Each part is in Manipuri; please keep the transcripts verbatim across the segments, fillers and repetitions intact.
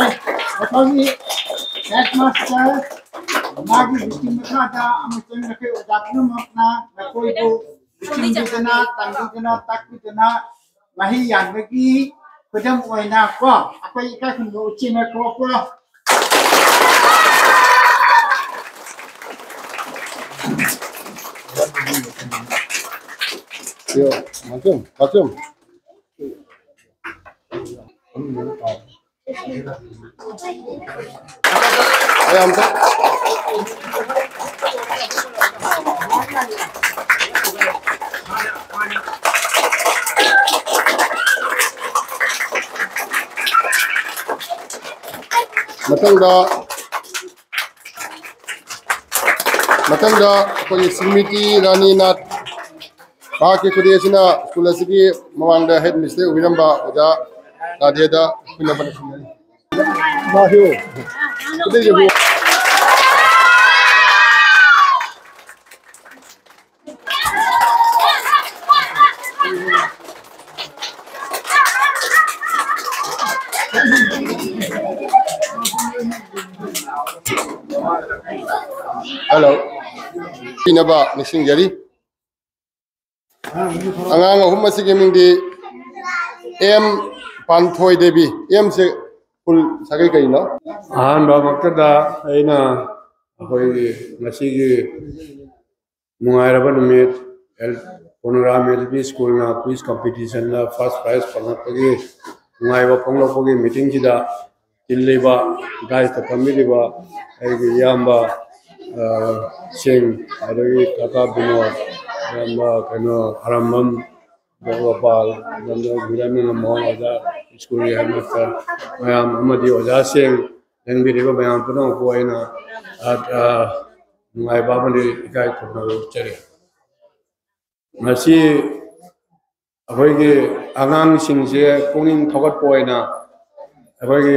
ꯑꯩꯈꯣꯏꯒꯤ ꯍꯦꯗꯃꯥꯁꯇꯔ, ꯃꯥꯒꯤ ꯂꯨꯆꯤꯡ ꯃꯈꯥꯗ ꯑꯃꯁꯨꯡ ꯅꯈꯣꯏ ꯑꯣꯖꯥ ꯄꯨꯝꯅꯃꯛꯅ ꯅꯈꯣꯏꯕꯨ ꯂꯨꯆꯤꯡꯕꯤꯗꯨꯅ, ꯇꯝꯕꯤꯗꯨꯅ, ꯇꯥꯛꯄꯤꯗꯨꯅ ꯃꯍꯩ ꯌꯥꯟꯕꯒꯤ ꯈꯨꯗꯝ ꯑꯣꯏꯅ ꯀꯣ, ꯑꯩꯈꯣꯏ ꯏꯀꯥꯏ ꯈꯨꯝꯅꯕ ꯎꯠꯁꯤꯅ ꯀꯣ, ꯀꯣ꯫ ꯃꯆꯨꯝ, ꯃꯆꯨꯝ꯫ ꯃꯌꯥꯝꯗ ꯃꯊꯪꯗ, ꯃꯊꯪꯗ ꯑꯩꯈꯣꯏꯒꯤ ꯁ꯭ꯔꯤꯃꯇꯤ ꯔꯥꯅꯤꯅꯥꯊ, ꯃꯍꯥꯛꯀꯤ ꯈꯨꯗꯤ ꯑꯁꯤꯅ ꯁ꯭ꯀꯨꯜ ꯑꯁꯤꯒꯤ ꯃꯃꯥꯡꯗ ꯍꯦꯗ ꯃꯤꯁꯇ꯭ꯔꯦꯁ ꯑꯣꯏꯕꯤꯔꯝꯕ ꯑꯣꯖꯥ ꯔꯥꯙꯦꯗ ꯈꯨꯟꯅꯕꯅ ꯁꯤꯟꯒꯅꯤ꯫ ꯍꯜꯂꯣ꯫ ꯄꯤꯅꯕ ꯅꯤꯡꯁꯤꯡꯖꯔꯤ꯫ ꯑꯉꯥꯡ ꯑꯍꯨꯝ ꯑꯁꯤꯒꯤ ꯃꯤꯡꯗꯤ ꯑꯦꯝ ꯄꯥꯟꯊꯣꯏ ꯗꯦꯕꯤ, ꯑꯦꯝꯁꯦ ꯐꯨꯜ ꯁꯥꯒꯩ ꯀꯩꯅꯣ? ꯑꯍꯥꯟꯕꯃꯛꯇꯗ ꯑꯩꯅ ꯑꯩꯈꯣꯏꯒꯤ ꯉꯁꯤꯒꯤ ꯅꯨꯡꯉꯥꯏꯔꯕ ꯅꯨꯃꯤꯠ, ꯑꯦꯜ-, ꯄꯣꯅꯣꯔꯥꯝ ꯑꯦꯜ ꯄꯤ ꯁ꯭ꯀꯨꯜꯅ ꯀ꯭ꯋꯤꯖ ꯀꯝꯄꯤꯇꯤꯁꯟꯗ ꯐꯥꯔꯁ ꯄ꯭ꯔꯥꯏꯖ ꯐꯪꯂꯛꯄꯒꯤ ꯅꯨꯡꯉꯥꯏꯕ ꯐꯣꯡꯗꯣꯛꯄꯒꯤ ꯃꯤꯇꯤꯡꯁꯤꯗ ꯇꯤꯜꯂꯤꯕ, ꯗꯥꯏꯁꯇ ꯐꯝꯕꯤꯔꯤꯕ ꯑꯩꯒꯤ ꯏꯌꯥꯝꯕ, ꯑ, ꯁꯤꯡ, ꯑꯗꯒꯤ ꯀꯀꯥ ꯕꯤꯅꯣꯗ, ꯏꯌꯥꯝꯕ ꯀꯩꯅꯣ ꯑꯔꯥꯝꯕꯝ, ꯒꯣꯄꯥꯜ, ꯏꯌꯥꯝꯕ ꯕꯤꯔꯦꯟꯗ꯭ꯔ ꯃꯣꯍꯟ ꯑꯣꯖꯥ, ꯁ꯭ꯀꯨꯜꯒꯤ ꯍꯦꯗꯃꯥꯁꯇꯔ ꯃꯌꯥꯝ ꯑꯃꯗꯤ ꯑꯣꯖꯥꯁꯤꯡ, ꯂꯦꯡꯕꯤꯔꯤꯕ ꯃꯌꯥꯝ ꯄꯨꯝꯅꯃꯛꯄꯨ ꯑꯩꯅ, ꯑ, ꯑ, ꯅꯨꯡꯉꯥꯏꯕ ꯑꯃꯗꯤ ꯏꯀꯥꯏ ꯈꯨꯝꯅꯕ ꯎꯠꯆꯔꯤ꯫ ꯉꯁꯤ ꯑꯩꯈꯣꯏꯒꯤ ꯑꯉꯥꯡꯁꯤꯡꯁꯦ ꯄꯨꯛꯅꯤꯡ ꯊꯧꯒꯠꯄ ꯑꯣꯏꯅ ꯑꯩꯈꯣꯏꯒꯤ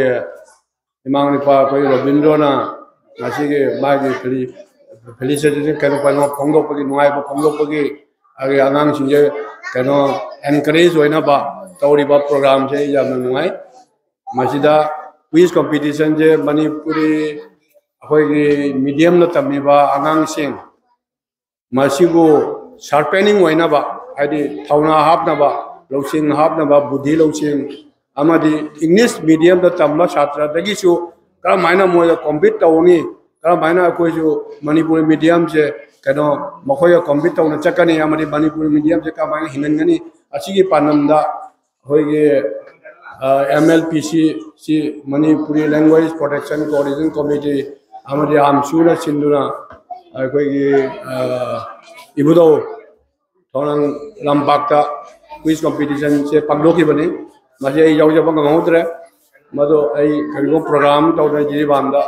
ꯏꯃꯥ ꯅꯨꯄꯥ ꯑꯩꯈꯣꯏ ꯔꯣꯕꯤꯟꯗ꯭ꯔꯣꯅ ꯉꯁꯤꯒꯤ ꯃꯥꯒꯤ ꯐꯦꯂꯤ-, ꯐꯦꯂꯤꯁꯤꯇꯦꯁꯟ ꯀꯩꯅꯣ, ꯀꯩꯅꯣ ꯐꯣꯡꯗꯣꯛꯄꯒꯤ, ꯅꯨꯡꯉꯥꯏꯕ ꯐꯣꯡꯗꯣꯛꯄꯒꯤ ꯑꯩꯈꯣꯏꯒꯤ ꯑꯉꯥꯡꯁꯤꯡꯁꯦ ꯀꯩꯅꯣ ꯑꯦꯟꯀꯔꯦꯖ ꯑꯣꯏꯅꯕ ꯇꯧꯔꯤꯕ ꯄ꯭ꯔꯣꯒ꯭ꯔꯥꯝꯁꯦ ꯑꯩ ꯌꯥꯝꯅ ꯅꯨꯡꯉꯥꯏ꯫ ꯃꯁꯤꯗ quiz competition ꯁꯦ ꯃꯅꯤꯄꯨꯔꯤ ꯑꯩꯈꯣꯏꯒꯤ medium ꯗ ꯇꯝꯃꯤꯕ ꯑꯉꯥꯡꯁꯤꯡ ꯃꯁꯤꯕꯨ sharpening ꯑꯣꯏꯅꯕ, ꯍꯥꯏꯗꯤ ꯊꯧꯅꯥ ꯍꯥꯞꯅꯕ, ꯂꯧꯁꯤꯡ ꯍꯥꯞꯅꯕ, ꯕꯨꯙꯤ ꯂꯧꯁꯤꯡ, ꯑꯃꯗꯤ English medium ꯗ ꯇꯝꯕ ꯁꯥꯇ꯭ꯔꯗꯒꯤꯁꯨ ꯀꯔꯝ ꯍꯥꯏꯅ ꯃꯣꯏꯗ compete ꯇꯧꯅꯤ, ꯀꯔꯝ ꯍꯥꯏꯅ ꯑꯩꯈꯣꯏꯁꯨ ꯃꯅꯤꯄꯨꯔꯤ medium ꯁꯦ ꯀꯩꯅꯣ ꯃꯈꯣꯏꯒ compete ꯇꯧꯅ ꯆꯠꯀꯅꯤ, ꯑꯃꯗꯤ ꯃꯅꯤꯄꯨꯔꯤ medium ꯁꯦ ꯀꯔꯝ ꯍꯥꯏꯅ ꯍꯤꯡꯍꯟꯒꯅꯤ, ꯑꯁꯤꯒꯤ ꯄꯥꯟꯗꯝꯗ ꯑꯩꯈꯣꯏꯒꯤ, ꯑ, M L P C, ꯁꯤ Manipuri Language Protection Coordination Committee ꯑꯃꯗꯤ ꯑꯥꯝꯁꯨꯅ ꯁꯤꯟꯗꯨꯅ ꯑꯩꯈꯣꯏꯒꯤ, ꯑ, ꯏꯕꯨꯙꯧ ꯊꯧꯅꯥ ꯂꯝꯄꯥꯛꯇ quiz competition ꯁꯦ ꯄꯥꯡꯊꯣꯛꯈꯤꯕꯅꯤ꯫ ꯃꯁꯤ ꯑꯩ ꯌꯥꯎꯖꯕ ꯉꯝꯍꯧꯗ꯭ꯔꯦ꯫ ꯃꯗꯨ ꯑꯩ ꯀꯔꯤꯒꯨꯝꯕ program ꯇꯧꯗꯅ ꯖꯤꯔꯤꯕꯥꯝꯗ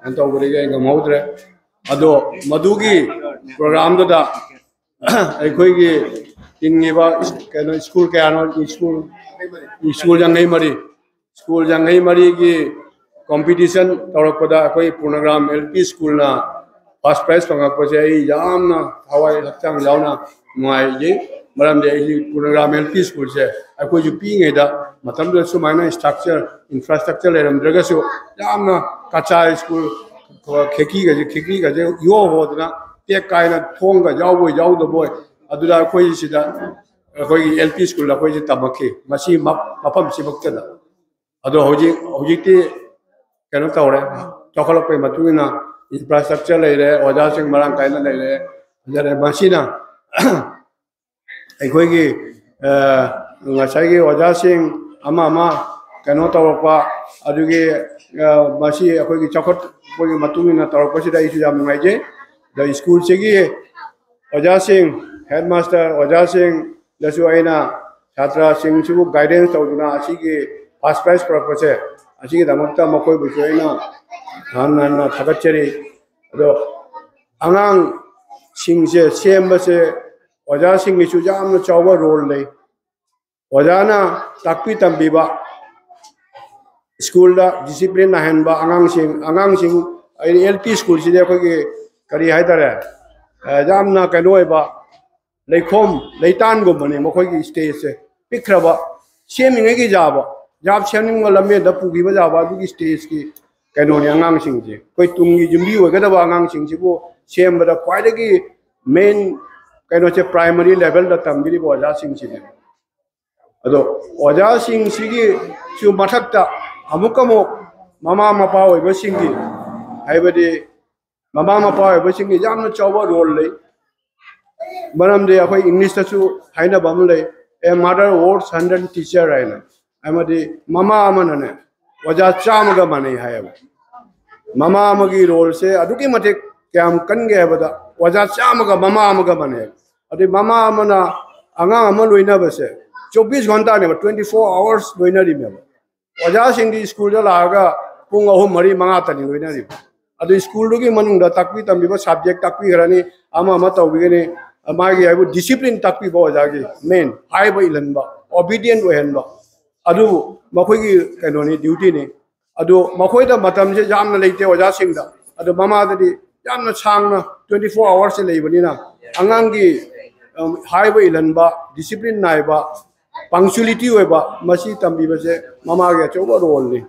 ꯀꯩꯅꯣ ꯇꯧꯕꯗꯒꯤ ꯑꯩ ꯉꯝꯍꯧꯗ꯭ꯔꯦ꯫ ꯑꯗꯣ ꯃꯗꯨꯒꯤ program ꯗꯨꯗ ꯑꯩꯈꯣꯏꯒꯤ ꯇꯤꯟꯈꯤꯕ ꯀꯩꯅꯣ school ꯀꯌꯥꯅꯣ, school, school ꯌꯥꯡꯈꯩ ꯃꯔꯤ, school ꯌꯥꯡꯈꯩ ꯃꯔꯤꯒꯤ competition ꯇꯧꯔꯛꯄꯗ ꯑꯩꯈꯣꯏ ꯄꯨꯔꯅꯒ꯭ꯔꯥꯝ L P school ꯅ first prize ꯐꯪꯉꯛꯄꯁꯦ ꯑꯩ ꯌꯥꯝꯅ ꯊꯋꯥꯏ ꯍꯛꯆꯥꯡ ꯌꯥꯎꯅ ꯅꯨꯡꯉꯥꯏꯖꯩ꯫ ꯃꯔꯝꯗꯤ ꯑꯩꯁꯤ ꯄꯨꯔꯅꯒ꯭ꯔꯥꯝ L P school ꯁꯦ ꯑꯩꯈꯣꯏꯁꯨ ꯄꯤꯛꯏꯉꯩꯗ ꯃꯇꯝꯗꯨꯗ ꯁꯨꯃꯥꯏꯅ structure, infrastructure ꯂꯩꯔꯝꯗ꯭ꯔꯒꯁꯨ ꯌꯥꯝꯅ ꯀꯆꯥ school, ꯈꯦꯀꯤꯒꯁꯦ, ꯈꯦꯀꯤꯒꯁꯦ ꯏꯍꯣ ꯍꯣꯗꯅ ꯇꯦꯛ ꯀꯥꯏꯅ ꯊꯣꯡꯒ ꯌꯥꯎꯕꯣꯏ ꯌꯥꯎꯗꯕꯣꯏ ꯑꯗꯨꯗ ꯑꯩꯈꯣꯏ ꯁꯤꯗ ꯑꯩꯈꯣꯏꯒꯤ L P school ꯑꯩꯈꯣꯏꯁꯦ ꯇꯝꯃꯛꯈꯤ꯫ ꯃꯁꯤ ꯃ-, ꯃꯐꯝꯁꯤꯃꯛꯇꯗ꯫ ꯑꯗꯣ ꯍꯧꯖꯤꯛ, ꯍꯧꯖꯤꯛꯇꯤ ꯀꯩꯅꯣ ꯇꯧꯔꯦ, ꯆꯥꯎꯈꯠꯂꯛꯄꯒꯤ ꯃꯇꯨꯡ ꯏꯟꯅ infrastructure ꯂꯩꯔꯦ, ꯑꯣꯖꯥꯁꯤꯡ ꯃꯔꯥꯡ ꯀꯥꯏꯅ ꯂꯩꯔꯦ꯫ ꯑꯗꯨꯅ ꯃꯁꯤꯅ ꯑꯩꯈꯣꯏꯒꯤ, ꯑ, ꯉꯁꯥꯏꯒꯤ ꯑꯣꯖꯥꯁꯤꯡ ꯑꯃ ꯑꯃ ꯀꯩꯅꯣ ꯇꯧꯔꯛꯄ, ꯑꯗꯨꯒꯤ, ꯑ, ꯃꯁꯤ ꯑꯩꯈꯣꯏꯒꯤ ꯆꯥꯎꯈꯠꯄꯒꯤ ꯃꯇꯨꯡ ꯏꯟꯅ ꯇꯧꯔꯛꯄꯁꯤꯗ ꯑꯩꯁꯨ ꯌꯥꯝ ꯅꯨꯡꯉꯥꯏꯖꯩ꯫ ꯑꯗ school ꯁꯤꯒꯤ ꯑꯣꯖꯥꯁꯤꯡ, headmaster ꯑꯣꯖꯥꯁꯤꯡꯗꯁꯨ ꯑꯩꯅ ꯁꯥꯇ꯭ꯔꯁꯤꯡꯁꯤꯕꯨ guidance ꯇꯧꯗꯨꯅ ꯑꯁꯤꯒꯤ first prize ꯄꯨꯔꯛꯄꯁꯦ, ꯑꯁꯤꯒꯤꯗꯃꯛꯇ ꯃꯈꯣꯏꯕꯨꯁꯨ ꯑꯩꯅ ꯍꯟꯅ ꯍꯟꯅ ꯊꯥꯒꯠꯆꯔꯤ꯫ ꯑꯗꯣ ꯑꯉꯥꯡꯁꯤꯡꯁꯦ ꯁꯦꯝꯕꯁꯦ ꯑꯣꯖꯥꯁꯤꯡꯒꯤꯁꯨ ꯌꯥꯝꯅ ꯆꯥꯎꯕ role ꯂꯩ꯫ ꯑꯣꯖꯥꯅ ꯇꯥꯛꯄꯤ ꯇꯝꯕꯤꯕ, school ꯗ discipline ꯅꯥꯏꯍꯟꯕ ꯑꯉꯥꯡꯁꯤꯡ, ꯑꯉꯥꯡꯁꯤꯡ, ꯑꯩ L P school ꯁꯤꯗꯤ ꯑꯩꯈꯣꯏꯒꯤ ꯀꯔꯤ ꯍꯥꯏꯇꯥꯔꯦ, ꯑ, ꯌꯥꯝꯅ ꯀꯩꯅꯣ ꯑꯣꯏꯕ, ꯂꯩꯈꯣꯝ ꯂꯩꯇꯥꯟꯒꯨꯝꯕꯅꯦ ꯃꯈꯣꯏꯒꯤ stage ꯁꯦ꯫ ꯄꯤꯛꯈ꯭ꯔꯕ, ꯁꯦꯝꯃꯤꯉꯩꯒꯤ ꯌꯥꯕ, ꯌꯥꯝ ꯁꯦꯝꯅꯤꯡꯕ ꯂꯝꯕꯦꯟꯗ ꯄꯨꯈꯤꯕ ꯌꯥꯕ ꯑꯗꯨꯒꯤ ꯁ꯭ꯇꯦꯖꯀꯤ ꯀꯩꯅꯣꯅꯤ ꯑꯉꯥꯡꯁꯤꯡꯁꯦ꯫ ꯑꯩꯈꯣꯏ ꯇꯨꯡꯒꯤ ꯌꯨꯝꯕꯤ ꯑꯣꯏꯒꯗꯕ ꯑꯉꯥꯡꯁꯤꯡꯁꯤꯕꯨ ꯁꯦꯝꯕꯗ ꯈ꯭ꯋꯥꯏꯗꯒꯤ ꯃꯦꯟ ꯀꯩꯅꯣꯁꯦ ꯄ꯭ꯔꯥꯏꯃꯔꯤ ꯂꯦꯚꯦꯜꯗ ꯇꯝꯕꯤꯔꯤꯕ ꯑꯣꯖꯥꯁꯤꯡꯁꯤꯅꯦ꯫ ꯑꯗꯣ ꯑꯣꯖꯥꯁꯤꯡꯁꯤꯒꯤꯁꯨ ꯃꯊꯛꯇ ꯑꯃꯨꯛꯀ ꯑꯃꯨꯛ ꯃꯃꯥ ꯃꯄꯥ ꯑꯣꯏꯕꯁꯤꯡꯒꯤ, ꯍꯥꯏꯕꯗꯤ ꯃꯃꯥ ꯃꯄꯥ ꯑꯣꯏꯕꯁꯤꯡꯒꯤ ꯌꯥꯝꯅ ꯆꯥꯎꯕ ꯔꯣꯜ ꯂꯩ꯫ ꯃꯔꯝꯗꯤ ꯑꯩꯈꯣꯏ ꯏꯪꯂꯤꯁꯇꯁꯨ ꯍꯥꯏꯅꯕ ꯑꯃ ꯂꯩ, "A mother worth hundred teacher" ꯍꯥꯏꯅ꯫ ꯑꯃꯗꯤ ꯃꯃꯥ ꯑꯃꯅꯅꯦ ꯑꯣꯖꯥ ꯆꯥꯝꯃꯒ ꯃꯥꯟꯅꯩ ꯍꯥꯏꯌꯦꯕ꯫ ꯃꯃꯥ ꯑꯃꯒꯤ ꯔꯣꯜꯁꯦ ꯑꯗꯨꯛꯀꯤ ꯃꯇꯤꯛ ꯀꯌꯥꯝ ꯀꯟꯒꯦ ꯍꯥꯏꯕꯗ ꯑꯣꯖꯥ ꯆꯥꯝꯃꯒ ꯃꯃꯥ ꯑꯃꯒ ꯃꯥꯟꯅꯩ꯫ ꯑꯗꯩ ꯃꯃꯥ ꯑꯃꯅ ꯑꯉꯥꯡ ꯑꯃ ꯂꯣꯏꯅꯕꯁꯦ ꯆꯧꯕꯤꯁ ꯘꯟꯇꯥꯅꯦꯕ, twenty four hours ꯂꯣꯏꯅꯔꯤꯅꯦꯕ꯫ ꯑꯣꯖꯥꯁꯤꯡꯗꯤ ꯁ꯭ꯀꯨꯜꯗ ꯂꯥꯛꯑꯒ ꯄꯨꯡ ꯑꯍꯨꯝ, ꯃꯔꯤ, ꯃꯉꯥꯇꯅꯤ ꯂꯣꯏꯅꯔꯤꯕ꯫ ꯑꯗꯨ ꯁ꯭ꯀꯨꯜꯗꯨꯒꯤ ꯃꯅꯨꯡꯗ ꯇꯥꯛꯄꯤ ꯇꯝꯕꯤꯕ ꯁꯕꯖꯦꯛ ꯇꯥꯛꯄꯤꯈ꯭ꯔꯅꯤ, ꯑꯃ ꯑꯃ ꯇꯧꯕꯤꯒꯅꯤ, ꯃꯥꯒꯤ ꯍꯥꯏꯕꯨ ꯗꯤꯁꯤꯄ꯭ꯂꯤꯟ ꯇꯥꯛꯄꯤꯕ ꯑꯣꯖꯥꯒꯤ ꯃꯦꯟ ꯍꯥꯏꯕ ꯏꯜꯍꯟꯕ, ꯑꯣꯕꯤꯗꯤꯌꯦꯟ ꯑꯣꯏꯍꯟꯕ꯫ ꯑꯗꯨꯕꯨ ꯃꯈꯣꯏꯒꯤ ꯀꯩꯅꯣꯅꯤ, ꯗ꯭ꯌꯨꯇꯤꯅꯤ꯫ ꯑꯗꯨ ꯃꯈꯣꯏꯗ ꯃꯇꯝꯁꯦ ꯌꯥꯝꯅ ꯂꯩꯇꯦ ꯑꯣꯖꯥꯁꯤꯡꯗ꯫ ꯑꯗꯨ ꯃꯃꯥꯗꯗꯤ ꯌꯥꯝꯅ ꯁꯥꯡꯅ twenty four hours ꯂꯩꯕꯅꯤꯅ ꯑꯉꯥꯡꯒꯤ, ꯎꯝ, ꯍꯥꯏꯕ ꯏꯜꯍꯟꯕ, ꯗꯤꯁꯤꯄ꯭ꯂꯤꯟ ꯅꯥꯏꯕ, ꯄꯪꯆꯨꯂꯤꯇꯤ ꯑꯣꯏꯕ, ꯃꯁꯤ ꯇꯝꯕꯤꯕꯁꯦ ꯃꯃꯥꯒꯤ ꯑꯆꯧꯕ ꯔꯣꯜꯅꯤ꯫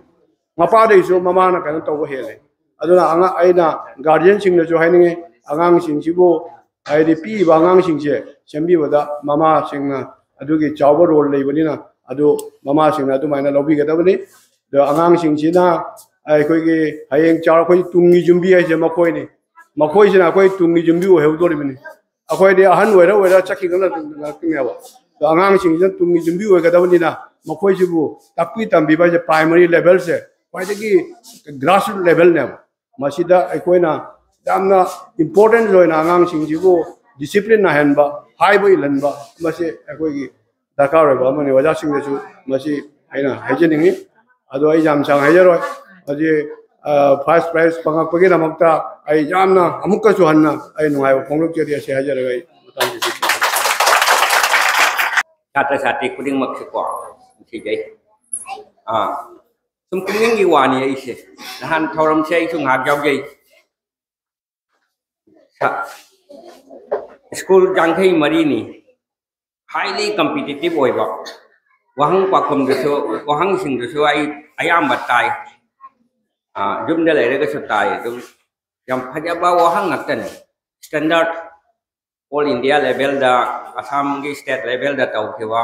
ꯃꯄꯥꯗꯩꯁꯨ ꯃꯃꯥꯅ ꯀꯩꯅꯣ ꯇꯧꯕ ꯍꯦꯜꯂꯦ꯫ ꯑꯗꯨꯅ ꯑꯉꯥꯡ, ꯑꯩꯅ ꯒꯥꯔꯖꯤꯌꯟꯁꯤꯡꯗꯁꯨ ꯍꯥꯏꯅꯤꯡꯉꯤ, ꯑꯉꯥꯡꯁꯤꯡꯁꯤꯕꯨ, ꯍꯥꯏꯗꯤ ꯄꯤꯛꯏꯕ ꯑꯉꯥꯡꯁꯤꯡꯁꯦ ꯁꯦꯝꯕꯤꯕꯗ ꯃꯃꯥꯁꯤꯡꯅ ꯑꯗꯨꯒꯤ ꯆꯥꯎꯕ ꯔꯣꯜ ꯂꯩꯕꯅꯤꯅ, ꯑꯗꯨ ꯃꯃꯥꯁꯤꯡꯅ ꯑꯗꯨꯃꯥꯏꯅ ꯂꯧꯕꯤꯒꯗꯕꯅꯤ꯫ ꯑꯗꯣ ꯑꯉꯥꯡꯁꯤꯡꯁꯤꯅ ꯑꯩꯈꯣꯏꯒꯤ ꯍꯌꯦꯡ ꯆꯥꯎꯔꯛꯄꯒꯤ ꯇꯨꯡꯒꯤ ꯌꯨꯝꯕꯤ ꯍꯥꯏꯁꯦ ꯃꯈꯣꯏꯅꯤ꯫ ꯃꯈꯣꯏꯁꯤꯅ ꯑꯩꯈꯣꯏ ꯇꯨꯡꯒꯤ ꯌꯨꯝꯕꯤ ꯑꯣꯏꯍꯧꯗꯣꯔꯤꯕꯅꯤ꯫ ꯑꯩꯈꯣꯏꯗꯤ ꯑꯍꯟ ꯑꯣꯏꯔ ꯑꯣꯏꯔ ꯆꯠꯈꯤꯗꯅ ꯉꯥꯛꯇꯅꯦꯕ꯫ ꯑꯗꯣ ꯑꯉꯥꯡꯁꯤꯡꯁꯤꯅ ꯇꯨꯡꯒꯤ ꯌꯨꯝꯕꯤ ꯑꯣꯏꯒꯗꯕꯅꯤꯅ ꯃꯈꯣꯏꯁꯤꯕꯨ ꯇꯥꯛꯄꯤ ꯇꯝꯕꯤꯕ ꯍꯥꯏꯁꯦ ꯄ꯭ꯔꯥꯏꯃꯔꯤ ꯂꯦꯚꯦꯜꯁꯦ ꯈ꯭ꯋꯥꯏꯗꯒꯤ ꯒ꯭ꯔꯥꯁꯔꯨꯠ ꯂꯦꯚꯦꯜꯅꯦꯕ꯫ ꯃꯁꯤꯗ ꯑꯩꯈꯣꯏꯅ ꯌꯥꯝꯅ ꯏꯝꯄꯣꯔꯇꯦꯟ ꯑꯣꯏꯅ ꯑꯉꯥꯡꯁꯤꯡꯁꯤꯕꯨ ꯗꯤꯁꯤꯄ꯭ꯂꯤꯟ ꯅꯥꯏꯍꯟꯕ, ꯍꯥꯏꯕ ꯏꯜꯍꯟꯕ, ꯃꯁꯤ ꯑꯩꯈꯣꯏꯒꯤ ꯗꯔꯀꯥꯔ ꯑꯣꯏꯕ ꯑꯃꯅꯤ꯫ ꯑꯣꯖꯥꯁꯤꯡꯗꯁꯨ ꯃꯁꯤ ꯑꯩꯅ ꯍꯥꯏꯖꯅꯤꯡꯉꯤ꯫ ꯑꯗꯣ ꯑꯩ ꯌꯥꯝ ꯁꯥꯡꯅ ꯍꯥꯏꯖꯔꯣꯏ꯫ ꯍꯧꯖꯤꯛ, ꯑ, ꯐꯥꯔꯁ ꯄ꯭ꯔꯥꯏꯖ ꯐꯪꯉꯛꯄꯒꯤꯗꯃꯛꯇ ꯑꯩ ꯌꯥꯝꯅ ꯑꯃꯨꯛꯀꯁꯨ ꯍꯟꯅ ꯑꯩ ꯅꯨꯡꯉꯥꯏꯕ ꯐꯣꯡꯗꯣꯛꯆꯔꯤ꯫ ꯑꯁꯤ ꯍꯥꯏꯖꯔꯒ ꯑꯩ ꯃꯇꯥꯡ ꯁꯥꯇ꯭ꯔ ꯁꯥꯇ꯭ꯔꯤ ꯈꯨꯗꯤꯡꯃꯛꯁꯨꯀꯣ ꯅꯨꯡꯁꯤꯖꯩ꯫ ꯑꯥ, ꯁꯨꯝ ꯄꯨꯛꯅꯤꯡꯒꯤ ꯋꯥꯅꯤ ꯑꯩꯁꯦ꯫ ꯅꯍꯥꯟ ꯊꯧꯔꯝꯁꯦ ꯑꯩꯁꯨ ꯉꯥꯏꯍꯥꯛ ꯌꯥꯎꯖꯩ꯫ ꯁ-, ꯁ꯭ꯀꯨꯜ ꯌꯥꯡꯈꯩ ꯃꯔꯤꯅꯤ, ꯍꯥꯏꯂꯤ ꯀꯝꯄꯤꯇꯤꯇꯤꯞ ꯑꯣꯏꯕ꯫ ꯋꯥꯍꯪ ꯄꯥꯎꯈꯨꯝꯗꯨꯁꯨ, ꯋꯥꯍꯪꯁꯤꯡꯗꯨꯁꯨ ꯑꯩ ꯑꯌꯥꯝꯕ ꯇꯥꯏ꯫ ꯑ, ꯌꯨꯝꯗ ꯂꯩꯔꯒꯁꯨ ꯇꯥꯏ꯫ ꯑꯗꯨꯝ ꯌꯥꯝ ꯐꯖꯕ ꯋꯥꯍꯪ ꯉꯥꯛꯇꯅꯤ꯫ Standard, all India levelꯗ, ꯑꯁꯥꯝꯒꯤ state levelꯗ ꯇꯧꯈꯤꯕ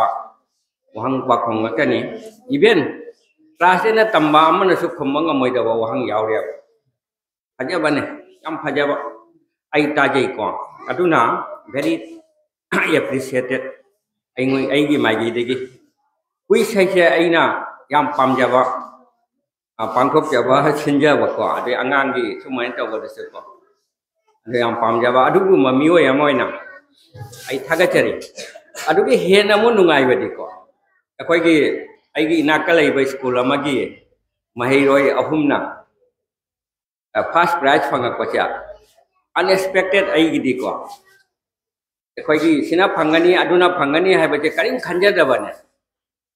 ꯋꯥꯍꯪ ꯄꯥꯎꯈꯨꯝ ꯉꯥꯛꯇꯅꯤ꯫ Even class eightꯅ ꯇꯝꯕ ꯑꯃꯅꯁꯨ ꯈꯨꯝꯕ ꯉꯝꯃꯣꯏꯗꯕ ꯋꯥꯍꯪ ꯌꯥꯎꯔꯦꯕ꯫ ꯐꯖꯕꯅꯦ, ꯌꯥꯝ ꯐꯖꯕ꯫ ꯑꯩ ꯇꯥꯖꯩꯀꯣ꯫ ꯑꯗꯨꯅ very appreciated ꯑꯩꯉꯣꯟ-, ꯑꯩꯒꯤ ꯃꯥꯏꯀꯩꯗꯒꯤ꯫ Quiz ꯍꯥꯏꯁꯦ ꯑꯩꯅ ꯌꯥꯝ ꯄꯥꯝꯖꯕ, ꯑ, ꯄꯥꯡꯊꯣꯛꯆꯕ, ꯁꯤꯟꯖꯕꯀꯣ, ꯑꯗꯩ ꯑꯉꯥꯡꯒꯤ ꯁꯨꯃꯥꯏꯅ ꯇꯧꯕꯗꯁꯨꯀꯣ, ꯑꯗꯨ ꯌꯥꯝ ꯄꯥꯝꯖꯕ ꯑꯗꯨꯒꯨꯝꯕ ꯃꯤꯑꯣꯏ ꯑꯃ ꯑꯣꯏꯅ ꯑꯩ ꯊꯥꯒꯠꯆꯔꯤ꯫ ꯑꯗꯨꯒꯤ ꯍꯦꯟꯅ ꯑꯃꯨꯛ ꯅꯨꯡꯉꯥꯏꯕꯗꯤꯀꯣ, ꯑꯩꯈꯣꯏꯒꯤ, ꯑꯩꯒꯤ ꯏꯅꯥꯛꯇ ꯂꯩꯕ school ꯑꯃꯒꯤ ꯃꯍꯩꯔꯣꯏ ꯑꯍꯨꯝꯅ first prize ꯐꯪꯉꯛꯄꯁꯦ unexpected ꯑꯩꯒꯤꯗꯤꯀꯣ꯫ ꯑꯩꯈꯣꯏꯒꯤ ꯁꯤꯅ ꯐꯪꯒꯅꯤ, ꯑꯗꯨꯅ ꯐꯪꯒꯅꯤ ꯍꯥꯏꯕꯁꯦ ꯀꯔꯤꯝ ꯈꯟꯖꯗꯕꯅꯦ꯫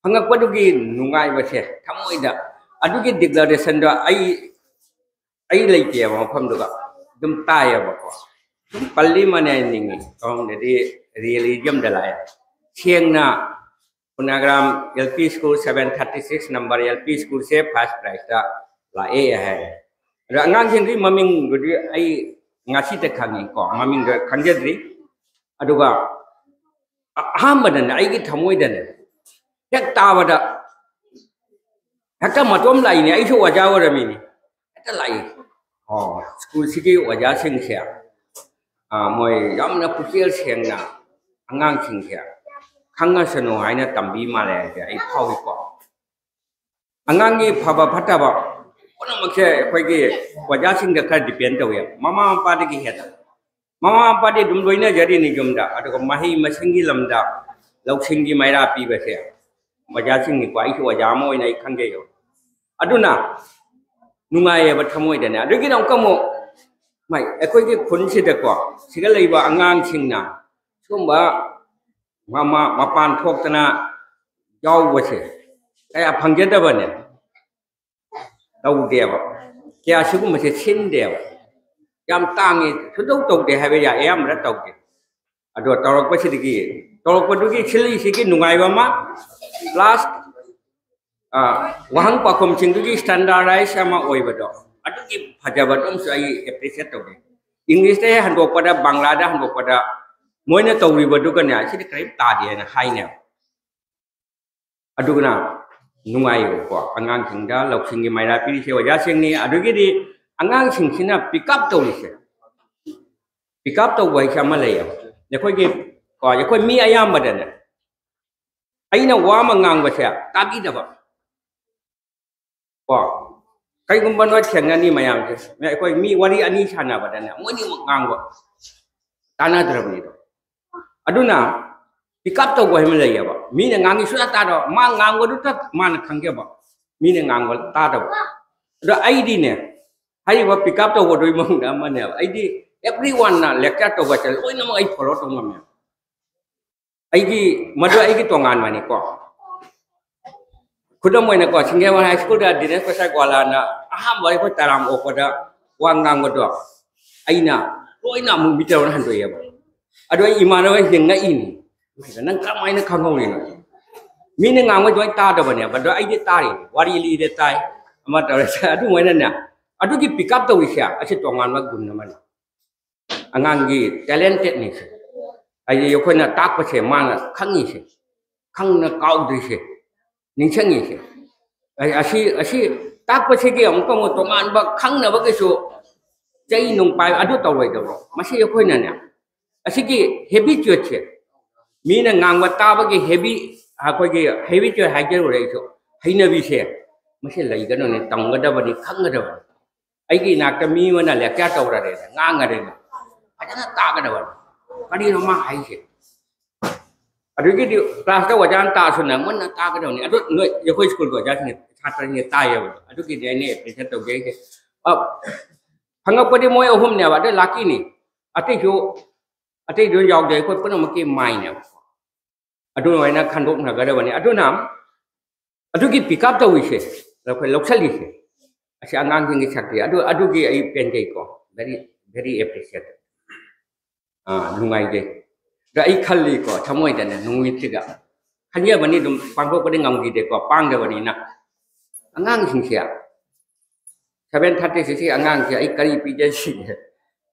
ꯐꯪꯉꯛꯄꯗꯨꯒꯤ ꯅꯨꯡꯉꯥꯏꯕꯁꯦ ꯊꯃꯣꯏꯗ, ꯑꯗꯨꯒꯤ declarationꯗꯣ ꯑꯩ, ꯑꯩ ꯂꯩꯇꯦꯕ ꯃꯐꯝꯗꯨꯒ, ꯑꯗꯨꯝ ꯇꯥꯏꯌꯦꯕꯀꯣ꯫ ꯁꯨꯝ ꯄꯜꯂꯤ ꯃꯅꯦ ꯅꯤꯡꯉꯤ, ꯁꯣꯝꯗꯗꯤ realismꯗ ꯂꯥꯛꯑꯦ꯫ ꯁꯦꯡꯅ ꯈꯨꯅꯥꯒ꯭ꯔꯥꯝ L P school seven thirty six number L P schoolꯁꯦ first prizeꯇ ꯂꯥꯛꯑꯦ ꯍꯥꯏꯔꯦ꯫ ꯑꯗꯣ ꯑꯉꯥꯡꯁꯤꯡꯗꯨꯒꯤ ꯃꯃꯤꯡꯗꯨꯗꯤ ꯑꯩ ꯉꯁꯤꯇ ꯈꯪꯉꯤꯀꯣ, ꯃꯃꯤꯡꯗꯣ ꯈꯪꯖꯗ꯭ꯔꯤ꯫ ꯑꯗꯨꯒ ꯑ-, ꯑꯍꯥꯟꯕꯗꯅꯦ, ꯑꯩꯒꯤ ꯊꯃꯣꯏꯗꯅꯦ, ꯍꯦꯛ ꯇꯥꯕꯗ ꯍꯦꯛꯇ ꯃꯇꯣꯝ ꯂꯥꯛꯏꯅꯦ, ꯑꯩꯁꯨ ꯑꯣꯖꯥ ꯑꯣꯏꯔꯝꯃꯤꯅꯤ, ꯍꯦꯛꯇ ꯂꯥꯛꯏ꯫ ꯑꯣ, schoolꯁꯤꯒꯤ ꯑꯣꯖꯥꯁꯤꯡꯁꯦ, ꯑ, ꯃꯣꯏ ꯌꯥꯝꯅ ꯄꯨꯛꯆꯦꯜ ꯁꯦꯡꯅ ꯑꯉꯥꯡꯁꯤꯡꯁꯦ ꯈꯪꯉꯁꯅꯨ ꯍꯥꯏꯅ ꯇꯝꯕꯤ ꯃꯥꯜꯂꯦ ꯍꯥꯏꯁꯦ ꯑꯩ ꯐꯥꯎꯏꯀꯣ꯫ ꯑꯉꯥꯡꯒꯤ ꯐꯕ ꯐꯠꯇꯕ ꯄꯨꯝꯅꯃꯛꯁꯦ ꯑꯩꯈꯣꯏꯒꯤ ꯑꯣꯖꯥꯁꯤꯡꯗ ꯈꯔ depend ꯇꯧꯋꯦ, ꯃꯃꯥ ꯃꯄꯥꯗꯒꯤ ꯍꯦꯟꯅ꯫ ꯃꯃꯥ ꯃꯄꯥꯗꯤ ꯑꯗꯨꯝ ꯂꯣꯏꯅꯖꯔꯤꯅꯤ ꯌꯨꯝꯗ, ꯑꯗꯨꯒ ꯃꯍꯩ ꯃꯁꯤꯡꯒꯤ ꯂꯝꯗ ꯂꯧꯁꯤꯡꯒꯤ ꯃꯩꯔꯥ ꯄꯤꯕꯁꯦ ꯑꯣꯖꯥꯁꯤꯡꯅꯤꯀꯣ꯫ ꯑꯩꯁꯨ ꯑꯣꯖꯥ ꯑꯃ ꯑꯣꯏꯅ ꯑꯩ ꯈꯪꯖꯩꯌꯦꯕ꯫ ꯑꯗꯨꯅ ꯅꯨꯡꯉꯥꯏꯌꯦꯕ ꯊꯃꯣꯏꯗꯅꯦ꯫ ꯑꯗꯨꯒꯤꯅ ꯑꯃꯨꯛꯀ ꯑꯃꯨꯛ ꯃꯥꯏ-, ꯑꯩꯈꯣꯏꯒꯤ ꯈꯨꯟꯁꯤꯗꯀꯣ, ꯁꯤꯗ ꯂꯩꯕ ꯑꯉꯥꯡꯁꯤꯡꯅ ꯁꯨꯝꯕ ꯃꯃꯥ-, ꯃꯄꯥꯟ ꯊꯣꯛꯇꯅ ꯌꯥꯎꯕꯁꯦ ꯀꯌꯥ ꯐꯪꯖꯗꯕꯅꯦ꯫ ꯇꯧꯗꯦꯕ꯫ ꯀꯌꯥ ꯁꯤꯒꯨꯝꯕꯁꯦ ꯁꯤꯟꯗꯦꯕ꯫ ꯌꯥꯝ ꯇꯥꯡꯉꯤ, ꯁꯨꯡꯇꯧ ꯇꯧꯗꯦ ꯍꯥꯏꯕ ꯌꯥꯏ, ꯑꯌꯥꯝꯕꯅ ꯇꯧꯗꯦ꯫ ꯑꯗꯣ ꯇꯧꯔꯛꯄꯁꯤꯗꯒꯤ ꯇꯧꯔꯛꯄꯗꯨꯒꯤ ꯁꯤꯜꯂꯤꯁꯤꯒꯤ ꯅꯨꯡꯉꯥꯏꯕ ꯑꯃ, plus, ꯑ, ꯋꯥꯍꯪ ꯄꯥꯎꯈꯨꯝꯁꯤꯡꯗꯨꯒꯤ standardize ꯑꯃ ꯑꯣꯏꯕꯗꯣ, ꯑꯗꯨꯒꯤ ꯐꯖꯕꯗꯣ ꯑꯃꯁꯨ ꯑꯩ appreciate ꯇꯧꯖꯩ꯫ English ꯇ ꯍꯦꯛ ꯍꯟꯗꯣꯛꯄꯗ, ꯕꯪꯒ꯭ꯂꯥꯗ ꯍꯟꯗꯣꯛꯄꯗ ꯃꯣꯏꯅ ꯇꯧꯔꯤꯕꯗꯨꯒꯅꯦ, ꯁꯤꯗꯤ ꯀꯔꯤꯝ ꯇꯥꯗꯦ ꯍꯥꯏꯅ ꯍꯥꯏꯅꯦꯕ꯫ ꯑꯗꯨꯅ ꯅꯨꯡꯉꯥꯏꯌꯦꯕꯀꯣ, ꯑꯉꯥꯡꯁꯤꯡꯗ ꯂꯧꯁꯤꯡꯒꯤ ꯃꯩꯔꯥ ꯄꯤꯔꯤꯁꯦ ꯑꯣꯖꯥꯁꯤꯡꯅꯤ꯫ ꯑꯗꯨꯒꯤꯗꯤ ꯑꯉꯥꯡꯁꯤꯡꯁꯤꯅ pick up ꯇꯧꯔꯤꯁꯦ, pick up ꯇꯧꯕ ꯍꯥꯏꯁꯦ ꯑꯃ ꯂꯩꯌꯦꯕ꯫ ꯑꯩꯈꯣꯏꯒꯤ, ꯀꯣ, ꯑꯩꯈꯣꯏ ꯃꯤ ꯑꯌꯥꯝꯕꯗꯅꯦ, ꯑꯩꯅ ꯋꯥ ꯑꯃ ꯉꯥꯡꯕꯁꯦ ꯇꯥꯕꯤꯗꯕ꯫ ꯀꯣ, ꯀꯩꯒꯨꯝꯕ ꯅꯣꯏ ꯊꯦꯡꯅꯅꯤ ꯃꯌꯥꯝꯁꯦ, ꯑꯩꯈꯣꯏ ꯃꯤ ꯋꯥꯔꯤ ꯑꯅꯤ ꯁꯥꯟꯅꯕꯗꯅꯦ, ꯃꯣꯏꯅꯤꯃꯛ ꯉꯥꯡꯕ ꯇꯥꯟꯅꯗ꯭ꯔꯕꯅꯤꯗꯣ꯫ ꯑꯗꯨꯅ pick up ꯇꯧꯕ ꯍꯥꯏꯕ ꯂꯩꯌꯦꯕ꯫ ꯃꯤꯅ ꯉꯥꯡꯉꯤ ꯁꯨꯡꯇꯥ ꯇꯥꯗꯕ, ꯃꯥ ꯉꯥꯡꯕꯗꯨꯇ ꯃꯥꯅ ꯈꯪꯖꯕ, ꯃꯤꯅ ꯉꯥꯡꯕ ꯇꯥꯗꯕ꯫ ꯑꯗꯣ ꯑꯩꯗꯤꯅꯦ, ꯍꯥꯏꯔꯤꯕ pick up ꯇꯧꯕꯗꯨꯒꯤ ꯃꯅꯨꯡꯗ ꯑꯃꯅꯦꯕ꯫ ꯑꯩꯗꯤ everyone ꯅ lecture ꯇꯧꯕꯁꯦ ꯂꯣꯏꯅꯃꯛ ꯑꯩ follow ꯇꯧ ꯉꯝꯃꯦꯕ꯫ ꯑꯩꯒꯤ, ꯃꯗꯨ ꯑꯩꯒꯤ ꯇꯣꯉꯥꯟꯕꯅꯤꯀꯣ꯫ ꯈꯨꯗꯝ ꯑꯣꯏꯅꯀꯣ, ꯁꯤꯡꯖꯃꯩ ꯍꯥꯏ ꯁ꯭ꯀꯨꯜꯗ ꯗꯤꯅꯦꯁ ꯄ꯭ꯔꯁꯥꯗ ꯒ꯭ꯋꯥꯂꯥꯅ ꯑꯍꯥꯟꯕ ꯑꯩꯈꯣꯏ ꯇꯔꯥꯝ ꯑꯣꯛꯄꯗ ꯋꯥ ꯉꯥꯡꯕꯗꯣ, ꯑꯩꯅ ꯂꯣꯏꯅ ꯑꯃꯨꯛ ꯃꯤꯇꯔ ꯍꯟꯗꯣꯛꯑꯦꯕ꯫ ꯑꯗꯣ ꯑꯩ ꯏꯃꯥꯟꯅꯕꯁꯤꯡ ꯉꯛꯏꯅꯤ, "ꯅꯪ ꯀꯃꯥꯏꯅ ꯈꯪꯍꯧꯔꯤꯅꯣ?" ꯃꯤꯅ ꯉꯥꯡꯕꯗꯣ ꯑꯩ ꯇꯥꯗꯕꯅꯦꯕ, ꯑꯗꯣ ꯑꯩꯗꯤ ꯇꯥꯔꯤ, ꯋꯥꯔꯤ ꯂꯤꯔꯦ ꯇꯥꯏ, ꯑꯃ ꯇꯧꯔꯦ ꯇꯥꯏ꯫ ꯑꯗꯨꯃꯥꯏꯅꯅꯦ, ꯑꯗꯨꯒꯤ pick up ꯇꯧꯔꯤꯁꯦ ꯑꯁꯤ ꯇꯣꯉꯥꯟꯕ ꯒꯨꯟ ꯑꯃꯅꯤ꯫ ꯑꯉꯥꯡꯒꯤ talentedꯅꯤꯁꯦ꯫ ꯍꯥꯏꯗꯤ ꯑꯩꯈꯣꯏꯅ ꯇꯥꯛꯄꯁꯦ ꯃꯥꯅ ꯈꯪꯉꯤꯁꯦ, ꯈꯪꯅ ꯀꯥꯎꯗ꯭ꯔꯤꯁꯦ, ꯅꯤꯡꯁꯤꯡꯉꯤꯁꯦ꯫ ꯑꯩ ꯑꯁꯤ, ꯑꯁꯤ ꯇꯥꯛꯄꯁꯤꯒꯤ ꯑꯃꯨꯛꯀ ꯑꯃꯨꯛ ꯇꯣꯉꯥꯟꯕ ꯈꯪꯅꯕꯒꯤꯁꯨ ꯆꯩ ꯅꯨꯡ ꯄꯥꯏ ꯑꯗꯨ ꯇꯧꯔꯣꯏꯗꯕ꯭ꯔꯣ? ꯃꯁꯤ ꯑꯩꯈꯣꯏꯅꯅꯦ, ꯑꯁꯤꯒꯤ habituateꯁꯦ, ꯃꯤꯅ ꯉꯥꯡꯕ ꯇꯥꯕꯒꯤ habit, ꯑꯩꯈꯣꯏꯒꯤ habituate ꯍꯥꯏꯖꯔꯨꯔꯦ ꯑꯩꯁꯨ, ꯍꯩꯅꯕꯤꯁꯦ, ꯃꯁꯤ ꯂꯩꯒꯗꯕꯅꯤ, ꯇꯝꯒꯗꯕꯅꯤ, ꯈꯪꯒꯗꯕꯅꯤ꯫ ꯑꯩꯒꯤ ꯏꯅꯥꯛꯇ ꯃꯤ ꯑꯃꯅ lecture ꯇꯧꯔꯔꯦꯅ, ꯉꯥꯡꯉꯔꯦꯅ, ꯐꯖꯅ ꯇꯥꯒꯗꯕꯅꯤ꯫ ꯀꯔꯤꯅꯣ ꯃꯥ ꯍꯥꯏꯁꯦ? ꯑꯗꯨꯒꯤꯗꯤ classꯇ ꯑꯣꯖꯥꯅ ꯇꯥꯛꯑꯁꯨꯅꯦ, ꯃꯨꯟꯅ ꯇꯥꯒꯗꯕꯅꯤ꯫ ꯑꯗꯨ ꯅꯣꯏ, ꯑꯩꯈꯣꯏ ꯁ꯭ꯀꯨꯜꯒꯤ ꯑꯣꯖꯥꯁꯤꯡꯅ, ꯁꯥꯇ꯭ꯔꯁꯤꯡꯅ ꯇꯥꯏꯌꯦꯕ꯫ ꯑꯗꯨꯒꯤꯗꯤ ꯑꯩꯅ appreciate ꯇꯧꯖꯩꯁꯦ꯫ ꯑ, ꯐꯪꯉꯛꯄꯗꯤ ꯃꯣꯏ ꯑꯍꯨꯝꯅꯦꯕ, ꯑꯗꯩ luckyꯅꯤ꯫ ꯑꯇꯩꯁꯨ, ꯑꯇꯩꯁꯨ ꯌꯥꯎꯗꯦ, ꯑꯩꯈꯣꯏ ꯄꯨꯝꯅꯃꯛꯀꯤ ꯃꯥꯏꯅꯦꯕ꯫ ꯑꯗꯨꯃꯥꯏꯅ ꯈꯟꯗꯣꯛꯅꯒꯗꯕꯅꯤ꯫ ꯑꯗꯨꯅ ꯑꯗꯨꯒꯤ pick up ꯇꯧꯔꯤꯁꯦ, ꯑꯩꯈꯣꯏ ꯂꯧꯁꯜꯂꯤꯁꯦ, ꯑꯁꯤ ꯑꯉꯥꯡꯁꯤꯡꯒꯤ ꯁꯛꯇꯤ꯫ ꯑꯗꯨ, ꯑꯗꯨꯒꯤ ꯑꯩ ꯄꯦꯟꯖꯩꯀꯣ, very, very appreciate꯫ ꯑꯥ, ꯅꯨꯡꯉꯥꯏꯖꯩ꯫ ꯑꯗ ꯑꯩ ꯈꯜꯂꯤꯀꯣ, ꯊꯃꯣꯏꯗꯅꯦ, ꯅꯨꯃꯤꯠꯁꯤꯒ ꯈꯟꯖꯕꯅꯤ, ꯑꯗꯨꯝ ꯄꯥꯡꯊꯣꯛꯄꯗꯤ ꯉꯝꯈꯤꯗꯦꯀꯣ, ꯄꯥꯡꯗꯕꯅꯤꯅ꯫ ꯑꯉꯥꯡꯁꯤꯡꯁꯦ, ꯁꯚꯦꯟ ꯊꯥꯔꯇꯤ ꯁꯤꯛꯁꯀꯤ ꯑꯉꯥꯡꯁꯦ ꯑꯩ ꯀꯔꯤ ꯄꯤꯖꯁꯤꯒꯦ?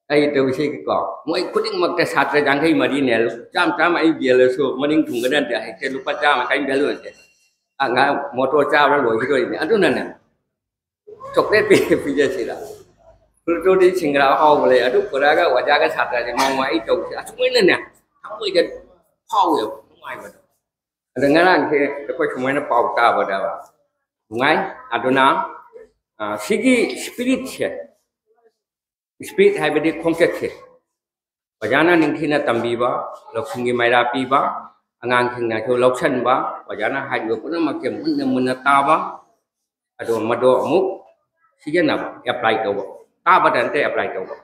ꯑꯩ ꯇꯧꯁꯤꯀꯣ, ꯃꯣꯏ ꯈꯨꯗꯤꯡꯃꯛꯇ ꯁꯥꯇ꯭ꯔ ꯌꯥꯡꯈꯩ ꯃꯔꯤꯅꯦ, ꯆꯥꯝ ꯆꯥꯝꯃ ꯑꯩ ꯌꯦꯜꯂꯁꯨ ꯃꯅꯤꯡ ꯊꯨꯡꯒꯗ꯭ꯔꯗꯤ ꯍꯩꯇꯦ, ꯂꯨꯄꯥ ꯆꯥꯝꯃ ꯀꯔꯤꯝ ꯚꯦꯂꯨ ꯂꯩꯇꯦ꯫ ꯑꯉꯥꯡ ꯃꯣꯇꯣꯔ ꯆꯥꯕ꯭ꯔꯥ ꯂꯣꯏꯈꯤꯗꯣꯏꯅꯦ꯫ ꯑꯗꯨꯅꯅꯦ, ꯆꯣꯀ꯭ꯂꯦꯠ ꯄꯤ-, ꯄꯤꯖꯁꯤꯔ? ꯐꯨꯜꯇꯣꯗꯤ ꯁꯤꯡꯒꯔꯥ ꯑꯍꯥꯎꯕ ꯂꯩ, ꯑꯗꯨ ꯄꯨꯔꯛꯑꯒ ꯑꯣꯖꯥꯒ ꯁꯥꯇ꯭ꯔꯁꯦ ꯅꯣꯡꯃ ꯑꯩ ꯇꯧꯁꯤ꯫ ꯑꯁꯨꯃꯥꯏꯅꯅꯦ, ꯊꯃꯣꯏꯗ ꯐꯥꯎꯋꯦꯕ, ꯅꯨꯡꯉꯥꯏꯕꯗꯣ꯫ ꯑꯗ ꯉꯔꯥꯡꯁꯦ ꯑꯩꯈꯣꯏ ꯁꯨꯃꯥꯏꯅ ꯄꯥꯎ ꯇꯥꯕꯗ ꯅꯨꯡꯉꯥꯏ꯫ ꯑꯗꯨꯅ, ꯑ, ꯁꯤꯒꯤ ꯁ꯭ꯄꯤꯔꯤꯠꯁꯦ, ꯁ꯭ꯄꯤꯔꯤꯠ ꯍꯥꯏꯕꯗꯤ ꯈꯣꯡꯆꯠꯁꯦ, ꯑꯣꯖꯥꯅ ꯅꯤꯡꯊꯤꯅ ꯇꯝꯕꯤꯕ, ꯂꯧꯁꯤꯡꯒꯤ ꯃꯩꯔꯥ ꯄꯤꯕ, ꯑꯉꯥꯡꯁꯤꯡꯅꯁꯨ ꯂꯧꯁꯤꯟꯕ, ꯑꯣꯖꯥꯅ ꯍꯥꯏꯔꯤꯕ ꯄꯨꯝꯅꯃꯛꯁꯦ ꯃꯨꯟꯅ ꯃꯨꯟꯅ ꯇꯥꯕ, ꯑꯗꯣ ꯃꯗꯣ ꯑꯃꯨꯛ ꯁꯤꯖꯤꯟꯅꯕ, ꯑꯦꯄ꯭ꯂꯥꯏ ꯇꯧꯕ, ꯇꯥꯕꯗ ꯅꯠꯇꯦ, ꯑꯦꯄ꯭ꯂꯥꯏ ꯇꯧꯕ꯫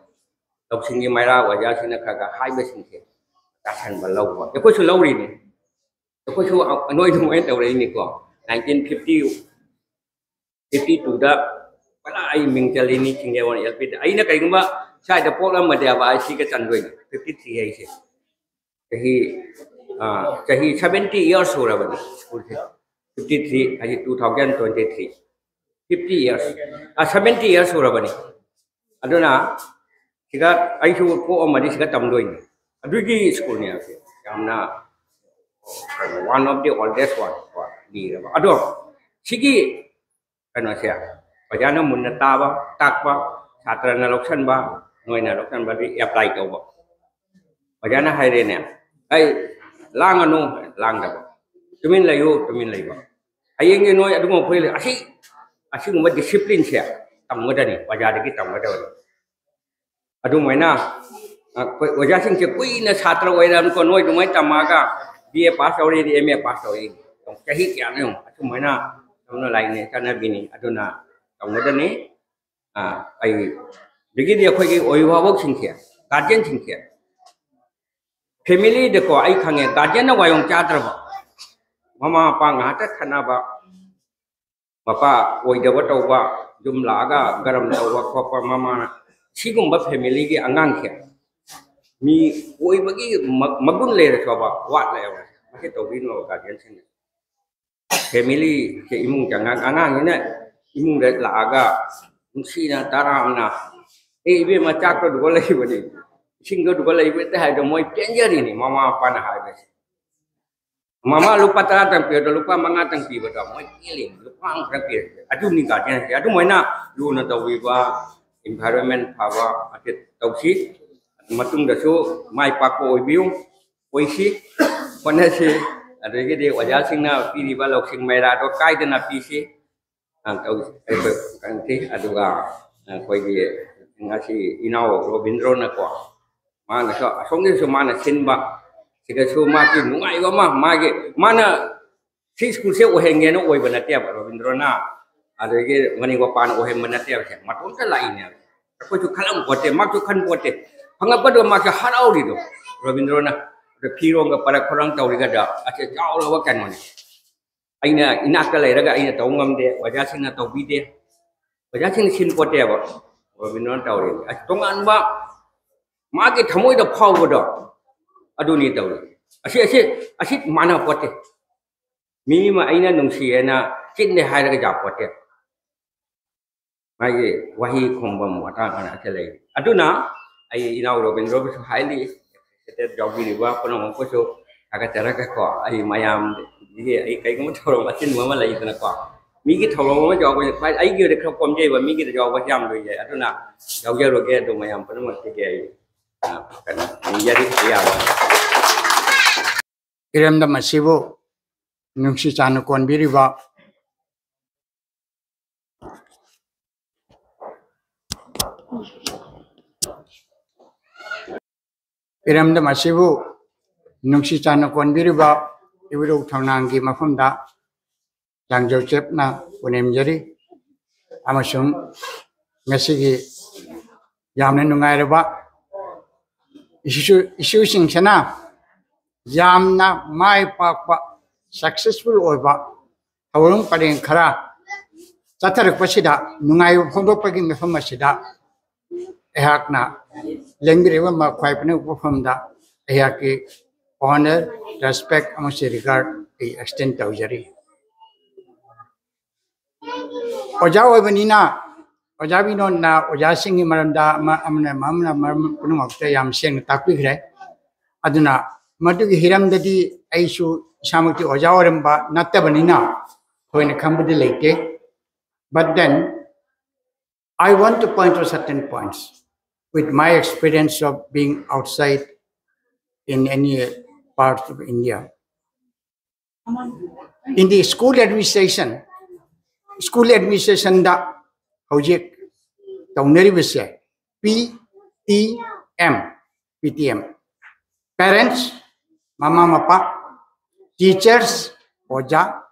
ꯂꯧꯁꯤꯡꯒꯤ ꯃꯩꯔꯥ ꯑꯣꯖꯥꯁꯤꯡꯅ ꯈꯔ ꯈꯔ ꯍꯥꯏꯕꯁꯤꯡꯁꯦ ꯇꯥꯁꯟꯕ, ꯂꯧꯕ꯫ ꯑꯩꯈꯣꯏꯁꯨ ꯂꯧꯔꯤꯅꯤ, ꯑꯩꯈꯣꯏꯁꯨ ꯑ-, ꯅꯣꯏ ꯑꯗꯨꯃꯥꯏꯅ ꯇꯧꯔꯛꯏꯅꯤꯀꯣ꯫ ꯅꯥꯏꯟꯇꯤꯟ ꯐꯤꯐꯇꯤ, ꯐꯤꯐꯇꯤ ꯇꯨꯗ ꯄꯨꯔꯥ ꯑꯩ ꯃꯤꯡ ꯆꯜꯂꯤꯅꯤ ꯊꯤꯡꯒꯦꯋꯥꯟ ꯑꯦꯜ ꯄꯤꯗ꯫ ꯑꯩꯅ ꯀꯩꯒꯨꯝꯕ ꯁ꯭ꯋꯥꯏꯗ ꯄꯣꯛꯂꯝꯃꯗꯤ ꯍꯥꯏꯕ, ꯑꯩ ꯁꯤꯒ ꯆꯟꯗꯣꯏꯅꯤ, ꯐꯤꯐꯇꯤ ꯊ꯭ꯔꯤ ꯍꯥꯏꯁꯦ꯫ ꯆꯍꯤ, ꯑ, ꯆꯍꯤ ꯁꯚꯦꯟꯇꯤ ꯏꯌꯥꯔꯁ ꯁꯨꯔꯕꯅꯤ ꯁ꯭ꯀꯨꯜꯁꯦ꯫ ꯐꯤꯐꯇꯤ ꯊ꯭ꯔꯤ ꯍꯥꯏꯁꯦ two thousand twenty three. Fifty years, ꯑ, ꯁꯚꯦꯟꯇꯤ ꯏꯌꯥꯔꯁ ꯁꯨꯔꯕꯅꯤ꯫ ꯑꯗꯨꯅ ꯁꯤꯗ ꯑꯩꯁꯨ ꯄꯣꯛꯑꯝꯃꯗꯤ ꯁꯤꯗ ꯇꯝꯗꯣꯏꯅꯤ꯫ ꯑꯗꯨꯒꯤ ꯁ꯭ꯀꯨꯜꯅꯦ ꯑꯁꯦ, ꯌꯥꯝꯅ, ꯀꯩꯅꯣ, one of the oldest one ꯀꯣ, ꯂꯤꯔꯕ꯫ ꯑꯗꯣ ꯁꯤꯒꯤ ꯀꯩꯅꯣꯁꯦ, ꯑꯣꯖꯥꯅ ꯃꯨꯟꯅ ꯇꯥꯕ, ꯇꯥꯛꯄ, ꯁꯥꯇ꯭ꯔꯅ ꯂꯧꯁꯟꯕ, ꯅꯣꯏꯅ ꯂꯧꯁꯟꯕꯗꯤ ꯑꯦꯄ꯭ꯂꯥꯏ ꯇꯧꯕ꯫ ꯑꯣꯖꯥꯅ ꯍꯥꯏꯔꯦꯅꯦ, "ꯑꯩ ꯂꯥꯡꯒꯅꯨ", ꯂꯥꯡꯗꯕ, "ꯇꯨꯃꯤꯟ ꯂꯩꯌꯨ", ꯇꯨꯃꯤꯟ ꯂꯩꯕ꯫ ꯍꯌꯦꯡꯒꯤ ꯅꯣꯏ ꯑꯗꯨꯒꯨꯝꯕ ꯑꯩꯈꯣꯏ ꯑꯁꯤ, ꯑꯁꯤꯒꯨꯝꯕ ꯗꯤꯁꯤꯄ꯭ꯂꯤꯟꯁꯦ ꯇꯝꯒꯗꯕꯅꯤ, ꯑꯣꯖꯥꯗꯒꯤ ꯇꯝꯒꯗꯕꯅꯤ꯫ ꯑꯗꯨꯃꯥꯏꯅ ꯑꯩꯈꯣꯏ ꯑꯣꯖꯥꯁꯤꯡꯁꯦ ꯀꯨꯏꯅ ꯁꯥꯇ꯭ꯔ ꯑꯣꯏꯔꯕꯅꯤꯀꯣ, ꯅꯣꯏ ꯑꯗꯨꯃꯥꯏꯅ ꯇꯝꯃꯛꯑꯒ ꯕꯤ ꯑꯦ ꯄꯥꯁ ꯇꯧꯔꯤ, ꯑꯦꯝ ꯑꯦ ꯄꯥꯁ ꯇꯧꯔꯤ, ꯆꯍꯤ ꯀꯌꯥꯅꯣ ꯌꯦꯡꯉꯣ, ꯑꯁꯨꯃꯥꯏꯅ ꯇꯧꯅ ꯂꯥꯛꯏꯅꯦ, ꯆꯠꯅꯕꯤꯅꯤ꯫ ꯑꯗꯨꯅ ꯇꯧꯒꯗꯕꯅꯤ꯫ ꯑ, ꯑꯩ ꯑꯗꯒꯤꯗꯤ ꯑꯩꯈꯣꯏꯒꯤ ꯑꯣꯏꯕ ꯚꯥꯕꯣꯛꯁꯤꯡꯁꯦ, ꯒꯥꯔꯖꯤꯌꯟꯁꯤꯡꯁꯦ, ꯐꯦꯃꯤꯂꯤꯗꯀꯣ, ꯑꯩ ꯈꯪꯉꯦ, ꯒꯥꯔꯖꯤꯌꯟꯅ ꯋꯥꯌꯣꯡ ꯆꯥꯗ꯭ꯔꯕ, ꯃꯃꯥ ꯃꯄꯥ ꯉꯥꯏꯍꯥꯛꯇ ꯈꯠꯅꯕ, ꯃꯄꯥ ꯑꯣꯏꯗꯕ ꯇꯧꯕ, ꯌꯨꯝ ꯂꯥꯛꯑꯒ ꯒꯔꯝ ꯇꯧꯕ ꯈꯣꯠꯄ, ꯃꯃꯥꯅ ꯁꯤꯒꯨꯝꯕ ꯐꯦꯃꯤꯂꯤꯒꯤ ꯑꯉꯥꯡꯁꯦ ꯃꯤ ꯑꯣꯏꯕꯒꯤ ꯃ-, ꯃꯒꯨꯟ ꯂꯩꯔꯁꯨꯕ ꯋꯥꯠꯂꯦꯕ꯫ ꯃꯁꯤ ꯇꯧꯕꯤꯅꯣꯕ guardianꯁꯤꯡꯅ꯫ Family ꯁꯦ, ꯏꯃꯨꯡ ꯆꯪꯉꯛ-, ꯑꯉꯥꯡꯁꯤꯅ ꯏꯃꯨꯡꯗ ꯂꯥꯛꯑꯒ ꯅꯨꯡꯁꯤꯅ ꯇꯔꯥꯝꯅ, "ꯑꯦ ꯏꯕꯦꯝꯃ, ꯆꯥꯛꯇꯣ ꯑꯗꯨꯒ ꯂꯩꯕꯅꯤ, ꯏꯁꯤꯡꯗꯣ ꯑꯗꯨꯒ ꯂꯩꯕ" ꯍꯦꯛꯇ ꯍꯥꯏꯕꯗꯣ ꯃꯣꯏ ꯄꯦꯟꯖꯔꯤꯅꯤ ꯃꯃꯥ ꯃꯄꯥꯅ ꯍꯥꯏꯕꯁꯦ꯫ "ꯃꯃꯥ, ꯂꯨꯄꯥ ꯇꯔꯥꯇꯪ ꯄꯤꯕꯗꯣ ꯂꯨꯄꯥ ꯃꯉꯥꯇꯪ ꯄꯤꯕꯗꯣ ꯃꯣꯏ ꯄꯦꯜꯂꯤ, ꯂꯨꯄꯥ ꯑꯃꯈꯛꯇꯪ ꯄꯤꯔꯁꯦ"꯫ ꯑꯗꯨꯅꯤ guardianꯁꯦ꯫ ꯑꯗꯨꯃꯥꯏꯅ ꯂꯨꯅ ꯇꯧꯕꯤꯕ, environment ꯐꯕ ꯑꯁꯤ ꯇꯧꯁꯤ꯫ ꯃꯇꯨꯡꯗꯁꯨ ꯃꯥꯏ ꯄꯥꯛꯄ ꯑꯣꯏꯕꯤꯌꯨ, ꯑꯣꯏꯁꯤ, ꯍꯣꯠꯅꯁꯤ꯫ ꯑꯗꯒꯤꯗꯤ ꯑꯣꯖꯥꯁꯤꯡꯅ ꯄꯤꯔꯤꯕ ꯂꯧꯁꯤꯡ ꯃꯩꯔꯥꯗꯣ ꯀꯥꯏꯗꯅ ꯄꯤꯁꯤ꯫ ꯑ, ꯇꯧꯁꯤ꯫ ꯑꯩꯈꯣꯏ ꯀꯩꯅꯣꯁꯤ, ꯑꯗꯨꯒ ꯑꯩꯈꯣꯏꯒꯤ ꯉꯁꯤ ꯏꯅꯥꯎ ꯔꯣꯕꯤꯟꯗ꯭ꯔꯣꯅꯀꯣ, ꯃꯥꯅꯁꯨ ꯑꯁꯣꯝꯒꯤꯁꯨ ꯃꯥꯅ ꯁꯤꯟꯕ, ꯁꯤꯗꯁꯨ ꯃꯥꯒꯤ ꯅꯨꯡꯉꯥꯏꯕ ꯑꯃ, ꯃꯥꯒꯤ, ꯃꯥꯅ ꯁꯤ ꯁ꯭ꯀꯨꯜꯁꯦ ꯑꯣꯏꯍꯟꯒꯦꯅ ꯑꯣꯏꯕ ꯅꯠꯇꯦꯕ ꯔꯣꯕꯤꯟꯗ꯭ꯔꯣꯅ, ꯑꯗꯒꯤ ꯃꯅꯤꯡ ꯃꯄꯥꯟ ꯑꯣꯏꯍꯟꯕ ꯅꯠꯇꯦꯕ, ꯁꯦ ꯃꯇꯣꯝꯇ ꯂꯥꯛꯏꯅꯦꯕ꯫ ꯑꯩꯈꯣꯏꯁꯨ ꯈꯜꯂꯝ ꯄꯣꯠꯇꯦ, ꯃꯥꯁꯨ ꯈꯟ ꯄꯣꯠꯇꯦ꯫ ꯐꯪꯉꯛꯄꯗꯣ ꯃꯥꯁꯨ ꯍꯔꯥꯎꯔꯤꯗꯣ, ꯔꯣꯕꯤꯟꯗ꯭ꯔꯣꯅ꯫ ꯑꯗ ꯐꯤꯔꯣꯟꯒ ꯄꯔꯛ ꯈꯣꯔꯪ ꯇꯧꯔꯤꯒꯗ ꯑꯁꯦ ꯆꯥꯎꯔꯕ ꯀꯩꯅꯣꯅꯤ꯫ ꯑꯩꯅ ꯏꯅꯥꯛꯇ ꯂꯩꯔꯒ ꯑꯩꯅ ꯇꯧꯕ ꯉꯝꯗꯦ, ꯑꯣꯖꯥꯁꯤꯡꯅ ꯇꯧꯕꯤꯗꯦ꯫ ꯑꯣꯖꯥꯁꯤꯡꯅ ꯁꯤꯟ ꯄꯣꯠꯇꯦꯕ, ꯔꯣꯕꯤꯟꯗ꯭ꯔꯣꯅ ꯇꯧꯔꯤꯅꯤ꯫ ꯑꯁ, ꯇꯣꯉꯥꯟꯕ ꯃꯥꯒꯤ ꯊꯃꯣꯏꯗ ꯐꯥꯎꯕꯗꯣ ꯑꯗꯨꯅꯤ ꯇꯧꯔꯤ꯫ ꯑꯁꯤ, ꯑꯁꯤ, ꯑꯁꯤ ꯃꯥꯟꯅ ꯄꯣꯠꯇꯦ꯫ ꯃꯤ ꯑꯃ ꯑꯩꯅ ꯅꯨꯡꯁꯤꯌꯦꯅ ꯆꯤꯟꯗ ꯍꯥꯏꯔꯒ ꯌꯥꯄꯣꯠꯇꯦ꯫ ꯃꯥꯒꯤ ꯋꯥꯍꯩ ꯈꯣꯝꯕꯝ ꯋꯥꯇꯥ ꯉꯥꯛꯇ ꯂꯩ꯫ ꯑꯗꯨꯅ ꯑꯩ ꯏꯅꯥꯎ ꯔꯣꯕꯤꯟꯗ꯭ꯔꯣꯕꯨꯁꯨ ꯍꯥꯏꯔꯤ, ꯁꯦꯇꯦꯠ ꯌꯥꯎꯕꯤꯔꯤꯕ ꯄꯨꯝꯅꯃꯛꯄꯨꯁꯨ ꯊꯥꯒꯠꯆꯔꯒꯀꯣ, ꯑꯩ ꯃꯌꯥꯝꯒꯤ ꯑꯩ ꯀꯩꯒꯨꯝꯕ ꯊꯧꯔꯝ ꯑꯆꯤꯟꯕ ꯑꯃ ꯂꯩꯗꯅꯀꯣ, ꯃꯤꯒꯤ ꯊꯧꯔꯝ ꯑꯃ ꯌꯥꯎꯕꯁꯦ ꯈ꯭ꯋꯥꯏ ꯑꯩꯒꯤ ꯑꯣꯏꯅ ꯈꯔ ꯀꯣꯝꯖꯩꯕ, ꯃꯤꯒꯤꯗ ꯌꯥꯎꯕꯁꯦ ꯌꯥꯝ ꯂꯨꯏꯌꯦ꯫ ꯑꯗꯨꯅ ꯌꯥꯎꯖꯔꯨꯒꯦ꯫ ꯑꯗꯨ ꯃꯌꯥꯝ ꯄꯨꯝꯅꯃꯛꯁꯤꯒꯤ ꯑꯩ, ꯑ, ꯀꯩꯅꯣ, ꯌꯥꯔꯤ ꯌꯥꯕ꯫ ꯏꯔꯝꯗꯝ ꯑꯁꯤꯕꯨ ꯅꯨꯡꯁꯤ ꯆꯥꯟꯅ ꯀꯣꯟꯕꯤꯔꯤꯕ, ꯏꯔꯝꯗꯝ ꯑꯁꯤꯕꯨ ꯅꯨꯡꯁꯤ ꯆꯥꯟꯅ ꯀꯣꯟꯕꯤꯔꯤꯕ ꯏꯕꯨꯙꯧ ꯊꯧꯅꯥꯡꯒꯤ ꯃꯐꯝꯗ ꯂꯥꯡꯖꯧ ꯆꯦꯞꯅ ꯄꯨꯅꯦꯝꯖꯔꯤ꯫ ꯑꯃꯁꯨꯡ ꯉꯁꯤꯒꯤ ꯌꯥꯝꯅ ꯅꯨꯡꯉꯥꯏꯔꯕ ꯏꯁꯨ-, ꯏꯁꯨꯁꯤꯡꯁꯤꯅ ꯌꯥꯝꯅ ꯃꯥꯏ ꯄꯥꯛꯄ, successful ꯑꯣꯏꯕ ꯊꯧꯔꯝ ꯄꯔꯦꯡ ꯈꯔ ꯆꯠꯊꯔꯛꯄꯁꯤꯗ ꯅꯨꯡꯉꯥꯏꯕ ꯐꯣꯡꯗꯣꯛꯄꯒꯤ ꯃꯐꯝ ꯑꯁꯤꯗ ꯑꯩꯍꯥꯛꯅ ꯂꯦꯡꯕꯤꯔꯤꯕ ꯃ-, ꯈ꯭ꯋꯥꯏ ꯄꯨꯅꯦꯛ ꯄꯣꯛꯐꯝꯗ ꯑꯩꯍꯥꯛꯀꯤ honor, respect ꯑꯃꯁꯨꯡ regard ꯑꯩ extend ꯇꯧꯖꯔꯤ꯫ ꯑꯣꯖꯥ ꯑꯣꯏꯕꯅꯤꯅ, ꯑꯣꯖꯥ ꯕꯤꯅꯣꯗꯅ ꯑꯣꯖꯥꯁꯤꯡꯒꯤ ꯃꯔꯝꯗ ꯑꯃ-, ꯑꯃꯅ ꯑꯃꯅ ꯃꯔꯝ ꯄꯨꯝꯅꯃꯛꯇ ꯌꯥꯝ ꯁꯦꯡꯅ ꯇꯥꯛꯄꯤꯈ꯭ꯔꯦ꯫ ꯑꯗꯨꯅ ꯃꯗꯨꯒꯤ ꯍꯤꯔꯝꯗꯗꯤ ꯑꯩꯁꯨ ꯏꯁꯥꯃꯛꯇꯤ ꯑꯣꯖꯥ ꯑꯣꯏꯔꯝꯕ ꯅꯠꯇꯕꯅꯤꯅ ꯊꯣꯏꯅ ꯈꯪꯕꯗꯤ ꯂꯩꯇꯦ꯫ But then, I want to point to certain points with my experience of being outside in any parts of India. In the school administration, school administrationꯗ ꯍꯧꯖꯤꯛ ꯇꯧꯅꯔꯤꯕꯁꯦ P T M, P T M, parents, ꯃꯃꯥ ꯃꯄꯥ, teachers, ꯑꯣꯖꯥ,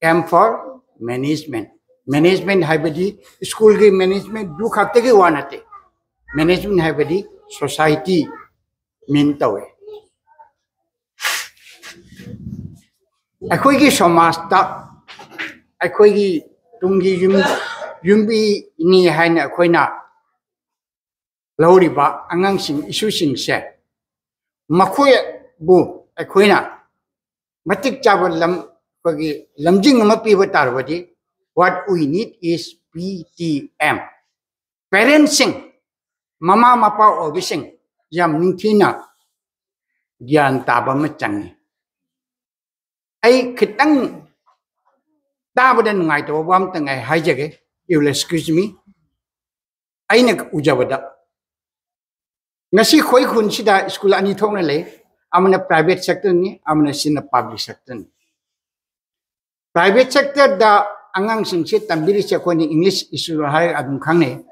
M for management. Management ꯍꯥꯏꯕꯗꯤ schoolꯒꯤ managementꯗꯨ ꯈꯛꯇꯒꯤ ꯋꯥ ꯅꯠꯇꯦ꯫ Management ꯍꯥꯏꯕꯗꯤ society mean ꯇꯧꯋꯦ꯫ ꯑꯩꯈꯣꯏꯒꯤ ꯁꯃꯥꯖꯇ ꯑꯩꯈꯣꯏꯒꯤ ꯇꯨꯡꯒꯤ ꯌꯨꯝ-, ꯌꯨꯝꯕꯤꯅꯤ ꯍꯥꯏꯅ ꯑꯩꯈꯣꯏꯅ ꯂꯧꯔꯤꯕ ꯑꯉꯥꯡꯁꯤꯡ, ꯏꯁꯨꯁꯤꯡꯁꯦ, ꯃꯈꯣꯏꯕꯨ ꯑꯩꯈꯣꯏꯅ ꯃꯇꯤꯛ ꯆꯥꯕ ꯂꯝ, ꯑꯩꯈꯣꯏꯒꯤ ꯂꯝꯖꯤꯡ ꯑꯃ ꯄꯤꯕ ꯇꯥꯔꯕꯗꯤ, what we need is P T M꯫ Parentsꯁꯤꯡ, ꯃꯃꯥ ꯃꯄꯥ ꯑꯣꯏꯕꯁꯤꯡ ꯌꯥꯝ ꯅꯤꯡꯊꯤꯅ ꯒ꯭ꯌꯥꯟ ꯇꯥꯕ ꯑꯃ ꯆꯪꯉꯤ꯫ ꯑꯩ ꯈꯤꯇꯪ ꯇꯥꯕꯗ ꯅꯨꯡꯉꯥꯏꯇꯕ ꯋꯥ ꯑꯃꯇꯪ ꯑꯩ ꯍꯥꯏꯖꯒꯦ, you will excuse me꯫ ꯑꯩꯅ ꯎꯖꯕꯗ, ꯉꯁꯤ ꯑꯩꯈꯣꯏ ꯈꯨꯟꯁꯤꯗ school ꯑꯅꯤ ꯊꯣꯛꯅ ꯂꯩ, ꯑꯃꯅ private sectorꯅꯤ, ꯑꯃꯅ ꯁꯤꯅ public sectorꯅꯤ꯫ Private sectorꯗ ꯑꯉꯥꯡꯁꯤꯡꯁꯦ ꯇꯝꯕꯤꯔꯤꯁꯦ ꯑꯩꯈꯣꯏꯅ English school ꯍꯥꯏꯔꯒ ꯑꯗꯨꯝ ꯈꯪꯅꯩ꯫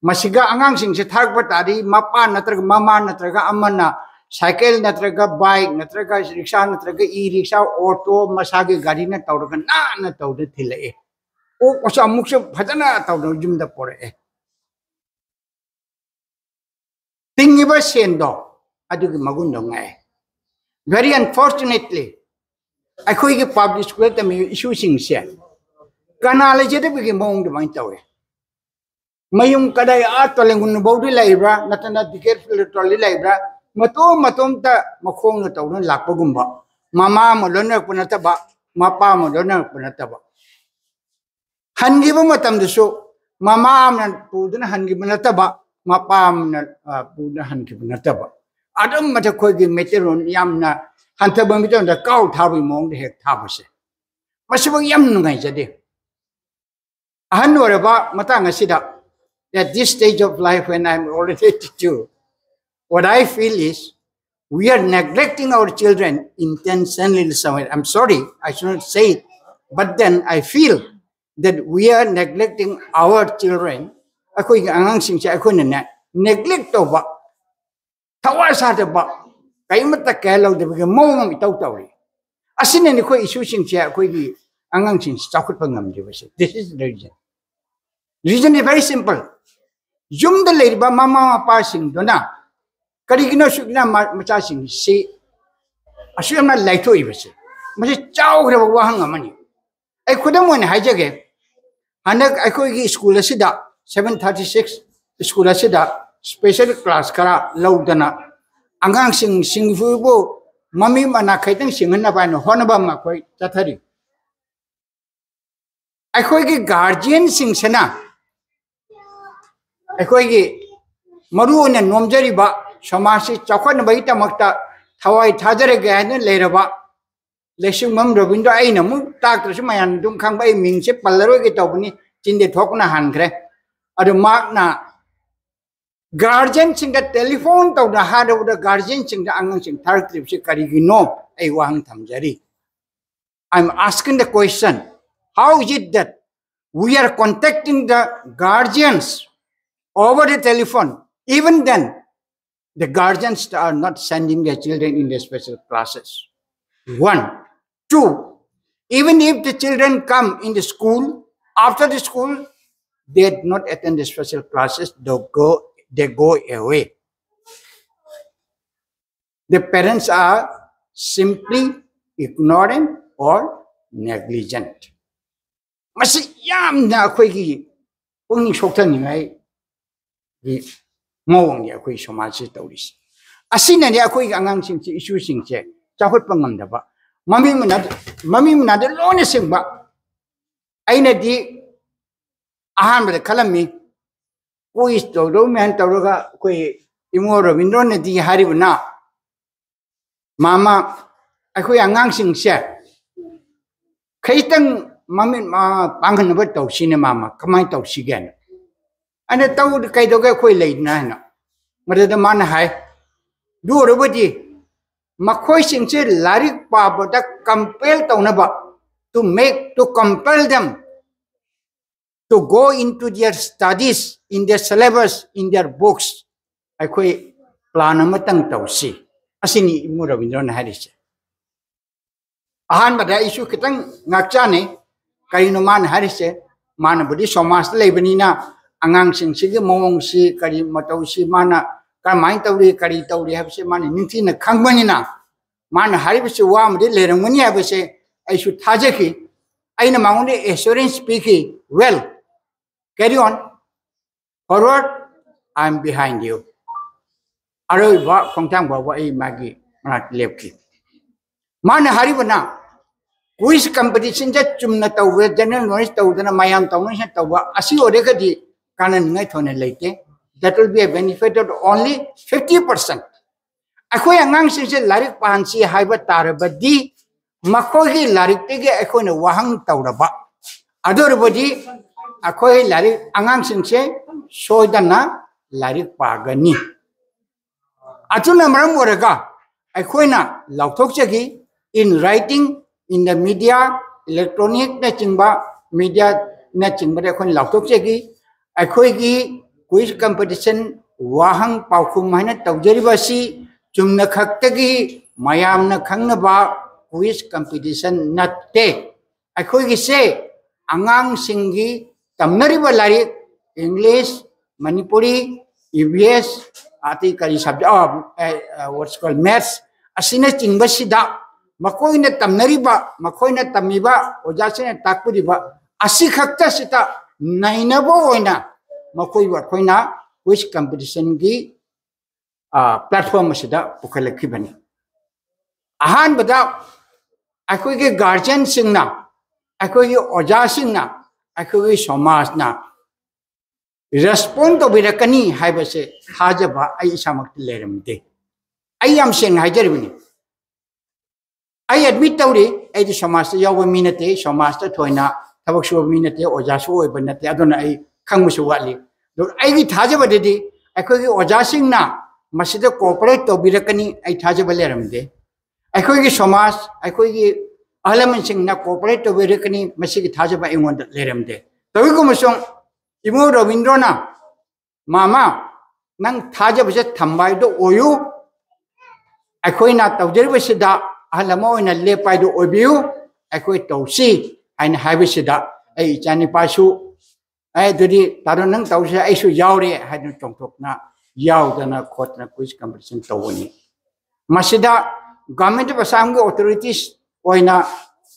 ꯃꯁꯤꯒ ꯑꯉꯥꯡꯁꯤꯡꯁꯦ ꯊꯥꯔꯛꯄ ꯇꯥꯔꯗꯤ ꯃꯄꯥ ꯅꯠꯇ꯭ꯔꯒ ꯃꯃꯥ ꯅꯠꯇ꯭ꯔꯒ ꯑꯃꯅ cycle ꯅꯠꯇ꯭ꯔꯒ bike ꯅꯠꯇ꯭ꯔꯒ ꯔꯤꯛꯁꯥ ꯅꯠꯇ꯭ꯔꯒ e-rickshaw, auto, ꯃꯁꯥꯒꯤ ꯒꯥꯔꯤꯅ ꯇꯧꯔꯒ ꯅꯥꯟꯅ ꯇꯧꯗꯅ ꯊꯤꯜꯂꯛꯑꯦ꯫ ꯑꯣꯛꯄꯁꯨ ꯑꯃꯨꯛꯁꯨ ꯐꯖꯅ ꯇꯧꯗꯅ ꯌꯨꯝꯗ ꯄꯣꯔꯛꯑꯦ꯫ ꯇꯤꯡꯉꯤꯕ ꯁꯦꯟꯗꯣ ꯑꯗꯨꯒꯤ ꯃꯒꯨꯟꯗꯣ ꯉꯥꯛꯑꯦ꯫ Very unfortunately, ꯑꯩꯈꯣꯏꯒꯤ public school ꯇꯝꯃꯤꯕ ꯏꯁꯨꯁꯤꯡꯁꯦ ꯀꯅꯥ ꯂꯩꯖꯗꯕꯒꯤ ꯃꯑꯣꯡ ꯑꯗꯨꯃꯥꯏꯅ ꯇꯧꯋꯦ꯫ ꯃꯌꯨꯝ ꯀꯗꯥꯏ ꯑꯥ ꯇꯣꯂꯦꯡꯒꯨꯟ ꯐꯥꯎꯗꯤ ꯂꯩꯕ꯭ꯔꯥ, ꯅꯠꯇꯅ ꯗꯤ ꯀꯦ ꯐꯤꯜꯇꯔꯗꯤ ꯂꯩꯕ꯭ꯔꯥ, ꯃꯇꯣꯝ ꯃꯇꯣꯝꯇ ꯃꯈꯣꯡꯅ ꯇꯧꯗꯨꯅ ꯂꯥꯛꯄꯒꯨꯝꯕ, ꯃꯃꯥ ꯑꯃ ꯂꯣꯏꯅꯔꯛꯄ ꯅꯠꯇꯕ, ꯃꯄꯥ ꯑꯃ ꯂꯣꯏꯅꯔꯛꯄ ꯅꯠꯇꯕ, ꯍꯟꯈꯤꯕ ꯃꯇꯝꯗꯁꯨ ꯃꯃꯥ ꯑꯃꯅ ꯄꯨꯗꯨꯅ ꯍꯟꯈꯤꯕ ꯅꯠꯇꯕ, ꯃꯄꯥ ꯑꯃꯅ ꯄꯨꯗꯨꯅ ꯍꯟꯈꯤꯕ ꯅꯠꯇꯕ, ꯑꯗꯨꯝꯕꯗ ꯑꯩꯈꯣꯏꯒꯤ ꯃꯩꯇꯩꯂꯣꯟ ꯌꯥꯝꯅ ꯍꯟꯊꯕ ꯃꯤꯇꯝꯗ ꯀꯥꯎ ꯊꯥꯕꯒꯤ ꯃꯑꯣꯡꯗ ꯍꯦꯛ ꯊꯥꯕꯁꯦ, ꯃꯁꯤꯐꯥꯎ ꯌꯥꯝ ꯅꯨꯡꯉꯥꯏꯖꯗꯦ꯫ ꯑꯍꯟ ꯑꯣꯏꯔꯕ ꯃꯇꯥꯡ ꯑꯁꯤꯗ, at this stage of life when I'm already eighty-two, what I feel is we are neglecting our children intentionally somewhere. I'm sorry, I shouldn't say it, but then I feel that we are neglecting our children. ꯑꯩꯈꯣꯏꯒꯤ ꯑꯉꯥꯡꯁꯤꯡꯁꯦ ꯑꯩꯈꯣꯏꯅꯅꯦ neglect ꯇꯧꯕ, ꯊꯋꯥ ꯁꯥꯗꯕ, ꯀꯔꯤꯃꯠꯇ care ꯂꯧꯗꯕꯒꯤ ꯃꯑꯣꯡ ꯑꯃ ꯏꯇꯧ ꯇꯧꯔꯤ꯫ ꯑꯁꯤꯅꯅꯤ ꯑꯩꯈꯣꯏ ꯏꯁꯨꯁꯤꯡꯁꯦ, ꯑꯩꯈꯣꯏꯒꯤ ꯑꯉꯥꯡꯁꯤꯡꯁꯦ ꯆꯥꯎꯈꯠꯄ ꯉꯝꯗ꯭ꯔꯤꯕꯁꯦ꯫ This is the reason. Reason is very simple. ꯌꯨꯝꯗ ꯂꯩꯔꯤꯕ ꯃꯃꯥ ꯃꯄꯥꯁꯤꯡꯗꯨꯅ ꯀꯔꯤꯒꯤꯅꯣ ꯑꯁꯨꯛ ꯌꯥꯝꯅ ꯃꯆꯥꯁꯤꯡꯁꯤ ꯑꯁꯨꯛ ꯌꯥꯝꯅ ꯂꯥꯏꯊꯣꯛꯏꯕꯁꯦ? ꯃꯁꯤ ꯆꯥꯎꯈ꯭ꯔꯕ ꯋꯥꯍꯪ ꯑꯃꯅꯤ꯫ ꯑꯩ ꯈꯨꯗꯝ ꯑꯣꯏꯅ ꯍꯥꯏꯖꯒꯦ, ꯍꯟꯗꯛ ꯑꯩꯈꯣꯏꯒꯤ ꯁ꯭ꯀꯨꯜ ꯑꯁꯤꯗ, seven thirty six ꯁ꯭ꯀꯨꯜ ꯑꯁꯤꯗ special class ꯈꯔ ꯂꯧꯗꯅ ꯑꯉꯥꯡꯁꯤꯡꯁꯤꯕꯨ ꯃꯃꯤ ꯃꯅꯥ ꯈꯤꯇꯪ ꯁꯤꯡꯍꯟꯅꯕ ꯍꯥꯏꯅ ꯍꯣꯠꯅꯕ ꯑꯃ ꯑꯩꯈꯣꯏ ꯆꯠꯊꯔꯤ꯫ ꯑꯩꯈꯣꯏꯒꯤ ꯒꯥꯔꯖꯤꯌꯟꯁꯤꯡꯁꯤꯅ ꯑꯩꯈꯣꯏꯒꯤ ꯃꯔꯨ ꯑꯣꯏꯅ ꯅꯣꯝꯖꯔꯤꯕ ꯁꯃꯥꯖꯁꯤ ꯆꯥꯎꯈꯠꯅꯕꯒꯤꯗꯃꯛꯇ ꯊꯋꯥꯏ ꯊꯥꯖꯔꯒꯦ ꯍꯥꯏꯅ ꯂꯩꯔꯕ ꯂꯩꯁꯤꯡꯕꯝ ꯔꯕꯤꯟꯗ꯭ꯔꯣ, ꯑꯩꯅ ꯑꯃꯨꯛ ꯇꯥꯛꯇ꯭ꯔꯁꯨ ꯃꯌꯥꯝ ꯑꯗꯨꯝ ꯈꯪꯕ, ꯑꯩ ꯃꯤꯡꯁꯦ ꯄꯜꯂꯔꯣꯏꯒꯦ ꯇꯧꯕꯅꯤ, ꯆꯤꯟꯗꯤ ꯊꯣꯛꯄꯅ ꯍꯥꯟꯈ꯭ꯔꯦ꯫ ꯑꯗꯨ ꯃꯍꯥꯛꯅ ꯒꯥꯔꯖꯤꯌꯟꯁꯤꯡꯗ ꯇꯦꯂꯤꯐꯣꯟ ꯇꯧꯗꯅ ꯍꯥꯏꯔꯕꯗ ꯒꯥꯔꯖꯤꯌꯟꯁꯤꯡꯗ ꯑꯉꯥꯡꯁꯤꯡ ꯊꯥꯔꯛꯇ꯭ꯔꯤꯕꯁꯤ ꯀꯔꯤꯒꯤꯅꯣ? ꯑꯩ ꯋꯥꯍꯪ ꯊꯝꯖꯔꯤ꯫ I'm asking the question, how is it that we are contacting the guardians over the telephone? Even then, the guardians are not sending their children in the special classes. One. Two, even if the children come in the school, after the school, they do not attend the special classes, they go, they go away. The parents are simply ignorant or negligent. ꯃꯁꯤ ꯌꯥꯝꯅ ꯑꯩꯈꯣꯏꯒꯤ ꯄꯨꯛꯅꯤꯡ ꯁꯣꯛꯊꯅꯤꯡꯉꯥꯏꯒꯤ ꯃꯑꯣꯡꯅꯤ ꯑꯩꯈꯣꯏ ꯁꯃꯥꯖꯁꯤ ꯇꯧꯔꯤꯁꯤ꯫ ꯑꯁꯤꯅꯅꯤ ꯑꯩꯈꯣꯏꯒꯤ ꯑꯉꯥꯡꯁꯤꯡꯁꯤ, ꯏꯁꯨꯁꯤꯡꯁꯦ ꯆꯥꯎꯈꯠꯄ ꯉꯝꯗꯕ꯫ ꯃꯃꯤꯡ ꯃꯅꯥ, ꯃꯃꯤꯡ ꯃꯅꯥꯗ ꯂꯣꯏꯅ ꯁꯦꯡꯕ꯫ ꯑꯩꯅꯗꯤ ꯑꯍꯥꯟꯕꯗ ꯈꯜꯂꯝꯃꯤ, ꯀꯣꯏ ꯇꯧꯗꯧ ꯃꯌꯥꯝ ꯇꯧꯔꯒ ꯑꯩꯈꯣꯏ ꯏꯃꯣ ꯔꯕꯤꯟꯗ꯭ꯔꯣꯅꯗꯤ ꯍꯥꯏꯔꯤꯕꯅ, "ꯃꯥꯃ, ꯑꯩꯈꯣꯏ ꯑꯉꯥꯡꯁꯤꯡꯁꯦ ꯈꯤꯇꯪ ꯃꯃꯤꯠ ꯃꯥ ꯄꯥꯡꯍꯟꯅꯕ ꯇꯧꯁꯤꯅꯦ ꯃꯥꯃ, ꯀꯃꯥꯏꯅ ꯇꯧꯁꯤꯒꯦꯅ?" ꯑꯩꯅ, "ꯇꯧ, ꯀꯩꯗꯧꯒꯦ, ꯑꯩꯈꯣꯏ ꯂꯩꯗꯅ" ꯍꯥꯏꯅ꯫ ꯃꯗꯨꯗ ꯃꯥꯅ ꯍꯥꯏ, "ꯑꯗꯨ ꯑꯣꯏꯔꯕꯗꯤ ꯃꯈꯣꯏꯁꯤꯡꯁꯦ ꯂꯥꯏꯔꯤꯛ ꯄꯥꯕꯗ compel ꯇꯧꯅꯕ, to make, to compel them to go into their studies, in their syllabus, in their books, ꯑꯩꯈꯣꯏ plan ꯑꯃꯇꯪ ꯇꯧꯁꯤ"꯫ ꯑꯁꯤꯅꯤ ꯏꯃꯨ ꯔꯕꯤꯟꯗ꯭ꯔꯅ ꯍꯥꯏꯔꯤꯁꯦ꯫ ꯑꯍꯥꯟꯕꯗ ꯑꯩꯁꯨ ꯈꯤꯇꯪ ꯉꯥꯛꯆꯥꯅꯩ꯫ ꯀꯔꯤꯅꯣ ꯃꯥꯅ ꯍꯥꯏꯔꯤꯁꯦ? ꯃꯥꯅꯕꯨꯗꯤ ꯁꯃꯥꯖꯇ ꯂꯩꯕꯅꯤꯅ ꯑꯉꯥꯡꯁꯤꯡꯁꯤꯒꯤ ꯃꯑꯣꯡꯁꯤ, ꯀꯔꯤ ꯃꯇꯧꯁꯤ, ꯃꯥꯅ ꯀꯔꯝꯍꯥꯏꯅ ꯇꯧꯔꯤ, ꯀꯔꯤ ꯇꯧꯔꯤ ꯍꯥꯏꯕꯁꯤ ꯃꯥꯅ ꯅꯤꯡꯊꯤꯅ ꯈꯪꯕꯅꯤꯅ, ꯃꯥꯅ ꯍꯥꯏꯔꯤꯕꯁꯤ ꯋꯥ ꯑꯃꯗꯤ ꯂꯩꯔꯝꯒꯅꯤ ꯍꯥꯏꯕꯁꯦ ꯑꯩꯁꯨ ꯊꯥꯖꯈꯤ꯫ ꯑꯩꯅ ꯃꯉꯣꯟꯗ assurance ꯄꯤꯈꯤ, "Well, carry on, forward, I am behind you"꯫ ꯑꯔꯣꯏꯕ ꯈꯣꯡꯊꯥꯡ ꯐꯥꯎꯕ ꯑꯩ ꯃꯥꯒꯤ ꯃꯅꯥꯛꯇ ꯂꯦꯞꯈꯤ꯫ ꯃꯥꯅ ꯍꯥꯏꯔꯤꯕꯅ, quiz competition ꯁꯦ ꯆꯨꯝꯅ ꯇꯧꯕ, general knowledge ꯇꯧꯗꯅ ꯃꯌꯥꯝ ꯇꯧꯅꯩꯁꯦ ꯇꯧꯕ, ꯑꯁꯤ ꯑꯣꯏꯔꯒꯗꯤ ꯀꯥꯟꯅꯅꯤꯡꯉꯥꯏ ꯊꯣꯏꯅ ꯂꯩꯇꯦ꯫ That will be a benefit of only fifty percent꯫ ꯑꯩꯈꯣꯏ ꯑꯉꯥꯡꯁꯤꯡꯁꯦ ꯂꯥꯏꯔꯤꯛ ꯄꯥꯍꯟꯁꯤ ꯍꯥꯏꯕ ꯇꯥꯔꯕꯗꯤ ꯃꯈꯣꯏꯒꯤ ꯂꯥꯏꯔꯤꯛꯇꯒꯤ ꯑꯩꯈꯣꯏꯅ ꯋꯥꯍꯪ ꯇꯧꯔꯕ, ꯑꯗꯨ ꯑꯣꯏꯔꯕꯗꯤ ꯑꯩꯈꯣꯏ ꯂꯥꯏꯔꯤꯛ, ꯑꯉꯥꯡꯁꯤꯡꯁꯦ ꯁꯣꯏꯗꯅ ꯂꯥꯏꯔꯤꯛ ꯄꯥꯒꯅꯤ꯫ ꯑꯗꯨꯅ ꯃꯔꯝ ꯑꯣꯏꯔꯒ ꯑꯩꯈꯣꯏꯅ ꯂꯥꯎꯊꯣꯛꯆꯈꯤ, in writing, in the media, electronic ꯅꯆꯤꯡꯕ, media ꯅꯆꯤꯡꯕꯗ ꯑꯩꯈꯣꯏꯅ ꯂꯥꯎꯊꯣꯛꯆꯈꯤ, ꯑꯩꯈꯣꯏꯒꯤ quiz competition, ꯋꯥꯍꯪ ꯄꯥꯎꯈꯨꯝ ꯍꯥꯏꯅ ꯇꯧꯖꯔꯤꯕ ꯑꯁꯤ ꯆꯨꯝꯅ ꯈꯛꯇꯒꯤ ꯃꯌꯥꯝꯅ ꯈꯪꯅꯕ quiz competition ꯅꯠꯇꯦ꯫ ꯑꯩꯈꯣꯏꯒꯤꯁꯦ ꯑꯉꯥꯡꯁꯤꯡꯒꯤ ꯇꯝꯅꯔꯤꯕ ꯂꯥꯏꯔꯤꯛ, English, Manipuri, E V S, ꯑꯇꯩ ꯀꯔꯤ subject, ꯑ, ꯑ, what is called, maths ꯑꯁꯤꯅꯆꯤꯡꯕꯁꯤꯗ ꯃꯈꯣꯏꯅ ꯇꯝꯅꯔꯤꯕ, ꯃꯈꯣꯏꯅ ꯇꯝꯃꯤꯕ, ꯑꯣꯖꯥꯁꯤꯡꯅ ꯇꯥꯛꯄꯤꯔꯤꯕ ꯑꯁꯤ ꯈꯛꯇꯁꯤꯗ ꯅꯩꯅꯕ ꯑꯣꯏꯅ ꯃꯈꯣꯏꯕꯨ ꯑꯩꯈꯣꯏꯅ quiz competition ꯒꯤ platform ꯑꯁꯤꯗ ꯄꯨꯈꯠꯂꯛꯈꯤꯕꯅꯤ꯫ ꯑꯍꯥꯟꯕꯗ ꯑꯩꯈꯣꯏꯒꯤ guardian ꯁꯤꯡꯅ, ꯑꯩꯈꯣꯏꯒꯤ ꯑꯣꯖꯥꯁꯤꯡꯅ, ꯑꯩꯈꯣꯏꯒꯤ ꯁꯃꯥꯖꯅ respond ꯇꯧꯕꯤꯔꯛꯀꯅꯤ ꯍꯥꯏꯕꯁꯦ ꯊꯥꯖꯕ ꯑꯩ ꯏꯁꯥꯃꯛꯇ ꯂꯩꯔꯝꯗꯦ꯫ ꯑꯩ ꯌꯥꯝ ꯁꯦꯡꯅ ꯍꯥꯏꯖꯔꯤꯕꯅꯤ꯫ ꯑꯩ admit ꯇꯧꯔꯤ, ꯑꯩꯗꯤ ꯁꯃꯥꯖꯇ ꯌꯥꯎꯕ ꯃꯤ ꯅꯠꯇꯦ, ꯁꯃꯥꯖꯇ ꯊꯣꯏꯅ ꯊꯕꯛ ꯁꯨꯕ ꯃꯤ ꯅꯠꯇꯦ, ꯑꯣꯖꯥꯁꯨ ꯑꯣꯏꯕ ꯅꯠꯇꯦ, ꯑꯗꯨꯅ ꯑꯩ ꯈꯪꯕꯁꯨ ꯋꯥꯠꯂꯤ꯫ ꯑꯗꯨ ꯑꯩꯒꯤ ꯊꯥꯖꯕꯗꯗꯤ ꯑꯩꯈꯣꯏꯒꯤ ꯑꯣꯖꯥꯁꯤꯡꯅ ꯃꯁꯤꯗ cooperate ꯇꯧꯕꯤꯔꯛꯀꯅꯤ ꯑꯩ ꯊꯥꯖꯕ ꯂꯩꯔꯝꯗꯦ꯫ ꯑꯩꯈꯣꯏꯒꯤ ꯁꯃꯥꯖ, ꯑꯩꯈꯣꯏꯒꯤ ꯑꯍꯜ ꯂꯃꯟꯁꯤꯡꯅ cooperate ꯇꯧꯕꯤꯔꯛꯀꯅꯤ, ꯃꯁꯤꯒꯤ ꯊꯥꯖꯕ ꯑꯩꯉꯣꯟꯗ ꯂꯩꯔꯝꯗꯦ꯫ ꯇꯧꯏꯒꯨꯝꯕꯁꯨꯡ ꯏꯕꯨꯡꯉꯣ ꯔꯕꯤꯟꯗ꯭ꯔꯣꯅ, "ꯃꯥꯃ, ꯅꯪ ꯊꯥꯖꯕꯁꯦ ꯊꯝꯕ ꯍꯥꯏꯗꯣ ꯑꯣꯏꯌꯨ, ꯑꯩꯈꯣꯏꯅ ꯇꯧꯖꯔꯤꯕꯁꯤꯗ ꯑꯍꯜ ꯑꯃ ꯑꯣꯏꯅ ꯂꯦꯞꯄ ꯍꯥꯏꯗꯣ ꯑꯣꯏꯕꯤꯌꯨ, ꯑꯩꯈꯣꯏ ꯇꯧꯁꯤ" ꯍꯥꯏꯅ ꯍꯥꯏꯕꯁꯤꯗ ꯑꯩ ꯏꯆꯥꯅꯤꯄꯥꯁꯨ, "ꯑꯦ, ꯑꯗꯨꯗꯤ ꯇꯥꯔꯣ, ꯅꯪ ꯇꯧꯁꯦ, ꯑꯩꯁꯨ ꯌꯥꯎꯔꯦ" ꯍꯥꯏꯗꯅ ꯆꯣꯡꯊꯣꯛꯇꯅ ꯌꯥꯎꯗꯅ ꯈꯣꯠꯇꯅ quiz competition ꯇꯧꯕꯅꯤ꯫ ꯃꯁꯤꯗ Government of Assam ꯒꯤ authorities ꯑꯣꯏꯅ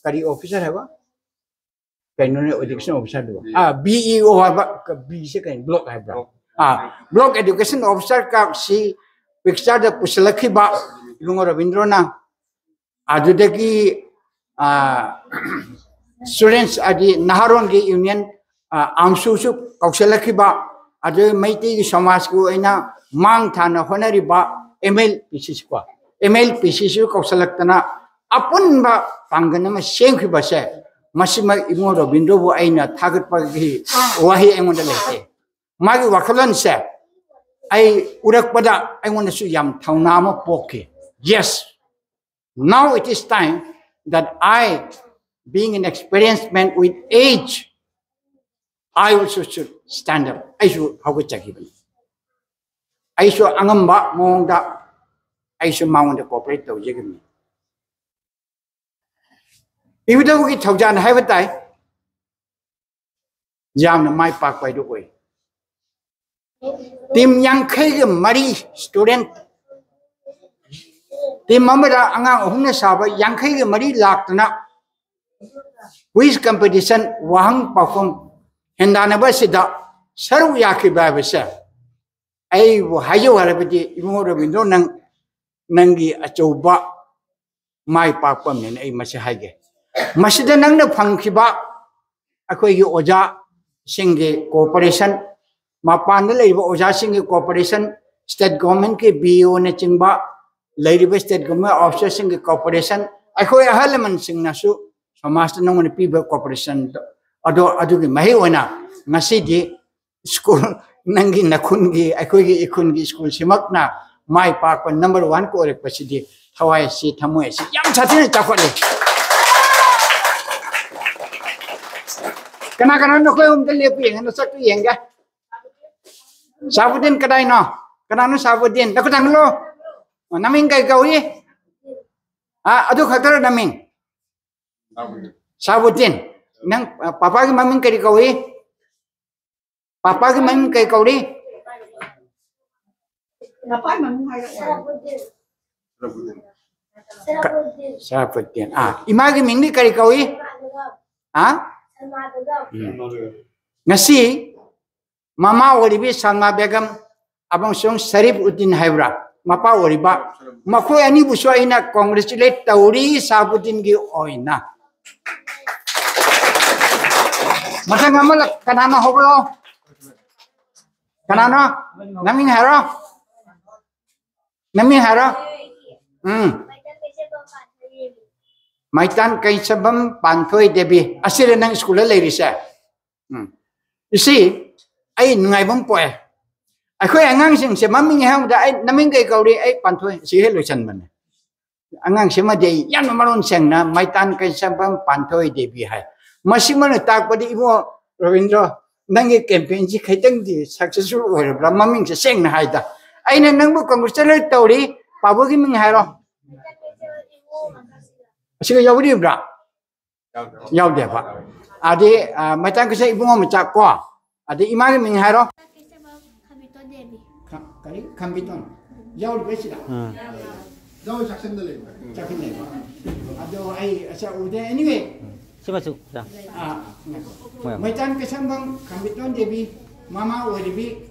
ꯀꯔꯤ officer ꯍꯥꯏꯕ? ꯀꯩꯅꯣꯅꯦ, education officer ꯗꯨꯕꯣ? ꯑꯥ, B E O ꯍꯥꯏꯕ, ꯕꯤ ꯁꯦ ꯀꯩꯅꯣ, block ꯍꯥꯏꯕ꯭ꯔꯥ? ꯑꯥ, block education officer ꯀ ꯁꯤ picture ꯗ ꯄꯨꯁꯤꯜꯂꯛꯈꯤꯕ ꯏꯕꯨꯡꯉꯣ ꯔꯕꯤꯟꯗ꯭ꯔꯣꯅ꯫ ꯑꯗꯨꯗꯒꯤ, ꯑꯥ, students ꯍꯥꯏꯗꯤ ꯅꯍꯥꯔꯣꯟꯒꯤ union, ꯑꯥ, ꯑꯥꯝꯁꯨꯁꯨ ꯀꯧꯁꯤꯜꯂꯛꯈꯤꯕ, ꯑꯗꯨ ꯃꯩꯇꯩꯒꯤ ꯁꯃꯥꯖꯀꯤ ꯑꯣꯏꯅ ꯃꯥꯡ ꯊꯥꯅ ꯍꯣꯠꯅꯔꯤꯕ M L P C C ꯀꯣ, M L P C C ꯁꯨ ꯀꯧꯁꯤꯜꯂꯛꯇꯅ ꯑꯄꯨꯟꯕ ꯄꯥꯡꯒꯜ ꯑꯃ ꯁꯦꯝꯈꯤꯕꯁꯦ, ꯃꯁꯤꯃꯛ ꯏꯕꯨꯡꯉꯣ ꯔꯕꯤꯟꯗ꯭ꯔꯕꯨ ꯑꯩꯅ ꯊꯥꯒꯠꯄꯒꯤ ꯋꯥꯍꯩ ꯑꯩꯉꯣꯟꯗ ꯂꯩꯇꯦ꯫ ꯃꯥꯒꯤ ꯋꯥꯈꯜꯂꯣꯟꯁꯦ ꯑꯩ ꯎꯔꯛꯄꯗ ꯑꯩꯉꯣꯟꯗꯁꯨ ꯌꯥꯝ ꯊꯧꯅꯥ ꯑꯃ ꯄꯣꯛꯈꯤ꯫ Yes, now it is time that I, being an experienced man with age, I also should stand up. ꯑꯩꯁꯨ ꯍꯧꯒꯠꯆꯈꯤꯕꯅꯤ꯫ ꯑꯩꯁꯨ ꯑꯉꯝꯕ ꯃꯑꯣꯡꯗ ꯑꯩꯁꯨ ꯃꯉꯣꯟꯗ cooperate ꯇꯧꯖꯈꯤꯕꯅꯤ꯫ ꯏꯕꯨꯙꯧꯒꯤ ꯊꯧꯖꯥꯜ ꯍꯥꯏꯕ ꯇꯥꯏ, ꯌꯥꯝꯅ ꯃꯥꯏ ꯄꯥꯛꯄ ꯍꯥꯏꯗꯨ ꯑꯣꯏ꯫ Team ꯌꯥꯡꯈꯩꯒ ꯃꯔꯤ student, team ꯑꯃꯗ ꯑꯉꯥꯡ ꯑꯍꯨꯝꯅ ꯁꯥꯕ ꯌꯥꯡꯈꯩꯒ ꯃꯔꯤ ꯂꯥꯛꯇꯅ quiz competition, ꯋꯥꯍꯪ ꯄꯥꯎꯈꯨꯝ ꯍꯦꯟꯗꯥꯟꯅꯕ ꯑꯁꯤꯗ ꯁꯔꯨꯛ ꯌꯥꯈꯤꯕ ꯍꯥꯏꯕꯁꯦ ꯑꯩꯕꯨ ꯍꯥꯏꯖꯧ ꯍꯥꯏꯔꯕꯗꯤ ꯏꯕꯨꯡꯉꯣ ꯔꯕꯤꯟꯗ꯭ꯔꯣ, ꯅꯪ, ꯅꯪꯒꯤ ꯑꯆꯧꯕ ꯃꯥꯏ ꯄꯥꯛꯄ ꯑꯃꯅꯦꯅ ꯑꯩ ꯃꯁꯤ ꯍꯥꯏꯒꯦ꯫ ꯃꯁꯤꯗ ꯅꯪꯅ ꯐꯪꯈꯤꯕ ꯑꯩꯈꯣꯏꯒꯤ ꯑꯣꯖꯥꯁꯤꯡꯒꯤ cooperation, ꯃꯄꯥꯟꯗ ꯂꯩꯔꯤꯕ ꯑꯣꯖꯥꯁꯤꯡꯒꯤ cooperation, state governmentꯀꯤ B O ꯅꯆꯤꯡꯕ ꯂꯩꯔꯤꯕ state government officerꯁꯤꯡꯒꯤ cooperation, ꯑꯩꯈꯣꯏ ꯑꯍꯜ ꯂꯃꯟꯁꯤꯡꯅꯁꯨ ꯁꯃꯥꯖꯇ ꯅꯉꯣꯟꯗ ꯄꯤꯕ cooperation ꯑꯗꯣ, ꯑꯗꯨꯒꯤ ꯃꯍꯩ ꯑꯣꯏꯅ ꯉꯁꯤꯗꯤ ꯁ꯭ꯀꯨꯜ, ꯅꯪꯒꯤ ꯅꯈꯨꯟꯒꯤ, ꯑꯩꯈꯣꯏꯒꯤ ꯏꯈꯨꯟꯒꯤ ꯁ꯭ꯀꯨꯜꯁꯤꯃꯛꯅ ꯃꯥꯏ ꯄꯥꯛꯄ number one ꯀ ꯑꯣꯏꯔꯛꯄꯁꯤꯗꯤ ꯊꯋꯥꯏ ꯑꯁꯤ, ꯊꯃꯣꯏ ꯑꯁꯤ ꯌꯥꯝ ꯁꯥꯊꯤꯅ ꯆꯥꯎꯈꯠꯂꯤ꯫ ꯀꯅꯥ ꯀꯅꯥꯅꯣ ꯑꯩꯈꯣꯏ ꯑꯍꯨꯝꯗ ꯂꯦꯞꯄ ꯌꯦꯡꯉꯦ, ꯅꯁꯛꯇꯨ ꯌꯦꯡꯒꯦ꯫ ꯁꯥꯕꯨꯗꯤꯟ ꯀꯗꯥꯏꯅꯣ? ꯀꯅꯥꯅꯣ ꯁꯥꯕꯨꯗꯤꯟ? ꯅꯈꯨꯠ ꯊꯥꯡꯒꯠꯂꯣ꯫ ꯑꯣ, ꯅꯃꯤꯡ ꯀꯩ ꯀꯧꯏ? ꯑ, ꯑꯗꯨ ꯈꯛꯇꯔꯣ ꯅꯃꯤꯡ? ꯁꯥꯕꯨꯗꯤꯟ꯫ ꯅꯪ, ꯑ, ꯄꯥꯄꯥꯒꯤ ꯃꯃꯤꯡ ꯀꯔꯤ ꯀꯧꯏ? ꯄꯥꯄꯥꯒꯤ ꯃꯃꯤꯡ ꯀꯩ ꯀꯧꯔꯤ? ꯅꯄꯥꯏ ꯃꯃꯤꯡ ꯍꯥꯏꯔꯛꯑꯣ꯫ ꯁꯔꯥꯐꯨꯗꯤꯟ꯫ ꯑꯥ, ꯏꯃꯥꯒꯤ ꯃꯤꯡꯗꯤ ꯀꯔꯤ ꯀꯧꯏ? ꯍꯥ? ꯎꯝ꯫ ꯉꯁꯤ ꯃꯃꯥ ꯑꯣꯏꯔꯤꯕꯤ ꯁꯜꯃꯥ ꯕꯦꯒꯝ ꯑꯃꯁꯨꯡ ꯁꯔꯤꯐ ꯎꯗꯤꯟ ꯍꯥꯏꯕ꯭ꯔꯥ, ꯃꯄꯥ ꯑꯣꯏꯔꯤꯕ, ꯃꯈꯣꯏ ꯑꯅꯤꯕꯨꯁꯨ ꯑꯩꯅ congratulate ꯇꯧꯔꯤ ꯁꯥꯕꯨꯗꯤꯟꯒꯤ ꯑꯣꯏꯅ꯫ ꯃꯊꯪ ꯑꯃ ꯂꯥꯛ-, ꯀꯅꯥꯅꯣ ꯍꯧꯒꯠꯂꯣ? ꯀꯅꯥꯅꯣ? ꯅꯃꯤꯡ ꯍꯥꯏꯔꯣ꯫ ꯅꯃꯤꯡ ꯍꯥꯏꯔꯣ꯫ ꯎꯝ꯫ ꯃꯩꯇꯥꯟ ꯀꯩꯁꯕꯝ ꯄꯥꯟꯊꯣꯏ ꯗꯦꯕꯤ꯫ ꯑꯁꯤꯔ ꯅꯪ ꯁ꯭ꯀꯨꯜꯗ ꯂꯩꯔꯤꯁꯦ? ꯎꯝ꯫ ꯏꯁꯤ, ꯑꯩ ꯅꯨꯡꯉꯥꯏꯕ ꯑꯃ ꯄꯣꯛꯑꯦ꯫ ꯑꯩꯈꯣꯏ ꯑꯉꯥꯡꯁꯤꯡꯁꯦ ꯃꯃꯤꯡ ꯍꯥꯏꯕꯗ ꯑꯩ ꯅꯃꯤꯡ ꯀꯩ ꯀꯧꯔꯤ? ꯑꯩ ꯄꯥꯟꯊꯣꯏ꯫ ꯁꯤ ꯍꯦꯛ ꯂꯣꯏꯁꯟꯕꯅꯦ꯫ ꯑꯉꯥꯡꯁꯤꯃꯗꯤ ꯑꯩ ꯌꯥꯝꯅ ꯃꯔꯣꯟ ꯁꯦꯡꯅ ꯃꯩꯇꯥꯟ ꯀꯩꯁꯥꯝꯕꯝ ꯄꯥꯟꯊꯣꯏ ꯗꯦꯕꯤ ꯍꯥꯏ꯫ ꯃꯁꯤꯃꯅ ꯇꯥꯛꯄꯗꯤ ꯏꯕꯨꯡꯉꯣ ꯔꯕꯤꯟꯗ꯭ꯔꯣ, ꯅꯪꯒꯤ campaign ꯁꯤ ꯈꯤꯇꯪꯗꯤ successful ꯑꯣꯏꯔꯕ꯭ꯔꯥ? ꯃꯃꯤꯡꯁꯦ ꯁꯦꯡꯅ ꯍꯥꯏꯗ꯫ ꯑꯩꯅ ꯅꯪꯕꯨ congratulate ꯇꯧꯔꯤ꯫ ꯄꯥꯕꯨꯒꯤ ꯃꯤꯡ ꯍꯥꯏꯔꯣ꯫ ꯑꯁꯤꯒ ꯌꯥꯎꯕꯤꯔꯤꯕ꯭ꯔꯥ? ꯌꯥꯎꯗꯦꯕ꯫ ꯑꯗꯤ, ꯑ, ꯃꯩꯇꯥꯟ ꯀꯩꯁꯥꯝ ꯏꯕꯨꯡꯉꯣ ꯃꯆꯥ ꯀꯣ꯫ ꯑꯗꯤ ꯏꯃꯥꯒꯤ ꯃꯤꯡ ꯍꯥꯏꯔꯣ꯫ ꯀꯩꯁꯥꯝꯕꯝ ꯈꯝꯕꯤꯇꯣꯟ ꯗꯦꯕꯤ꯫ ꯈ-, ꯀꯔꯤ? ꯈꯝꯕꯤꯇꯣꯟ꯫ ꯌꯥꯎꯔꯤꯕ꯭ꯔꯥ ꯁꯤꯗ? ꯎꯝ꯫ ꯌꯥꯎꯔꯤ, ꯆꯥꯛꯁꯪꯗ ꯂꯩꯕ꯫ ꯆꯥꯛꯁꯪ ꯂꯩꯕ꯫ ꯑꯗꯣ ꯑꯩ ꯑꯁ ꯎꯗꯦ꯫ Anyway, ꯁꯤ ꯃꯆꯨ, ꯑꯣꯖꯥ꯫ ꯑꯥ, ꯃꯣꯏ ꯑꯃ꯫ ꯃꯩꯇꯥꯟ ꯀꯩꯁꯝꯕꯝ ꯈꯝꯕꯤꯇꯣꯟ ꯗꯦꯕꯤ, ꯃꯃꯥ ꯑꯣꯏꯔꯤꯕꯤ,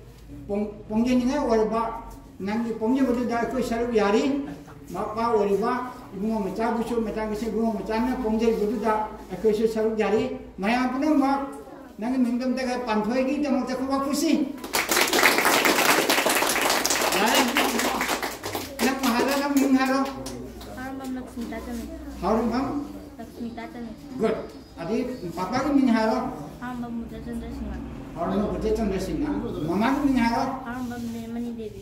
ꯄꯣꯡ-, ꯄꯣꯡꯖꯅꯤꯡꯉꯥꯏ ꯑꯣꯏꯔꯕ ꯅꯪꯒꯤ ꯄꯣꯡꯖꯕꯗꯨꯗ ꯑꯩꯈꯣꯏ ꯁꯔꯨꯛ ꯌꯥꯔꯤ꯫ ꯃꯄꯥ ꯑꯣꯏꯔꯤꯕ ꯏꯕꯨꯡꯉꯣ ꯃꯆꯥꯕꯨꯁꯨ, ꯃꯩꯇꯥꯟ ꯀꯩꯁꯝ ꯏꯕꯨꯡꯉꯣ ꯃꯆꯥꯅ ꯄꯣꯡꯖꯔꯤꯕꯗꯨꯗ ꯑꯩꯈꯣꯏꯁꯨ ꯁꯔꯨꯛ ꯌꯥꯔꯤ꯫ ꯃꯌꯥꯝ ꯄꯨꯝꯅꯃꯛ ꯅꯪꯒꯤ ꯃꯤꯡꯗꯝꯗꯒ ꯄꯥꯟꯊꯣꯏꯒꯤꯗꯃꯛꯇ ꯈꯨꯕꯥꯛ ꯈꯨꯁꯤ꯫ ꯌꯥꯔꯦ, ꯅꯪ ꯍꯥꯏꯔꯣ, ꯅꯪ ꯃꯤꯡ ꯍꯥꯏꯔꯣ꯫ ꯍꯥꯎꯔꯝꯕꯝ ꯂꯛꯁꯃꯤ ꯇꯥꯆꯝꯃꯤ꯫ ꯍꯥꯎꯔꯝꯕꯝ? ꯂꯛꯁꯃꯤ ꯇꯥꯆꯝꯃꯤ꯫ Good. ꯑꯗꯩ ꯄꯥꯄꯥꯒꯤ ꯃꯤꯡ ꯍꯥꯏꯔꯣ꯫ ꯍꯥꯎꯔꯝꯕꯝ ꯕꯨꯙꯆꯟꯗ꯭ꯔ ꯁꯤꯡꯍ꯫ ꯍꯥꯎꯔꯝꯕꯝ ꯕꯨꯙꯆꯟꯗ꯭ꯔ ꯁꯤꯡꯍ꯫ ꯃꯃꯥꯒꯤ ꯃꯤꯡ ꯍꯥꯏꯔꯣ꯫ ꯍꯥꯎꯔꯝꯕꯝ ꯅꯦꯃꯅꯤ ꯗꯦꯕꯤ꯫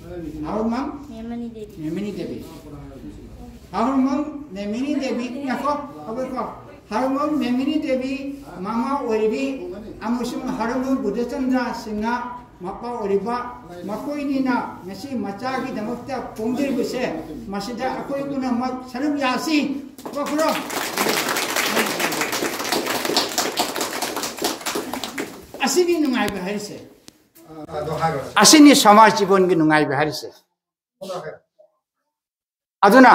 ꯍꯥꯎꯔꯝꯕꯝ? ꯅꯦꯃꯅꯤ ꯗꯦꯕꯤ꯫ ꯅꯦꯃꯅꯤ ꯗꯦꯕꯤ꯫ ꯍꯥꯎꯔꯝꯕꯝ ꯅꯦꯃꯅꯤ ꯗꯦꯕꯤ꯫ ꯉꯥꯏꯈꯣ, ꯍꯧꯒꯠꯈꯣ꯫ ꯍꯥꯎꯔꯝꯕꯝ ꯅꯦꯃꯅꯤ ꯗꯦꯕꯤ ꯃꯃꯥ ꯑꯣꯏꯔꯤꯕꯤ ꯑꯃꯁꯨꯡ ꯍꯥꯎꯔꯝꯕꯝ ꯕꯨꯙꯆꯟꯗ꯭ꯔ ꯁꯤꯡꯍ ꯃꯄꯥ ꯑꯣꯏꯔꯤꯕ ꯃꯈꯣꯏꯅꯤꯅ ꯉꯁꯤ ꯃꯆꯥꯒꯤꯗꯃꯛꯇ ꯄꯣꯡꯖꯔꯤꯕꯁꯦ, ꯃꯁꯤꯗ ꯑꯩꯈꯣꯏ ꯄꯨꯝꯅꯃꯛ ꯁꯔꯨꯛ ꯌꯥꯁꯤ꯫ ꯀꯣ ꯈꯨꯔꯨꯝ꯫ ꯑꯁꯤꯅꯤ ꯅꯨꯡꯉꯥꯏꯕ ꯍꯥꯏꯔꯤꯁꯦ꯫ ꯑꯗꯣ ꯍꯥꯏꯔꯣ꯫ ꯑꯁꯤꯅꯤ ꯁꯃꯥꯖ ꯖꯤꯕꯟꯒꯤ ꯅꯨꯡꯉꯥꯏꯕ ꯍꯥꯏꯔꯤꯁꯦ꯫ ꯑꯗꯨꯅ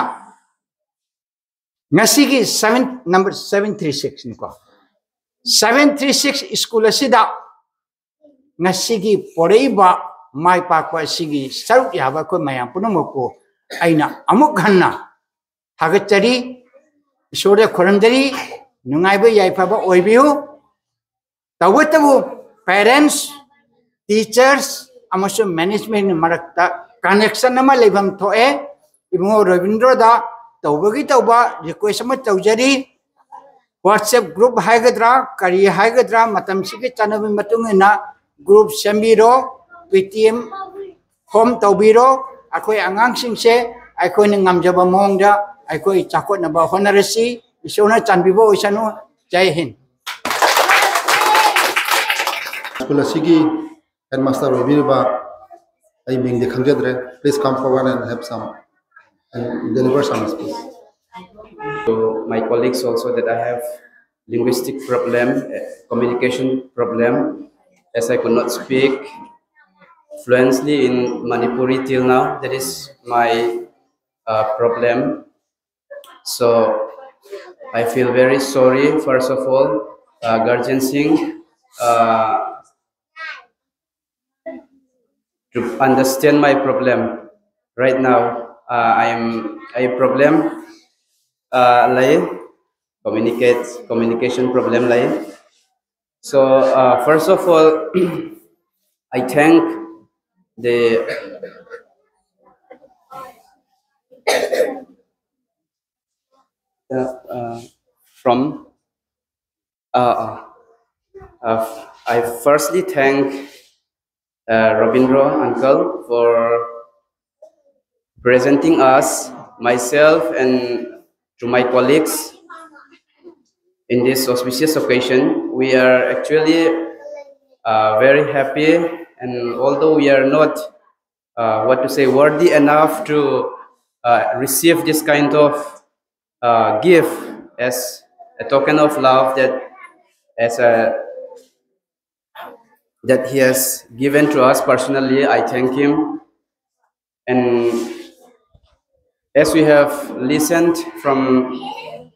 ꯉꯁꯤꯒꯤ seven, number seven three six ꯅꯤꯀꯣ꯫ Seven three six school ꯑꯁꯤꯗ ꯉꯁꯤꯒꯤ ꯄꯣꯔꯛꯏꯕ ꯃꯥꯏ ꯄꯥꯛꯄ ꯑꯁꯤꯒꯤ ꯁꯔꯨꯛ ꯌꯥꯕ ꯑꯩꯈꯣꯏ ꯃꯌꯥꯝ ꯄꯨꯝꯅꯃꯛꯄꯨ ꯑꯩꯅ ꯑꯃꯨꯛ ꯍꯟꯅ ꯊꯥꯒꯠꯆꯔꯤ, ꯏꯁꯣꯔꯗ ꯈꯨꯔꯨꯝꯖꯔꯤ꯫ ꯅꯨꯡꯉꯥꯏꯕ ꯌꯥꯏꯐꯕ ꯑꯣꯏꯕꯤꯌꯨ꯫ ꯇꯧꯕꯇꯕꯨ parents, teachers ꯑꯃꯁꯨꯡ management ꯃꯔꯛꯇ connection ꯑꯃ ꯂꯩꯐꯝ ꯊꯣꯛꯑꯦ꯫ ꯏꯕꯨꯡꯉꯣ ꯔꯕꯤꯟꯗ꯭ꯔꯣꯗ ꯇꯧꯕꯒꯤ ꯇꯧꯕ request ꯑꯃ ꯇꯧꯖꯔꯤ꯫ WhatsApp group ꯍꯥꯏꯒꯗ꯭ꯔꯥ, ꯀꯔꯤ ꯍꯥꯏꯒꯗ꯭ꯔꯥ, ꯃꯇꯝꯁꯤꯒꯤ ꯆꯠꯅꯕꯤ ꯃꯇꯨꯡ ꯏꯟꯅ group ꯁꯦꯝꯕꯤꯔꯣ, Paytm form ꯇꯧꯕꯤꯔꯣ꯫ ꯑꯩꯈꯣꯏ ꯑꯉꯥꯡꯁꯤꯡꯁꯦ ꯑꯩꯈꯣꯏꯅ ꯉꯝꯖꯕ ꯃꯑꯣꯡꯗ ꯑꯩꯈꯣꯏ ꯆꯥꯎꯈꯠꯅꯕ ꯍꯣꯠꯅꯔꯁꯤ꯫ ꯏꯁꯣꯔꯅ ꯆꯥꯟꯕꯤꯕ ꯑꯣꯏꯁꯅꯨ꯫ ꯖꯥꯏ ꯍꯤꯟꯗ꯫ ꯁ꯭ꯀꯨꯜ ꯑꯁꯤꯒꯤ headmaster ꯑꯣꯏꯕꯤꯔꯤꯕ, ꯑꯩ ꯃꯤꯡꯗꯤ ꯈꯪꯖꯗ꯭ꯔꯦ, please come forward and have some and deliver some speech. To my colleagues also that I have linguistic problem, eh, communication problem, as I could not speak fluently in Manipuri till now. That is my uh, problem. So I feel very sorry, first of all, uh, Guardian Singh, uh, to understand my problem. Right now, uh, I'm a problem uh, lay communicate communication problem lay. So uh, first of all, I thank the uh, uh, from uh, uh, I firstly thank uh, Robindro uncle for presenting us, myself and to my colleagues in this auspicious occasion. We are actually uh, very happy, and although we are not uh, what to say, worthy enough to uh, receive this kind of uh, gift as a token of love that as a that he has given to us personally. I thank him. And as we have listened from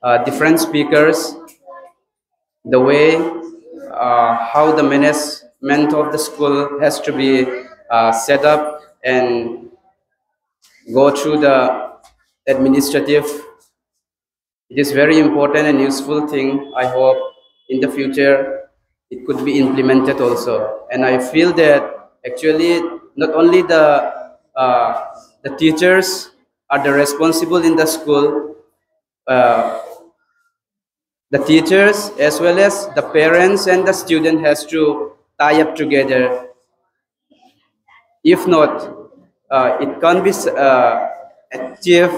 uh, different speakers, the way uh, how the management of the school has to be uh, set up and go through the administrative, it is very important and useful thing. I hope in the future it could be implemented also. And I feel that actually not only the uh, the teachers are the responsible in the school, uh, the teachers as well as the parents and the student has to tie up together. If not, uh, it can't be uh, achieve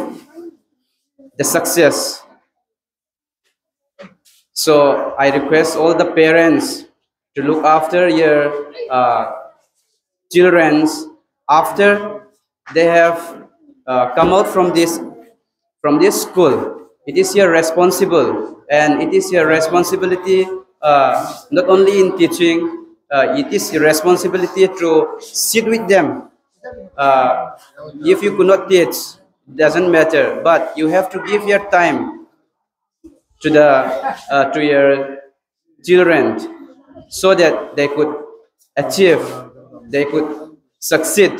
the success. So I request all the parents to look after your uh, children's after they have uh, come out from this from this school. It is your responsible, and it is your responsibility uh, not only in teaching, uh, it is your responsibility to sit with them. Uh, if you could not teach, doesn't matter, but you have to give your time to the uh, to your children, so that they could achieve, they could succeed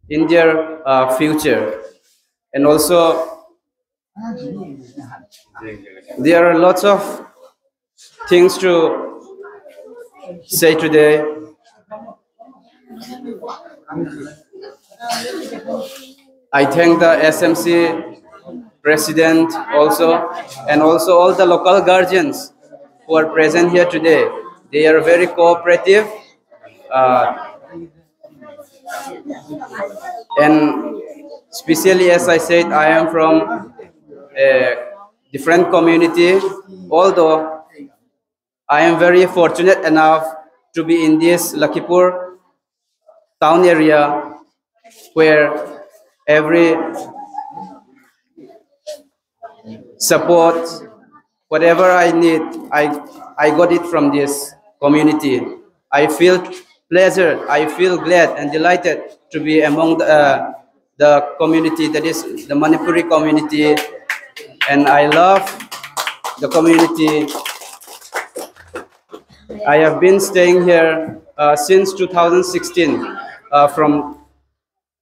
in their uh, future. And also, there are lots of things to say today. I thank the S M C president also, and also all the local guardians who are present here today. They are very cooperative. Uh, and specially, as I said, I am from a different community, although I am very fortunate enough to be in this Lakhipur town area, where every support, whatever I need, I, I got it from this community. I feel pleasure, I feel glad and delighted to be among the, uh, the community, that is the Manipuri community, and I love the community. I have been staying here uh, since two thousand sixteen uh, from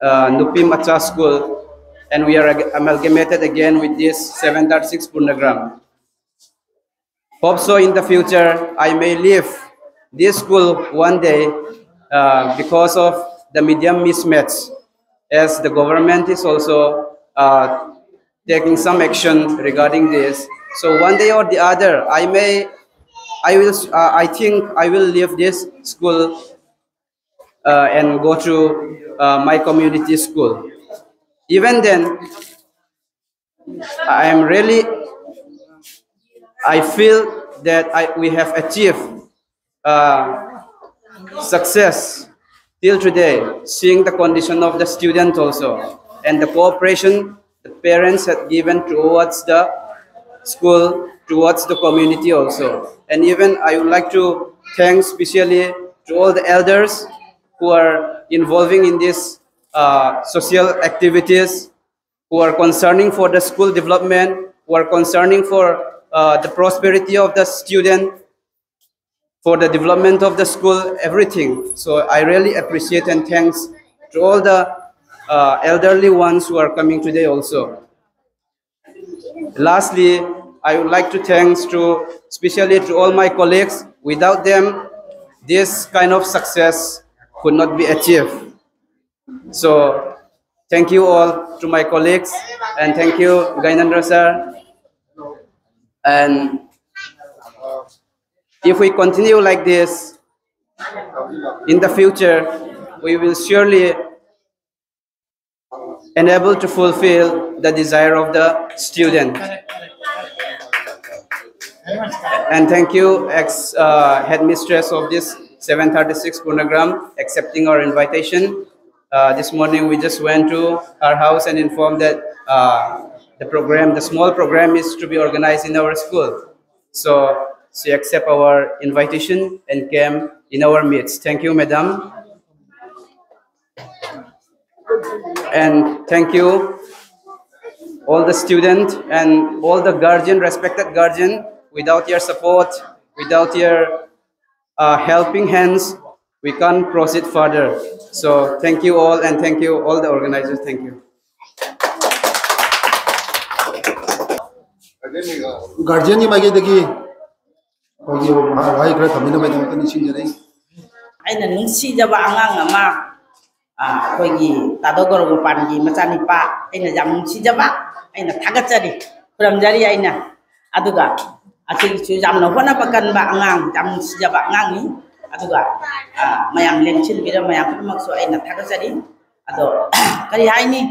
uh, Nupi Macha School, and we are ag- amalgamated again with this seven thirty-six Purnagram. Hope so in the future I may leave this school one day uh, because of the medium mismatch, as the government is also uh, taking some action regarding this. So one day or the other, I may, I will, uh, I think I will leave this school uh, and go to uh, my community school. Even then, I am really, I feel that I, we have achieved uh, success till today, seeing the condition of the student also, and the cooperation the parents had given towards the school, towards the community also. And even I would like to thank specially to all the elders who are involving in this uh, social activities, who are concerning for the school development, who are concerning for uh, the prosperity of the student, for the development of the school, everything. So I really appreciate and thanks to all the uh, elderly ones who are coming today also. Lastly, I would like to thanks to, especially to all my colleagues. Without them, this kind of success could not be achieved. So thank you all to my colleagues, and thank you, Gainendra sir. And if we continue like this, in the future, we will surely enable to fulfill the desire of the student. And thank you, ex uh, headmistress of this seven thirty-six Purnagram, accepting our invitation. Uh, this morning we just went to her house and informed that uh, the program, the small program, is to be organized in our school. So she accept our invitation and came in our midst. Thank you, madam. And thank you, all the student and all the guardian, respected guardian. Without your support, without your uh, helping hands, we can't proceed further. So thank you all, and thank you all the organizers. Thank you. Guardianꯒꯤ ꯃꯥꯏꯀꯩꯗꯒꯤ ꯑꯩꯈꯣꯏꯒꯤ ꯋꯥꯍꯩ ꯈꯔ ꯊꯝꯕꯤꯅꯕꯒꯤꯗꯃꯛꯇ ꯅꯤꯡꯁꯤꯡꯖꯔꯤ꯫ ꯑꯩꯅ ꯅꯨꯡꯁꯤꯖꯕ ꯑꯉꯥꯡ ꯑꯃ, ꯑ, ꯑꯩꯈꯣꯏꯒꯤ ꯇꯥꯗꯣ ꯒꯧꯔꯒꯣꯄꯥꯟꯒꯤ ꯃꯆꯥꯅꯤꯄꯥ, ꯑꯩꯅ ꯌꯥꯝ ꯅꯨꯡꯁꯤꯖꯕ, ꯑꯩꯅ ꯊꯥꯒꯠꯆꯔꯤ, ꯈꯨꯔꯨꯝꯖꯔꯤ꯫ ꯑꯩꯅ ꯑꯗꯨꯒ ꯑꯁꯤꯒꯤꯁꯨ ꯌꯥꯝꯅ ꯍꯣꯠꯅꯕ ꯀꯟꯕ ꯑꯉꯥꯡ, ꯌꯥꯝ ꯅꯨꯡꯁꯤꯖꯕ ꯑꯉꯥꯡꯅꯤ꯫ ꯑꯗꯨꯒ, ꯑ, ꯃꯌꯥꯝ ꯂꯦꯡꯁꯤꯟꯕꯤꯔ ꯃꯌꯥꯝ ꯄꯨꯝꯅꯃꯛꯁꯨ ꯑꯩꯅ ꯊꯥꯒꯠꯆꯔꯤ꯫ ꯑꯗꯣ ꯀꯔꯤ ꯍꯥꯏꯅꯤ,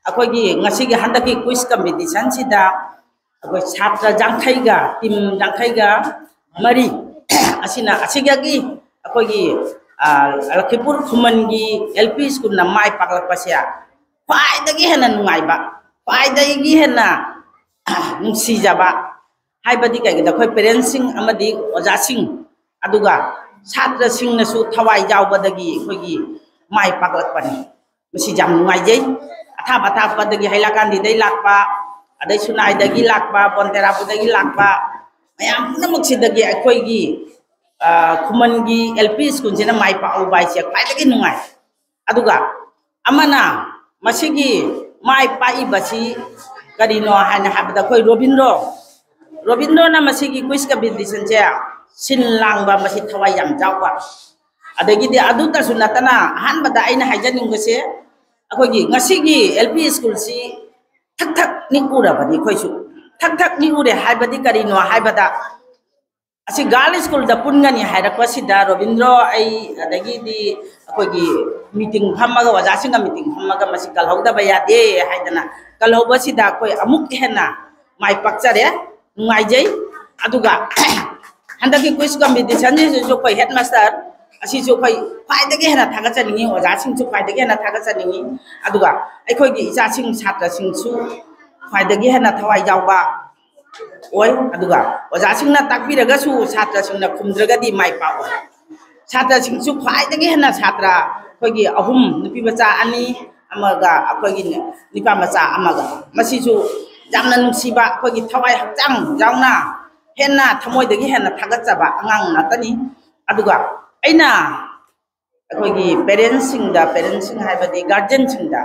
ꯑꯩꯈꯣꯏꯒꯤ ꯉꯁꯤꯒꯤ ꯍꯟꯗꯛꯀꯤ quiz competitionꯁꯤꯗ ꯑꯩꯈꯣꯏ ꯁꯥꯇ꯭ꯔ ꯌꯥꯡꯈꯩꯒ, team ꯌꯥꯡꯈꯩꯒ ꯃꯔꯤ ꯑꯁꯤꯅ, ꯑꯁꯤꯗꯒꯤ ꯑꯩꯈꯣꯏꯒꯤ, ꯑ, ꯂꯈꯤꯄꯨꯔ ꯈꯨꯃꯟꯒꯤ L P schoolꯅ ꯃꯥꯏ ꯄꯥꯛꯂꯛꯄꯁꯦ ꯈ꯭ꯋꯥꯏꯗꯒꯤ ꯍꯦꯟꯅ ꯅꯨꯡꯉꯥꯏꯕ, ꯈ꯭ꯋꯥꯏꯗꯒꯤ ꯍꯦꯟꯅ ꯅꯨꯡꯁꯤꯖꯕ, ꯍꯥꯏꯕꯗꯤ ꯀꯩꯒꯤꯅꯣ, ꯑꯩꯈꯣꯏ parentsꯁꯤꯡ ꯑꯃꯗꯤ ꯑꯣꯖꯥꯁꯤꯡ, ꯑꯗꯨꯒ ꯁꯥꯇ꯭ꯔꯁꯤꯡꯅꯁꯨ ꯊꯋꯥꯏ ꯌꯥꯎꯕꯗꯒꯤ ꯑꯩꯈꯣꯏꯒꯤ ꯃꯥꯏ ꯄꯥꯛꯂꯛꯄꯅꯤ꯫ ꯃꯁꯤ ꯌꯥꯝ ꯅꯨꯡꯉꯥꯏꯖꯩ꯫ ꯑꯊꯥꯞ ꯑꯊꯥꯞꯄꯗꯒꯤ ꯍꯩꯂꯥꯀꯥꯟꯗꯤꯗꯩ ꯂꯥꯛꯄ, ꯑꯗꯩ ꯁꯨꯅꯥꯏꯗꯒꯤ ꯂꯥꯛꯄ, ꯕꯣꯟꯇꯦꯔꯥꯕꯨꯗꯒꯤ ꯂꯥꯛꯄ ꯃꯌꯥꯝ ꯄꯨꯝꯅꯃꯛꯁꯤꯗꯒꯤ ꯑꯩꯈꯣꯏꯒꯤ, ꯑ, ꯈꯨꯃꯟꯒꯤ L P school ꯁꯤꯅ ꯃꯥꯏ ꯄꯥꯛꯍꯧꯕ ꯍꯥꯏꯁꯦ ꯈ꯭ꯋꯥꯏꯗꯒꯤ ꯅꯨꯡꯉꯥꯏ꯫ ꯑꯗꯨꯒ ꯑꯃꯅ ꯃꯁꯤꯒꯤ ꯃꯥꯏ ꯄꯥꯛꯏꯕꯁꯤ ꯀꯔꯤꯅꯣ ꯍꯥꯏꯅ ꯍꯥꯏꯕꯗ ꯑꯩꯈꯣꯏ ꯔꯣꯕꯤꯟꯗ꯭ꯔꯣ, ꯔꯣꯕꯤꯟꯗ꯭ꯔꯣꯅ ꯃꯁꯤꯒꯤ quiz competition ꯁꯦ ꯁꯤꯟ ꯂꯥꯡꯕ, ꯃꯁꯤ ꯊꯋꯥꯏ ꯌꯥꯝ ꯌꯥꯎꯕ꯫ ꯑꯗꯒꯤꯗꯤ ꯑꯗꯨꯇꯁꯨ ꯅꯠꯇꯅ ꯑꯍꯥꯟꯕꯗ ꯑꯩꯅ ꯍꯥꯏꯖꯅꯤꯡꯕꯁꯦ ꯑꯩꯈꯣꯏꯒꯤ ꯉꯁꯤꯒꯤ L P school ꯁꯤ ꯊꯛ ꯊꯛ ꯅꯤꯛꯎꯔꯕꯅꯤ ꯑꯩꯈꯣꯏꯁꯨ꯫ ꯊꯛ ꯊꯛ ꯅꯤꯛꯎꯔꯦ ꯍꯥꯏꯕꯗꯤ ꯀꯔꯤꯅꯣ ꯍꯥꯏꯕꯗ ꯑꯁꯤ girl school ꯗ ꯄꯨꯟꯒꯅꯤ ꯍꯥꯏꯔꯛꯄꯁꯤꯗ ꯔꯣꯕꯤꯟꯗ꯭ꯔꯣ, ꯑꯩ, ꯑꯗꯒꯤꯗꯤ ꯑꯩꯈꯣꯏꯒꯤ meeting ꯐꯝꯃꯒ, ꯑꯣꯖꯥꯁꯤꯡꯒ meeting ꯐꯝꯃꯒ ꯃꯁꯤ ꯀꯜꯍꯧꯗꯕ ꯌꯥꯗꯦ ꯍꯥꯏꯗꯅ ꯀꯜꯍꯧꯕꯁꯤꯗ ꯑꯩꯈꯣꯏ ꯑꯃꯨꯛ ꯍꯦꯟꯅ ꯃꯥꯏ ꯄꯥꯛꯆꯔꯦ, ꯅꯨꯡꯉꯥꯏꯖꯩ꯫ ꯑꯗꯨꯒ ꯍꯟꯗꯛꯀꯤ quiz competition ꯁꯤꯁꯨ ꯑꯩꯈꯣꯏ headmaster ꯑꯁꯤꯁꯨ ꯑꯩꯈꯣꯏ ꯈ꯭ꯋꯥꯏꯗꯒꯤ ꯍꯦꯟꯅ ꯊꯥꯒꯠꯆꯅꯤꯡꯉꯤ, ꯑꯣꯖꯥꯁꯤꯡꯁꯨ ꯈ꯭ꯋꯥꯏꯗꯒꯤ ꯍꯦꯟꯅ ꯊꯥꯒꯠꯆꯅꯤꯡꯉꯤ, ꯑꯗꯨꯒ ꯑꯩꯈꯣꯏꯒꯤ ꯏꯆꯥꯁꯤꯡ, ꯁꯥꯇ꯭ꯔꯁꯤꯡꯁꯨ ꯈ꯭ꯋꯥꯏꯗꯒꯤ ꯍꯦꯟꯅ ꯊꯋꯥꯏ ꯌꯥꯎꯕ ꯑꯣꯏ꯫ ꯑꯗꯨꯒ ꯑꯣꯖꯥꯁꯤꯡꯅ ꯇꯥꯛꯄꯤꯔꯒꯁꯨ ꯁꯥꯇ꯭ꯔꯁꯤꯡꯅ ꯈꯨꯝꯗ꯭ꯔꯒꯗꯤ ꯃꯥꯏ ꯄꯥꯛꯑꯣꯏ꯫ ꯁꯥꯇ꯭ꯔꯁꯤꯡꯁꯨ ꯈ꯭ꯋꯥꯏꯗꯒꯤ ꯍꯦꯟꯅ ꯁꯥꯇ꯭ꯔ ꯑꯩꯈꯣꯏꯒꯤ ꯑꯍꯨꯝ, ꯅꯨꯄꯤ ꯃꯆꯥ ꯑꯅꯤ ꯑꯃꯒ ꯑꯩꯈꯣꯏꯒꯤ ꯅꯨꯄꯥ ꯃꯆꯥ ꯑꯃꯒ, ꯃꯁꯤꯁꯨ ꯌꯥꯝꯅ ꯅꯨꯡꯁꯤꯕ, ꯑꯩꯈꯣꯏꯒꯤ ꯊꯋꯥꯏ ꯍꯛꯆꯥꯡ ꯌꯥꯎꯅ ꯍꯦꯟꯅ ꯊꯃꯣꯏꯗꯒꯤ ꯍꯦꯟꯅ ꯊꯥꯒꯠꯆꯕ ꯑꯉꯥꯡ ꯉꯥꯛꯇꯅꯤ꯫ ꯑꯗꯨꯒ ꯑꯩꯅ ꯑꯩꯈꯣꯏꯒꯤ parents ꯁꯤꯡꯗ, parents ꯁꯤꯡ ꯍꯥꯏꯕꯗꯤ guardian ꯁꯤꯡꯗ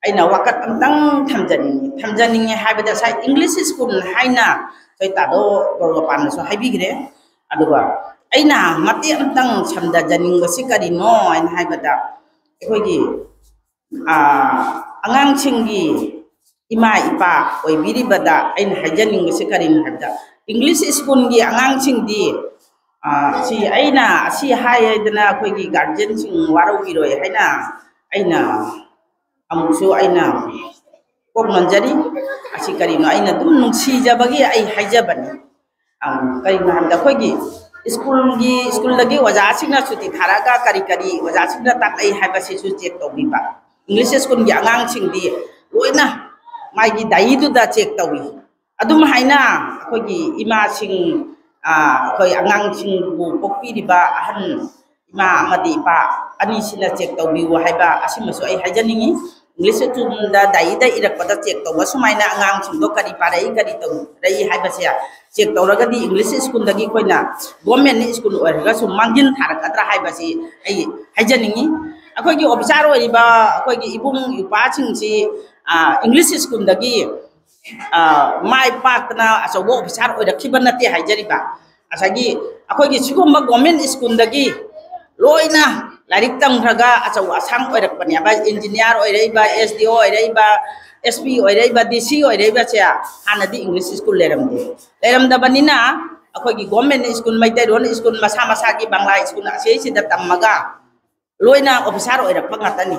ꯑꯩꯅ ꯋꯥꯀꯠ ꯑꯝꯇꯪ ꯊꯝꯖꯅꯤꯡꯉꯤ꯫ ꯊꯝꯖꯅꯤꯡꯉꯤ ꯍꯥꯏꯕꯗ ꯉꯁꯥꯏ English school ꯍꯥꯏꯅ ꯑꯩꯈꯣꯏ ꯇꯥꯗꯣ ꯒꯣꯔꯣꯄꯥꯟꯅꯁꯨ ꯍꯥꯏꯕꯤꯈ꯭ꯔꯦ꯫ ꯑꯗꯨꯒ ꯑꯩꯅ ꯃꯇꯦꯛ ꯑꯝꯇꯪ ꯁꯝꯊꯖꯅꯤꯡꯕꯁꯤ ꯀꯔꯤꯅꯣ ꯍꯥꯏꯅ ꯍꯥꯏꯕꯗ ꯑꯩꯈꯣꯏꯒꯤ, ꯑꯥ, ꯑꯉꯥꯡꯁꯤꯡꯒꯤ ꯏꯃꯥ ꯏꯄꯥ ꯑꯣꯏꯕꯤꯔꯤꯕꯗ ꯑꯩꯅ ꯍꯥꯏꯖꯅꯤꯡꯕꯁꯤ ꯀꯔꯤꯅꯣ ꯍꯥꯏꯕꯗ English school ꯒꯤ ꯑꯉꯥꯡꯁꯤꯡꯗꯤ, ꯑꯥ, ꯁꯤ ꯑꯩꯅ ꯑꯁꯤ ꯍꯥꯏ ꯍꯥꯏꯗꯅ ꯑꯩꯈꯣꯏꯒꯤ guardian ꯁꯤꯡ ꯋꯥꯔꯧꯕꯤꯔꯣꯏ ꯍꯥꯏꯅ ꯑꯩꯅ ꯑꯃꯨꯛꯁꯨ ꯑꯩꯅ ꯀꯣꯛ ꯅꯣꯟꯖꯔꯤ꯫ ꯑꯁꯤ ꯀꯔꯤꯅꯣ, ꯑꯩꯅ ꯑꯗꯨꯝ ꯅꯨꯡꯁꯤꯖꯕꯒꯤ ꯑꯩ ꯍꯥꯏꯖꯕꯅꯤ꯫ ꯑ, ꯀꯔꯤꯒꯤꯅꯣ ꯍꯥꯏꯕꯗ ꯑꯩꯈꯣꯏꯒꯤ school ꯒꯤ, school ꯗꯒꯤ ꯑꯣꯖꯥꯁꯤꯡꯅ ꯁꯨꯇꯤ ꯊꯥꯔꯛꯑꯒ ꯀꯔꯤ ꯀꯔꯤ ꯑꯣꯖꯥꯁꯤꯡꯅ ꯇꯥꯛꯂꯛꯏ ꯍꯥꯏꯕꯁꯤꯁꯨ check ꯇꯧꯕꯤꯕ꯫ English school ꯒꯤ ꯑꯉꯥꯡꯁꯤꯡꯗꯤ ꯂꯣꯏꯅ ꯃꯥꯒꯤ diary ꯗꯨꯗ check ꯇꯧꯏ꯫ ꯑꯗꯨꯝ ꯍꯥꯏꯅ ꯑꯩꯈꯣꯏꯒꯤ ꯏꯃꯥꯁꯤꯡ, ꯑ, ꯑꯩꯈꯣꯏ ꯑꯉꯥꯡꯁꯤꯡꯕꯨ ꯄꯣꯛꯄꯤꯔꯤꯕ ꯑꯍꯟ ꯏꯃꯥ ꯑꯃꯗꯤ ꯏꯄꯥ ꯑꯅꯤꯁꯤꯅ check ꯇꯧꯕꯤꯌꯨ ꯍꯥꯏꯕ ꯑꯁꯤꯃꯁꯨ ꯑꯩ ꯍꯥꯏꯖꯅꯤꯡꯉꯤ꯫ English schoolꯗ ꯗꯥꯏꯔꯤꯗ ꯏꯔꯛꯄꯗ ꯆꯦꯛ ꯇꯧꯕ, ꯁꯨꯃꯥꯏꯅ ꯑꯉꯥꯡꯁꯤꯡꯗꯣ ꯀꯔꯤ ꯄꯥꯔꯛꯏ, ꯀꯔꯤ ꯇꯧꯔꯛꯏ ꯍꯥꯏꯕꯁꯦ ꯆꯦꯛ ꯇꯧꯔꯒꯗꯤ English schoolꯗꯒꯤ ꯑꯩꯈꯣꯏꯅ government school ꯑꯣꯏꯔꯒꯁꯨ ꯃꯥꯡꯖꯤꯟ ꯊꯥꯔꯛꯀꯗ꯭ꯔꯥ ꯍꯥꯏꯕꯁꯤ ꯑꯩ ꯍꯥꯏꯖꯅꯤꯡꯉꯤ꯫ ꯑꯩꯈꯣꯏꯒꯤ officer ꯑꯣꯏꯔꯤꯕ ꯑꯩꯈꯣꯏꯒꯤ ꯏꯕꯨꯡ ꯏꯄ꯭ꯋꯥꯁꯤꯡꯁꯤ English schoolꯗꯒꯤ ꯃꯥꯏ ꯄꯥꯛꯇꯅ ꯑꯆꯧꯕ officer ꯑꯣꯏꯔꯛꯈꯤꯕ ꯅꯠꯇꯦ ꯍꯥꯏꯖꯔꯤꯕ꯫ ꯉꯁꯥꯏꯒꯤ ꯑꯩꯈꯣꯏꯒꯤ ꯁꯤꯒꯨꯝꯕ government schoolꯗꯒꯤ ꯂꯣꯏꯅ ꯂꯥꯏꯔꯤꯛ ꯇꯝꯈ꯭ꯔꯒ ꯑꯆꯧ ꯑꯁꯥꯡ ꯑꯣꯏꯔꯛꯄꯅꯦꯕ꯫ Engineer ꯑꯣꯏꯔꯛꯏꯕ, S D O ꯑꯣꯏꯔꯛꯏꯕ, S P ꯑꯣꯏꯔꯛꯏꯕ, D C ꯑꯣꯏꯔꯛꯏꯕꯁꯦ ꯍꯥꯟꯅꯗꯤ English school ꯂꯩꯔꯝꯗꯦ꯫ ꯂꯩꯔꯝꯗꯕꯅꯤꯅ ꯑꯩꯈꯣꯏꯒꯤ government school, ꯃꯩꯇꯩꯂꯣꯟ school, ꯃꯁꯥ ꯃꯁꯥꯒꯤ ꯕꯪꯂꯥ school ꯑꯁꯤꯁꯤꯗ ꯇꯝꯃꯒ ꯂꯣꯏꯅ officer ꯑꯣꯏꯔꯛꯄ ꯉꯥꯛꯇꯅꯤ꯫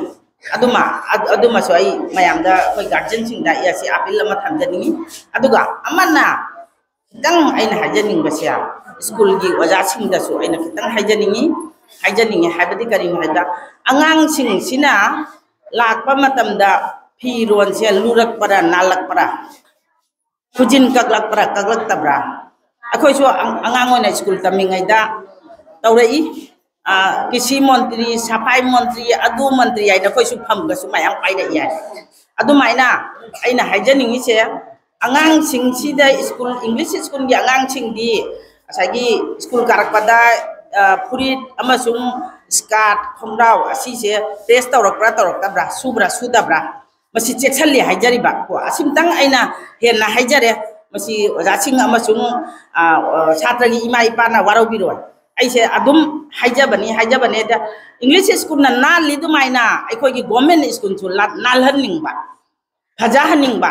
ꯑꯗꯨꯃ ꯑꯗꯨꯃꯁꯨ ꯑꯩ ꯃꯌꯥꯝꯗ, ꯑꯩꯈꯣꯏ guardianꯁꯤꯡꯗ ꯑꯩ ꯑꯁꯤ appeal ꯑꯃ ꯊꯝꯖꯅꯤꯡꯉꯤ꯫ ꯑꯗꯨꯒ ꯑꯃꯅ ꯈꯤꯇꯪ ꯑꯩꯅ ꯍꯥꯏꯖꯅꯤꯡꯕꯁꯦ, schoolꯒꯤ ꯑꯣꯖꯥꯁꯤꯡꯗꯁꯨ ꯑꯩꯅ ꯈꯤꯇꯪ ꯍꯥꯏꯖꯅꯤꯡꯉꯤ꯫ ꯍꯥꯏꯖꯅꯤꯡꯉꯤ ꯍꯥꯏꯕꯗꯤ ꯀꯔꯤꯅꯣ ꯍꯥꯏꯕꯗ, ꯑꯉꯥꯡꯁꯤꯡꯁꯤꯅ ꯂꯥꯛꯄ ꯃꯇꯝꯗ ꯐꯤꯔꯣꯟꯁꯦ ꯂꯨꯔꯛꯄ꯭ꯔꯥ, ꯅꯥꯜꯂꯛꯄ꯭ꯔꯥ, ꯈꯨꯖꯤꯟ ꯀꯛꯂꯛꯄ꯭ꯔꯥ, ꯀꯛꯂꯛꯇꯕ꯭ꯔꯥ? ꯑꯩꯈꯣꯏꯁꯨ ꯑꯉꯥꯡ ꯑꯣꯏꯅ school ꯇꯝꯃꯤꯉꯩꯗ ꯇꯧꯔꯛꯏ꯫ ꯀꯤꯁꯤ ꯃꯟꯇ꯭ꯔꯤ, ꯁꯐꯥꯏ ꯃꯟꯇ꯭ꯔꯤ, ꯑꯗꯨ ꯃꯟꯇ꯭ꯔꯤ ꯍꯥꯏꯅ ꯑꯩꯈꯣꯏꯁꯨ ꯐꯝꯒꯁꯨ ꯃꯌꯥꯝ ꯄꯥꯏꯔꯛꯏ ꯍꯥꯏ꯫ ꯑꯗꯨꯃꯥꯏꯅ ꯑꯩꯅ ꯍꯥꯏꯖꯅꯤꯡꯉꯤꯁꯦ, ꯑꯉꯥꯡꯁꯤꯡꯁꯤꯗ school, English schoolꯒꯤ ꯑꯉꯥꯡꯁꯤꯡꯗꯤ ꯉꯁꯥꯏꯒꯤ school ꯀꯥꯔꯛꯄꯗ ꯐꯨꯔꯤꯠ ꯑꯃꯁꯨꯡ skirt, ꯈꯣꯡꯒ꯭ꯔꯥꯎ ꯑꯁꯤꯁꯦ press ꯇꯧꯔꯛꯄ꯭ꯔꯥ ꯇꯧꯔꯛꯇꯕ꯭ꯔꯥ, ꯁꯨꯕ꯭ꯔꯥ ꯁꯨꯗꯕ꯭ꯔꯥ, ꯃꯁꯤ ꯆꯦꯛꯁꯤꯜꯂꯤ ꯍꯥꯏꯖꯔꯤꯕ꯫ ꯀꯣ, ꯑꯁꯤꯝꯇꯪ ꯑꯩꯅ ꯍꯦꯟꯅ ꯍꯥꯏꯖꯔꯦ꯫ ꯃꯁꯤ ꯑꯣꯖꯥꯁꯤꯡ ꯑꯃꯁꯨꯡ ꯁꯥꯇ꯭ꯔꯒꯤ ꯏꯃꯥ ꯏꯄꯥꯅ ꯋꯥꯔꯧꯕꯤꯔꯣꯏ꯫ ꯑꯩꯁꯦ ꯑꯗꯨꯝ ꯍꯥꯏꯖꯕꯅꯤ, ꯍꯥꯏꯖꯕꯅꯦꯗ꯫ English schoolꯅ ꯅꯥꯜꯂꯤ ꯑꯗꯨꯃꯥꯏꯅ ꯑꯩꯈꯣꯏꯒꯤ government schoolꯁꯨ ꯅꯥꯜꯍꯟꯅꯤꯡꯕ, ꯐꯖꯍꯟꯅꯤꯡꯕ꯫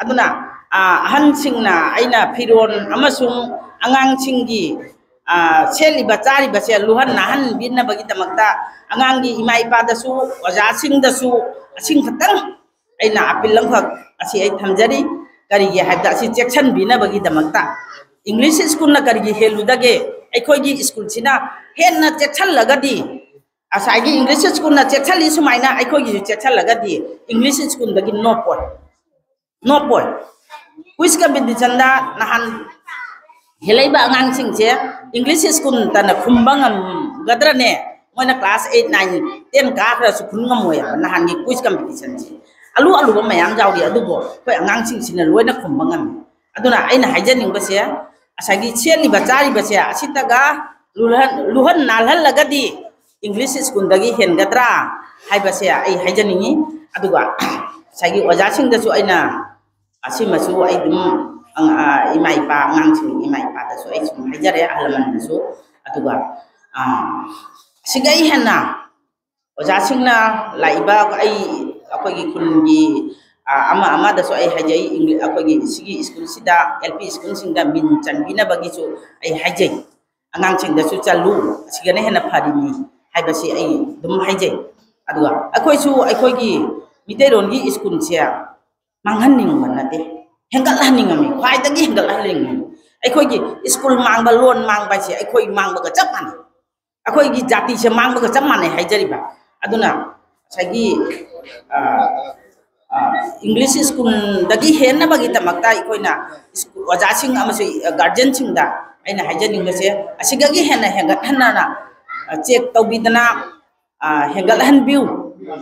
ꯑꯗꯨꯅ ꯑꯍꯟꯁꯤꯡꯅ ꯑꯩꯅ ꯐꯤꯔꯣꯜ ꯑꯃꯁꯨꯡ ꯑꯉꯥꯡꯁꯤꯡꯒꯤ ꯁꯦꯠꯂꯤꯕ ꯆꯥꯔꯤꯕꯁꯦ ꯂꯨꯍꯟ ꯅꯥꯍꯟꯕꯤꯅꯕꯒꯤꯗꯃꯛꯇ ꯑꯉꯥꯡꯒꯤ ꯏꯃꯥ ꯏꯄꯥꯗꯁꯨ, ꯑꯣꯖꯥꯁꯤꯡꯗꯁꯨ ꯑꯁꯤ ꯈꯛꯇꯪ ꯑꯩꯅ appeal ꯑꯃꯈꯛ ꯑꯁꯤ ꯑꯩ ꯊꯝꯖꯔꯤ꯫ ꯀꯔꯤꯒꯤ ꯍꯥꯏꯕꯗ, ꯑꯁꯤ ꯆꯦꯛꯁꯤꯟꯕꯤꯅꯕꯒꯤꯗꯃꯛꯇ꯫ English schoolꯅ ꯀꯔꯤꯒꯤ ꯍꯦꯜꯂꯨꯗꯒꯦ? ꯑꯩꯈꯣꯏꯒꯤ schoolꯁꯤꯅ ꯍꯦꯟꯅ ꯆꯦꯛꯁꯤꯜꯂꯒꯗꯤ, ꯉꯁꯥꯏꯒꯤ English schoolꯅ ꯆꯦꯛꯁꯤꯜꯂꯤ ꯁꯨꯃꯥꯏꯅ ꯑꯩꯈꯣꯏꯒꯤꯁꯨ ꯆꯦꯛꯁꯤꯜꯂꯒꯗꯤ English schoolꯗꯒꯤ ꯅꯣꯞꯄꯣꯏ, ꯅꯣꯞꯄꯣꯏ꯫ Quiz competitionꯗ ꯅꯍꯥꯟ ꯍꯦꯜꯂꯛꯏꯕ ꯑꯉꯥꯡꯁꯤꯡꯁꯦ English schoolꯇꯅ ꯈꯨꯝꯕ ꯉꯝꯒꯗ꯭ꯔꯅꯦ? ꯃꯣꯏꯅ class eight, nine, ten ꯀꯥꯈ꯭ꯔꯁꯨ ꯈꯨꯝ ꯉꯝꯃꯣꯏ ꯍꯥꯏꯕ ꯅꯍꯥꯟꯒꯤ quiz competitionꯁꯦ꯫ ꯑꯂꯨ ꯑꯂꯨꯕ ꯃꯌꯥꯝ ꯌꯥꯎꯔꯤ, ꯑꯗꯨꯕꯨ ꯑꯩꯈꯣꯏ ꯑꯉꯥꯡꯁꯤꯡꯁꯤꯅ ꯂꯣꯏꯅ ꯈꯨꯝꯕ ꯉꯝꯃꯤ꯫ ꯑꯗꯨꯅ ꯑꯩꯅ ꯍꯥꯏꯖꯅꯤꯡꯕꯁꯦ, ꯉꯁꯥꯏꯒꯤ ꯁꯦꯠꯂꯤꯕ ꯆꯥꯔꯤꯕꯁꯦ ꯑꯁꯤꯇꯒ ꯂꯨꯍꯟ-, ꯂꯨꯍꯟ ꯅꯥꯜꯍꯜꯂꯒꯗꯤ English schoolꯗꯒꯤ ꯍꯦꯟꯒꯗ꯭ꯔꯥ ꯍꯥꯏꯕꯁꯦ ꯑꯩ ꯍꯥꯏꯖꯅꯤꯡꯉꯤ꯫ ꯑꯗꯨꯒ ꯉꯁꯥꯏꯒꯤ ꯑꯣꯖꯥꯁꯤꯡꯗꯁꯨ ꯑꯩꯅ ꯑꯁꯤꯃꯁꯨ ꯑꯩ ꯑꯗꯨꯝ, ꯑ, ꯏꯃꯥ ꯏꯄꯥ, ꯑꯉꯥꯡꯁꯤꯡ ꯏꯃꯥ ꯏꯄꯥꯗꯁꯨ ꯑꯩ ꯁꯨꯝ ꯍꯥꯏꯖꯔꯦ, ꯑꯍꯜ ꯂꯃꯟꯗꯁꯨ꯫ ꯑꯗꯨꯒ, ꯑ, ꯁꯤꯒ ꯑꯩ ꯍꯦꯟꯅ ꯑꯣꯖꯥꯁꯤꯡꯅ ꯂꯥꯛꯏꯕ ꯑꯩ, ꯑꯩꯈꯣꯏꯒꯤ ꯈꯨꯟꯒꯤ, ꯑ, ꯑꯃ ꯑꯃꯗꯁꯨ ꯑꯩ ꯍꯥꯏꯖꯩ, ꯏꯪꯂꯤ-, ꯑꯩꯈꯣꯏꯒꯤ ꯁꯤꯒꯤ schoolꯁꯤꯗ, L P schoolꯁꯤꯡꯗ ꯃꯤꯡ ꯆꯟꯕꯤꯅꯕꯒꯤꯁꯨ ꯑꯩ ꯍꯥꯏꯖꯩ꯫ ꯑꯉꯥꯡꯁꯤꯡꯗꯁꯨ ꯆꯜꯂꯨ, ꯑꯁꯤꯒꯅ ꯍꯦꯟꯅ ꯐꯔꯤꯅꯤ ꯍꯥꯏꯕꯁꯤ ꯑꯩ ꯑꯗꯨꯝ ꯍꯥꯏꯖꯩ꯫ ꯑꯗꯨꯒ ꯑꯩꯈꯣꯏꯁꯨ ꯑꯩꯈꯣꯏꯒꯤ ꯃꯤꯇꯩꯔꯣꯟꯒꯤ schoolꯁꯦ ꯃꯥꯡꯍꯟꯅꯤꯡꯕ ꯅꯠꯇꯦ, ꯍꯦꯟꯒꯠꯍꯟꯅꯤꯡꯉꯝꯃꯤ, ꯈ꯭ꯋꯥꯏꯗꯒꯤ ꯍꯦꯟꯒꯠꯍꯟꯅꯤꯡꯉꯝꯃꯤ꯫ ꯑꯩꯈꯣꯏꯒꯤ school ꯃꯥꯡꯕ, ꯂꯣꯟ ꯃꯥꯡꯕ ꯍꯥꯏꯁꯦ ꯑꯩꯈꯣꯏ ꯃꯥꯡꯕꯒ ꯆꯞ ꯃꯥꯟꯅꯩ, ꯑꯩꯈꯣꯏꯒꯤ ꯖꯥꯇꯤꯁꯦ ꯃꯥꯡꯕꯒ ꯆꯞ ꯃꯥꯟꯅꯩ ꯍꯥꯏꯖꯔꯤꯕ꯫ ꯑꯗꯨꯅ ꯉꯁꯥꯏꯒꯤ, ꯑ, ꯑ, English schoolꯗꯒꯤ ꯍꯦꯟꯅꯕꯒꯤꯗꯃꯛꯇ ꯑꯩꯈꯣꯏꯅ school ꯑꯣꯖꯥꯁꯤꯡ ꯑꯃꯁꯨꯡ guardianꯁꯤꯡꯗ ꯑꯩꯅ ꯍꯥꯏꯖꯅꯤꯡꯕꯁꯦ, ꯑꯁꯤꯗꯒꯤ ꯍꯦꯟꯅ ꯍꯦꯟꯒꯠꯍꯟꯅꯅ, ꯑ, check ꯇꯧꯕꯤꯗꯅ, ꯑ, ꯍꯦꯟꯒꯠꯍꯟꯕꯤꯌꯨ꯫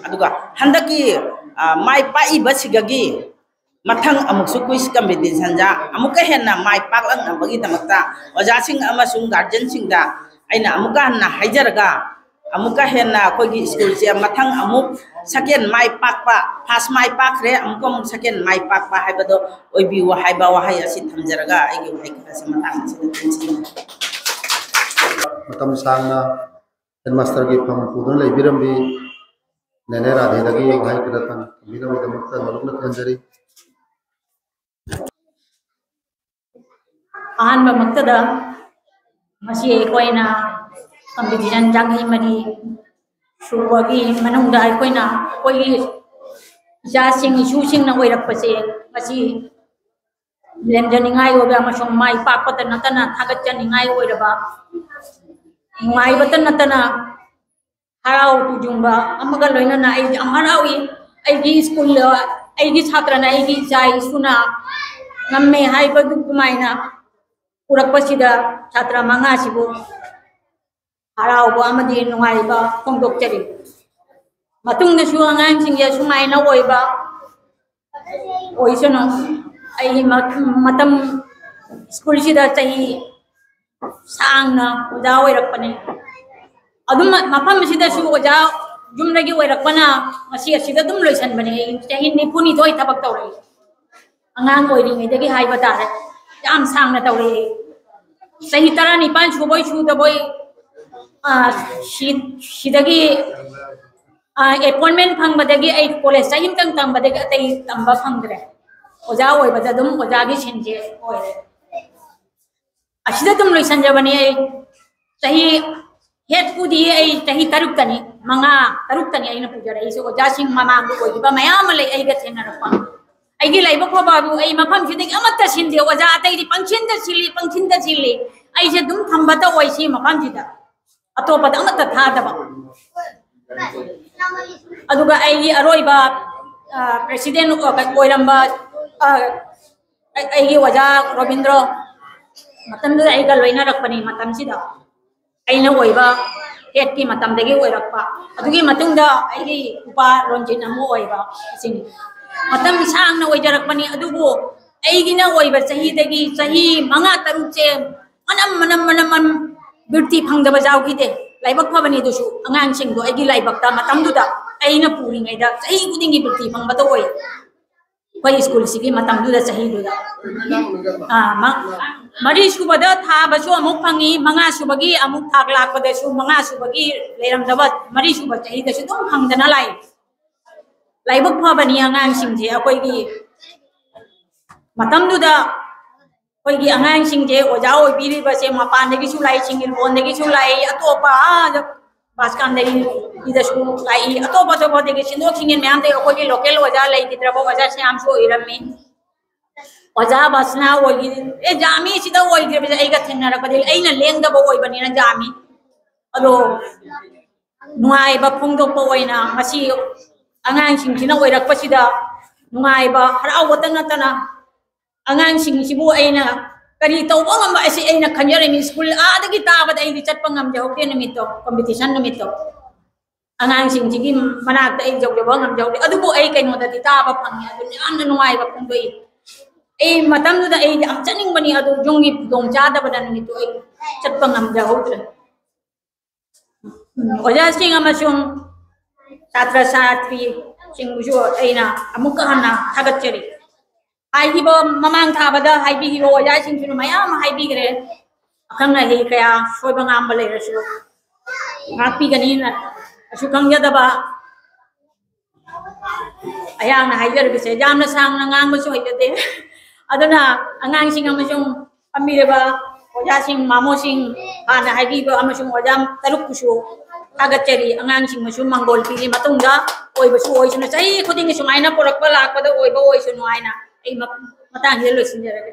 ꯑꯗꯨꯒ ꯍꯟꯗꯛꯀꯤ, ꯑ, ꯃꯥꯏ ꯄꯥꯛꯏꯕꯁꯤꯗꯒꯤ ꯃꯊꯪ ꯑꯃꯨꯛꯁꯨ quiz competitionꯗ ꯑꯃꯨꯛꯀ ꯍꯦꯟꯅ ꯃꯥꯏ ꯄꯥꯛꯂꯛꯅꯕꯒꯤꯗꯃꯛꯇ ꯑꯣꯖꯥꯁꯤꯡ ꯑꯃꯁꯨꯡ guardianꯁꯤꯡꯗ ꯑꯩꯅ ꯑꯃꯨꯛꯀ ꯍꯟꯅ ꯍꯥꯏꯖꯔꯒ, ꯑꯃꯨꯛꯀ ꯍꯦꯟꯅ ꯑꯩꯈꯣꯏꯒꯤ schoolꯁꯦ ꯃꯊꯪ ꯑꯃꯨꯛ second ꯃꯥꯏ ꯄꯥꯛꯄ, first ꯃꯥꯏ ꯄꯥꯛꯈ꯭ꯔꯦ, ꯑꯃꯨꯛꯀ ꯑꯃꯨꯛ second ꯃꯥꯏ ꯄꯥꯛꯄ ꯍꯥꯏꯕꯗꯣ ꯑꯣꯏꯕꯤꯌꯨ ꯍꯥꯏꯕ ꯋꯥꯍꯩ ꯑꯁꯤ ꯊꯝꯖꯔꯒ ꯑꯩꯒꯤ ꯋꯥꯍꯩ ꯈꯔꯁꯤ ꯃꯇꯥꯡ ꯑꯁꯤꯗ ꯇꯦꯟꯁꯤꯟꯖꯔꯦ꯫ ꯃꯇꯝ ꯁꯥꯡꯅ headmasterꯒꯤ ꯐꯝ ꯄꯨꯗꯨꯅ ꯂꯩꯕꯤꯔꯝꯕꯤ ꯅꯦꯅꯦ ꯔꯥꯙꯦꯗꯒꯤ ꯋꯥꯍꯩ ꯈꯔ ꯊꯝꯕꯤꯅꯕꯒꯤꯗꯃꯛꯇ ꯅꯣꯂꯨꯛꯅ ꯈꯟꯖꯔꯤ꯫ ꯑꯍꯥꯟꯕꯃꯛꯇꯗ ꯉꯁꯤ ꯑꯩꯈꯣꯏꯅ competition ꯆꯍꯤ ꯃꯔꯤ ꯁꯨꯕꯒꯤ ꯃꯅꯨꯡꯗ ꯑꯩꯈꯣꯏꯅ ꯑꯩꯈꯣꯏꯒꯤ ꯏꯆꯥꯁꯤꯡ ꯏꯁꯨꯁꯤꯡꯅ ꯑꯣꯏꯔꯛꯄꯁꯦ ꯉꯁꯤ ꯂꯦꯝꯖꯅꯤꯡꯉꯥꯏ ꯑꯣꯏꯕ ꯑꯃꯁꯨꯡ ꯃꯥꯏ ꯄꯥꯛꯄꯇ ꯅꯠꯇꯅ ꯊꯥꯒꯠꯆꯅꯤꯡꯉꯥꯏ ꯑꯣꯏꯔꯕ ꯅꯨꯡꯉꯥꯏꯕꯇ ꯅꯠꯇꯅ ꯍꯔꯥꯎ ꯇꯨꯖꯨꯡꯕ ꯑꯃꯒ ꯂꯣꯏꯅꯅ ꯑꯩ ꯌꯥꯝ ꯍꯔꯥꯎꯏ꯫ ꯑꯩꯒꯤ school, ꯑꯩꯒꯤ ꯁꯥꯇ꯭ꯔꯅ ꯑꯩꯒꯤ ꯏꯆꯥ ꯏꯁꯨꯅ ꯉꯝꯃꯦ ꯍꯥꯏꯕꯗꯨ ꯑꯗꯨꯃꯥꯏꯅ ꯄꯨꯔꯛꯄꯁꯤꯗ ꯁꯥꯇ꯭ꯔ ꯃꯉꯥꯁꯤꯕꯨ ꯍꯔꯥꯎꯕ ꯑꯃꯗꯤ ꯅꯨꯡꯉꯥꯏꯕ ꯐꯣꯡꯗꯣꯛꯆꯔꯤ꯫ ꯃꯇꯨꯡꯗꯁꯨ ꯑꯉꯥꯡꯁꯤꯡꯁꯦ ꯁꯨꯃꯥꯏꯅ ꯑꯣꯏꯕ ꯑꯣꯏꯁꯅꯨ꯫ ꯑꯩ ꯃ-, ꯃꯇꯝ ꯁ꯭ꯀꯨꯜꯁꯤꯗ ꯆꯍꯤ ꯁꯥꯡꯅ ꯑꯣꯖꯥ ꯑꯣꯏꯔꯛꯄꯅꯤ꯫ ꯑꯗꯨꯝ ꯃꯐꯝ ꯑꯁꯤꯗꯁꯨ ꯑꯣꯖꯥ ꯌꯨꯝꯗꯒꯤ ꯑꯣꯏꯔꯛꯄꯅ ꯉꯁꯤ ꯑꯁꯤꯗ ꯑꯗꯨꯝ ꯂꯣꯏꯁꯟꯕꯅꯦ꯫ ꯑꯩ ꯆꯍꯤ ꯅꯤꯐꯨꯅꯤꯊꯣꯏ ꯊꯕꯛ ꯇꯧꯔꯛꯏ꯫ ꯑꯉꯥꯡ ꯑꯣꯏꯔꯤꯉꯩꯗꯒꯤ ꯍꯥꯏꯕ ꯇꯥꯔꯦ, ꯌꯥꯝ ꯁꯥꯡꯅ ꯇꯧꯔꯛꯑꯦ꯫ ꯆꯍꯤ ꯇꯔꯥꯅꯤꯄꯥꯟ ꯁꯨꯕꯣꯏ ꯁꯨꯗꯕꯣꯏ, ꯑ, ꯁꯤ-, ꯁꯤꯗꯒꯤ, ꯑ, appointment ꯐꯪꯕꯗꯒꯤ ꯑꯩ ꯀꯣꯂꯦꯖ ꯆꯍꯤ ꯑꯃꯇꯪ ꯇꯝꯕꯗꯒꯤ ꯑꯇꯩ ꯇꯝꯕ ꯐꯪꯗ꯭ꯔꯦ꯫ ꯑꯣꯖꯥ ꯑꯣꯏꯕꯗ ꯑꯗꯨꯝ ꯑꯣꯖꯥꯒꯤ ꯁꯤꯟꯁꯦ ꯑꯣꯏꯔꯦ꯫ ꯑꯁꯤꯗ ꯑꯗꯨꯝ ꯂꯣꯏꯁꯟꯖꯕꯅꯤ꯫ ꯑꯩ ꯆꯍꯤ, ꯍꯦꯠꯄꯨꯗꯤ ꯑꯩ ꯆꯍꯤ ꯇꯔꯨꯛꯇꯅꯤ, ꯃꯉꯥ, ꯇꯔꯨꯛꯇꯅꯤ ꯑꯩꯅ ꯄꯨꯖꯔꯛꯏꯁꯦ꯫ ꯑꯣꯖꯥꯁꯤꯡ ꯃꯃꯥꯡꯗ ꯑꯣꯏꯈꯤꯕ ꯃꯌꯥꯝ ꯑꯃ ꯂꯩ ꯑꯩꯒ ꯊꯦꯡꯅꯔꯛꯄ꯫ ꯑꯩꯒꯤ ꯂꯥꯏꯕꯛ ꯐꯕ ꯑꯗꯨ ꯑꯩ ꯃꯐꯝꯁꯤꯗꯒꯤ ꯑꯃꯠꯇ ꯁꯤꯟꯗꯦ꯫ ꯑꯣꯖꯥ ꯑꯇꯩꯗꯤ ꯄꯪꯁꯤꯟꯗ ꯁꯤꯜꯂꯤ, ꯄꯪꯁꯤꯟꯗ ꯁꯤꯜꯂꯤ꯫ ꯑꯩꯁꯦ ꯑꯗꯨꯝ ꯊꯝꯕꯇ ꯑꯣꯏ ꯁꯤ ꯃꯐꯝꯁꯤꯗ꯫ ꯑꯇꯣꯞꯄꯗ ꯑꯃꯠꯇ ꯊꯥꯗꯕ꯫ ꯑꯗꯨꯒ ꯑꯩꯒꯤ ꯑꯔꯣꯏꯕ, ꯑ, president ꯑꯣꯏꯔꯝꯕ, ꯑ, ꯑꯩ-, ꯑꯩꯒꯤ ꯑꯣꯖꯥ ꯔꯣꯕꯤꯟꯗ꯭ꯔꯣ, ꯃꯇꯝꯗꯨꯗ ꯑꯩꯒ ꯂꯣꯏꯅꯔꯛꯄꯅꯤ꯫ ꯃꯇꯝꯁꯤꯗ ꯑꯩꯅ ꯑꯣꯏꯕ ꯍꯦꯠꯀꯤ ꯃꯇꯝꯗꯒꯤ ꯑꯣꯏꯔꯛꯄ꯫ ꯑꯗꯨꯒꯤ ꯃꯇꯨꯡꯗ ꯑꯩꯒꯤ ꯅꯨꯄꯥ ꯔꯣꯟꯖꯤꯠ ꯑꯃ ꯑꯣꯏꯕ ꯑꯁꯤꯅꯤ꯫ ꯃꯇꯝ ꯁꯥꯡꯅ ꯑꯣꯏꯖꯔꯛꯄꯅꯤ, ꯑꯗꯨꯕꯨ ꯑꯩꯒꯤꯅ ꯑꯣꯏꯕ ꯆꯍꯤꯗꯒꯤ ꯆꯍꯤ ꯃꯉꯥ ꯇꯔꯨꯛꯁꯦ ꯃꯅꯝ, ꯃꯅꯝ, ꯃꯅꯝ, ꯃꯅꯝ ꯕꯤꯔꯇꯤ ꯐꯪꯗꯕ ꯌꯥꯎꯈꯤꯗꯦ꯫ ꯂꯥꯏꯕꯛ ꯐꯕꯅꯤ ꯑꯗꯨꯁꯨ, ꯑꯉꯥꯡꯁꯤꯡꯗꯣ ꯑꯩꯒꯤ ꯂꯥꯏꯕꯛꯇ ꯃꯇꯝꯗꯨꯗ ꯑꯩꯅ ꯄꯨꯔꯤꯉꯩꯗ ꯆꯍꯤ ꯈꯨꯗꯤꯡꯒꯤ ꯕꯤꯔꯇꯤ ꯐꯪꯕꯇ ꯑꯣꯏ꯫ ꯑꯩꯈꯣꯏ ꯁ꯭ꯀꯨꯜꯁꯤꯒꯤ ꯃꯇꯝꯗꯨꯗ, ꯆꯍꯤꯗꯨꯗ꯫ ꯑꯥ, ꯃ-, ꯃꯔꯤ ꯁꯨꯕꯗ ꯊꯥꯕꯁꯨ ꯑꯃꯨꯛ ꯐꯪꯉꯤ, ꯃꯉꯥ ꯁꯨꯕꯒꯤ ꯑꯃꯨꯛ ꯊꯥꯛ ꯂꯥꯛꯄꯗꯁꯨ, ꯃꯉꯥ ꯁꯨꯕꯒꯤ ꯂꯩꯔꯝꯗꯕ ꯃꯔꯤ ꯁꯨꯕ ꯆꯍꯤꯗꯁꯨ ꯑꯗꯨꯝ ꯐꯪꯗꯅ ꯂꯥꯛꯏ꯫ ꯂꯥꯏꯕꯛ ꯐꯕꯅꯤ ꯑꯉꯥꯡꯁꯤꯡꯁꯦ꯫ ꯑꯩꯈꯣꯏꯒꯤ ꯃꯇꯝꯗꯨꯗ ꯑꯩꯈꯣꯏꯒꯤ ꯑꯉꯥꯡꯁꯤꯡꯁꯦ ꯑꯣꯖꯥ ꯑꯣꯏꯕꯤꯔꯤꯕꯁꯦ ꯃꯄꯥꯟꯗꯒꯤꯁꯨ ꯂꯥꯛꯏ, ꯁꯤꯡꯒꯤꯜꯕꯣꯟꯗꯒꯤꯁꯨ ꯂꯥꯛꯏ, ꯑꯇꯣꯞꯄ, ꯑꯥ, ꯕꯥꯁꯀꯥꯟꯗꯒꯤꯗꯁꯨ ꯂꯥꯛꯏ, ꯑꯇꯣꯞ ꯑꯇꯣꯞꯄꯗꯒꯤ ꯁꯤꯟꯗꯣꯛ ꯁꯤꯟꯖꯤꯟ ꯃꯌꯥꯝꯗꯒꯤ꯫ ꯑꯩꯈꯣꯏꯒꯤ local ꯑꯣꯖꯥ ꯂꯩꯈꯤꯗ꯭ꯔꯕ ꯑꯣꯖꯥ ꯁꯌꯥꯝꯁꯨ ꯑꯣꯏꯔꯝꯃꯤ, ꯑꯣꯖꯥ ꯕꯁꯅꯥ ꯑꯣꯏꯈꯤ꯫ ꯑꯦ, ꯖꯥꯃꯤꯁꯤꯗ ꯑꯣꯏꯈ꯭ꯔꯤꯕꯁꯦ ꯑꯩꯒ ꯊꯦꯡꯅꯔꯛꯄꯗꯤ, ꯑꯩꯅ ꯂꯦꯡꯗꯕ ꯑꯣꯏꯕꯅꯤꯅ ꯖꯥꯃꯤ꯫ ꯑꯗꯣ ꯅꯨꯡꯉꯥꯏꯕ ꯐꯣꯡꯗꯣꯛꯄ ꯑꯣꯏꯅ ꯉꯁꯤ ꯑꯉꯥꯡꯁꯤꯡꯁꯤꯅ ꯑꯣꯏꯔꯛꯄꯁꯤꯗ ꯅꯨꯡꯉꯥꯏꯕ, ꯍꯔꯥꯎꯕꯇ ꯅꯠꯇꯅ ꯑꯉꯥꯡꯁꯤꯡꯁꯤꯕꯨ ꯑꯩꯅ ꯀꯔꯤ ꯇꯧꯕ ꯉꯝꯕ ꯑꯁꯤ ꯑꯩꯅ ꯈꯟꯖꯔꯤꯅꯤ꯫ ꯁ꯭ꯀꯨꯜ ꯑꯥꯗꯒꯤ ꯇꯥꯕꯗ ꯑꯩꯗꯤ ꯆꯠꯄ ꯉꯝꯖꯍꯧꯗꯦ ꯅꯨꯃꯤꯠꯇꯣ, ꯀꯝꯄꯤꯇꯤꯁꯟ ꯅꯨꯃꯤꯠꯇꯣ꯫ ꯑꯉꯥꯡꯁꯤꯡꯁꯤꯒꯤ ꯃꯅꯥꯛꯇ ꯑꯩ ꯌꯧꯖꯕ ꯉꯝꯖꯍꯧꯗꯦ꯫ ꯑꯗꯨꯕꯨ ꯑꯩ ꯀꯩꯅꯣꯗꯗꯤ ꯇꯥꯕ ꯐꯪꯉꯤ꯫ ꯑꯗꯨꯅ ꯌꯥꯝꯅ ꯅꯨꯡꯉꯥꯏꯕ ꯐꯣꯡꯗꯣꯛꯏ꯫ ꯑꯩ ꯃꯇꯝꯗꯨꯗ ꯑꯩ ꯌꯥꯝ ꯆꯠꯅꯤꯡꯕꯅꯤ, ꯑꯗꯨ ꯌꯨꯝꯒꯤ ꯈꯨꯗꯣꯡ ꯆꯥꯗꯕꯅ ꯅꯨꯃꯤꯠꯇꯨ ꯑꯩ ꯆꯠꯄ ꯉꯝꯖꯍꯧꯗ꯭ꯔꯦ꯫ ꯎꯝ, ꯑꯣꯖꯥꯁꯤꯡ ꯑꯃꯁꯨꯡ ꯁꯥꯇ꯭ꯔ ꯁꯥꯇ꯭ꯔꯤꯁꯤꯡꯕꯨꯁꯨ ꯑꯩꯅ ꯑꯃꯨꯛꯀ ꯍꯟꯅ ꯊꯥꯒꯠꯆꯔꯤ꯫ ꯍꯥꯏꯈꯤꯕ, ꯃꯃꯥꯡ ꯊꯥꯕꯗ ꯍꯥꯏꯕꯤꯈꯤꯕ ꯑꯣꯖꯥꯁꯤꯡꯁꯤꯅ ꯃꯌꯥꯝ ꯑꯃ ꯍꯥꯏꯕꯤꯈ꯭ꯔꯦ꯫ ꯑꯈꯪ ꯑꯍꯩ ꯀꯌꯥ ꯁꯣꯏꯕ ꯉꯥꯝꯕ ꯂꯩꯔꯁꯨ ꯉꯥꯛꯄꯤꯒꯅꯤꯅ꯫ ꯑꯁꯨ ꯈꯪꯖꯗꯕ ꯑꯩꯍꯥꯛꯅ ꯍꯥꯏꯖꯔꯤꯕꯁꯦ ꯌꯥꯝꯅ ꯁꯥꯡꯅ ꯉꯥꯡꯕꯁꯨ ꯍꯩꯖꯗꯦ꯫ ꯑꯗꯨꯅ ꯑꯉꯥꯡꯁꯤꯡ ꯑꯃꯁꯨꯡ ꯐꯝꯕꯤꯔꯕ ꯑꯣꯖꯥꯁꯤꯡ, ꯃꯥꯃꯣꯁꯤꯡ, ꯍꯥꯟꯅ ꯍꯥꯏꯕꯤꯕ ꯑꯃꯁꯨꯡ ꯑꯣꯖꯥ ꯇꯔꯨꯛꯄꯨꯁꯨ ꯊꯥꯒꯠꯆꯔꯤ꯫ ꯑꯉꯥꯡꯁꯤꯡꯕꯨꯁꯨ ꯃꯥꯡꯒꯣꯜ ꯄꯤꯔꯤ꯫ ꯃꯇꯨꯡꯗ ꯑꯣꯏꯕꯁꯨ ꯑꯣꯏꯁꯅꯨ, ꯆꯍꯤ ꯈꯨꯗꯤꯡꯒꯤ ꯁꯨꯃꯥꯏꯅ ꯄꯨꯔꯛꯄ ꯂꯥꯛꯄꯗ ꯑꯣꯏꯕ ꯑꯣꯏꯁꯅꯨ ꯍꯥꯏꯅ ꯑꯩ ꯃ-, ꯃꯇꯥꯡꯁꯤꯗ ꯂꯣꯏꯁꯤꯟꯖꯔꯒꯦ꯫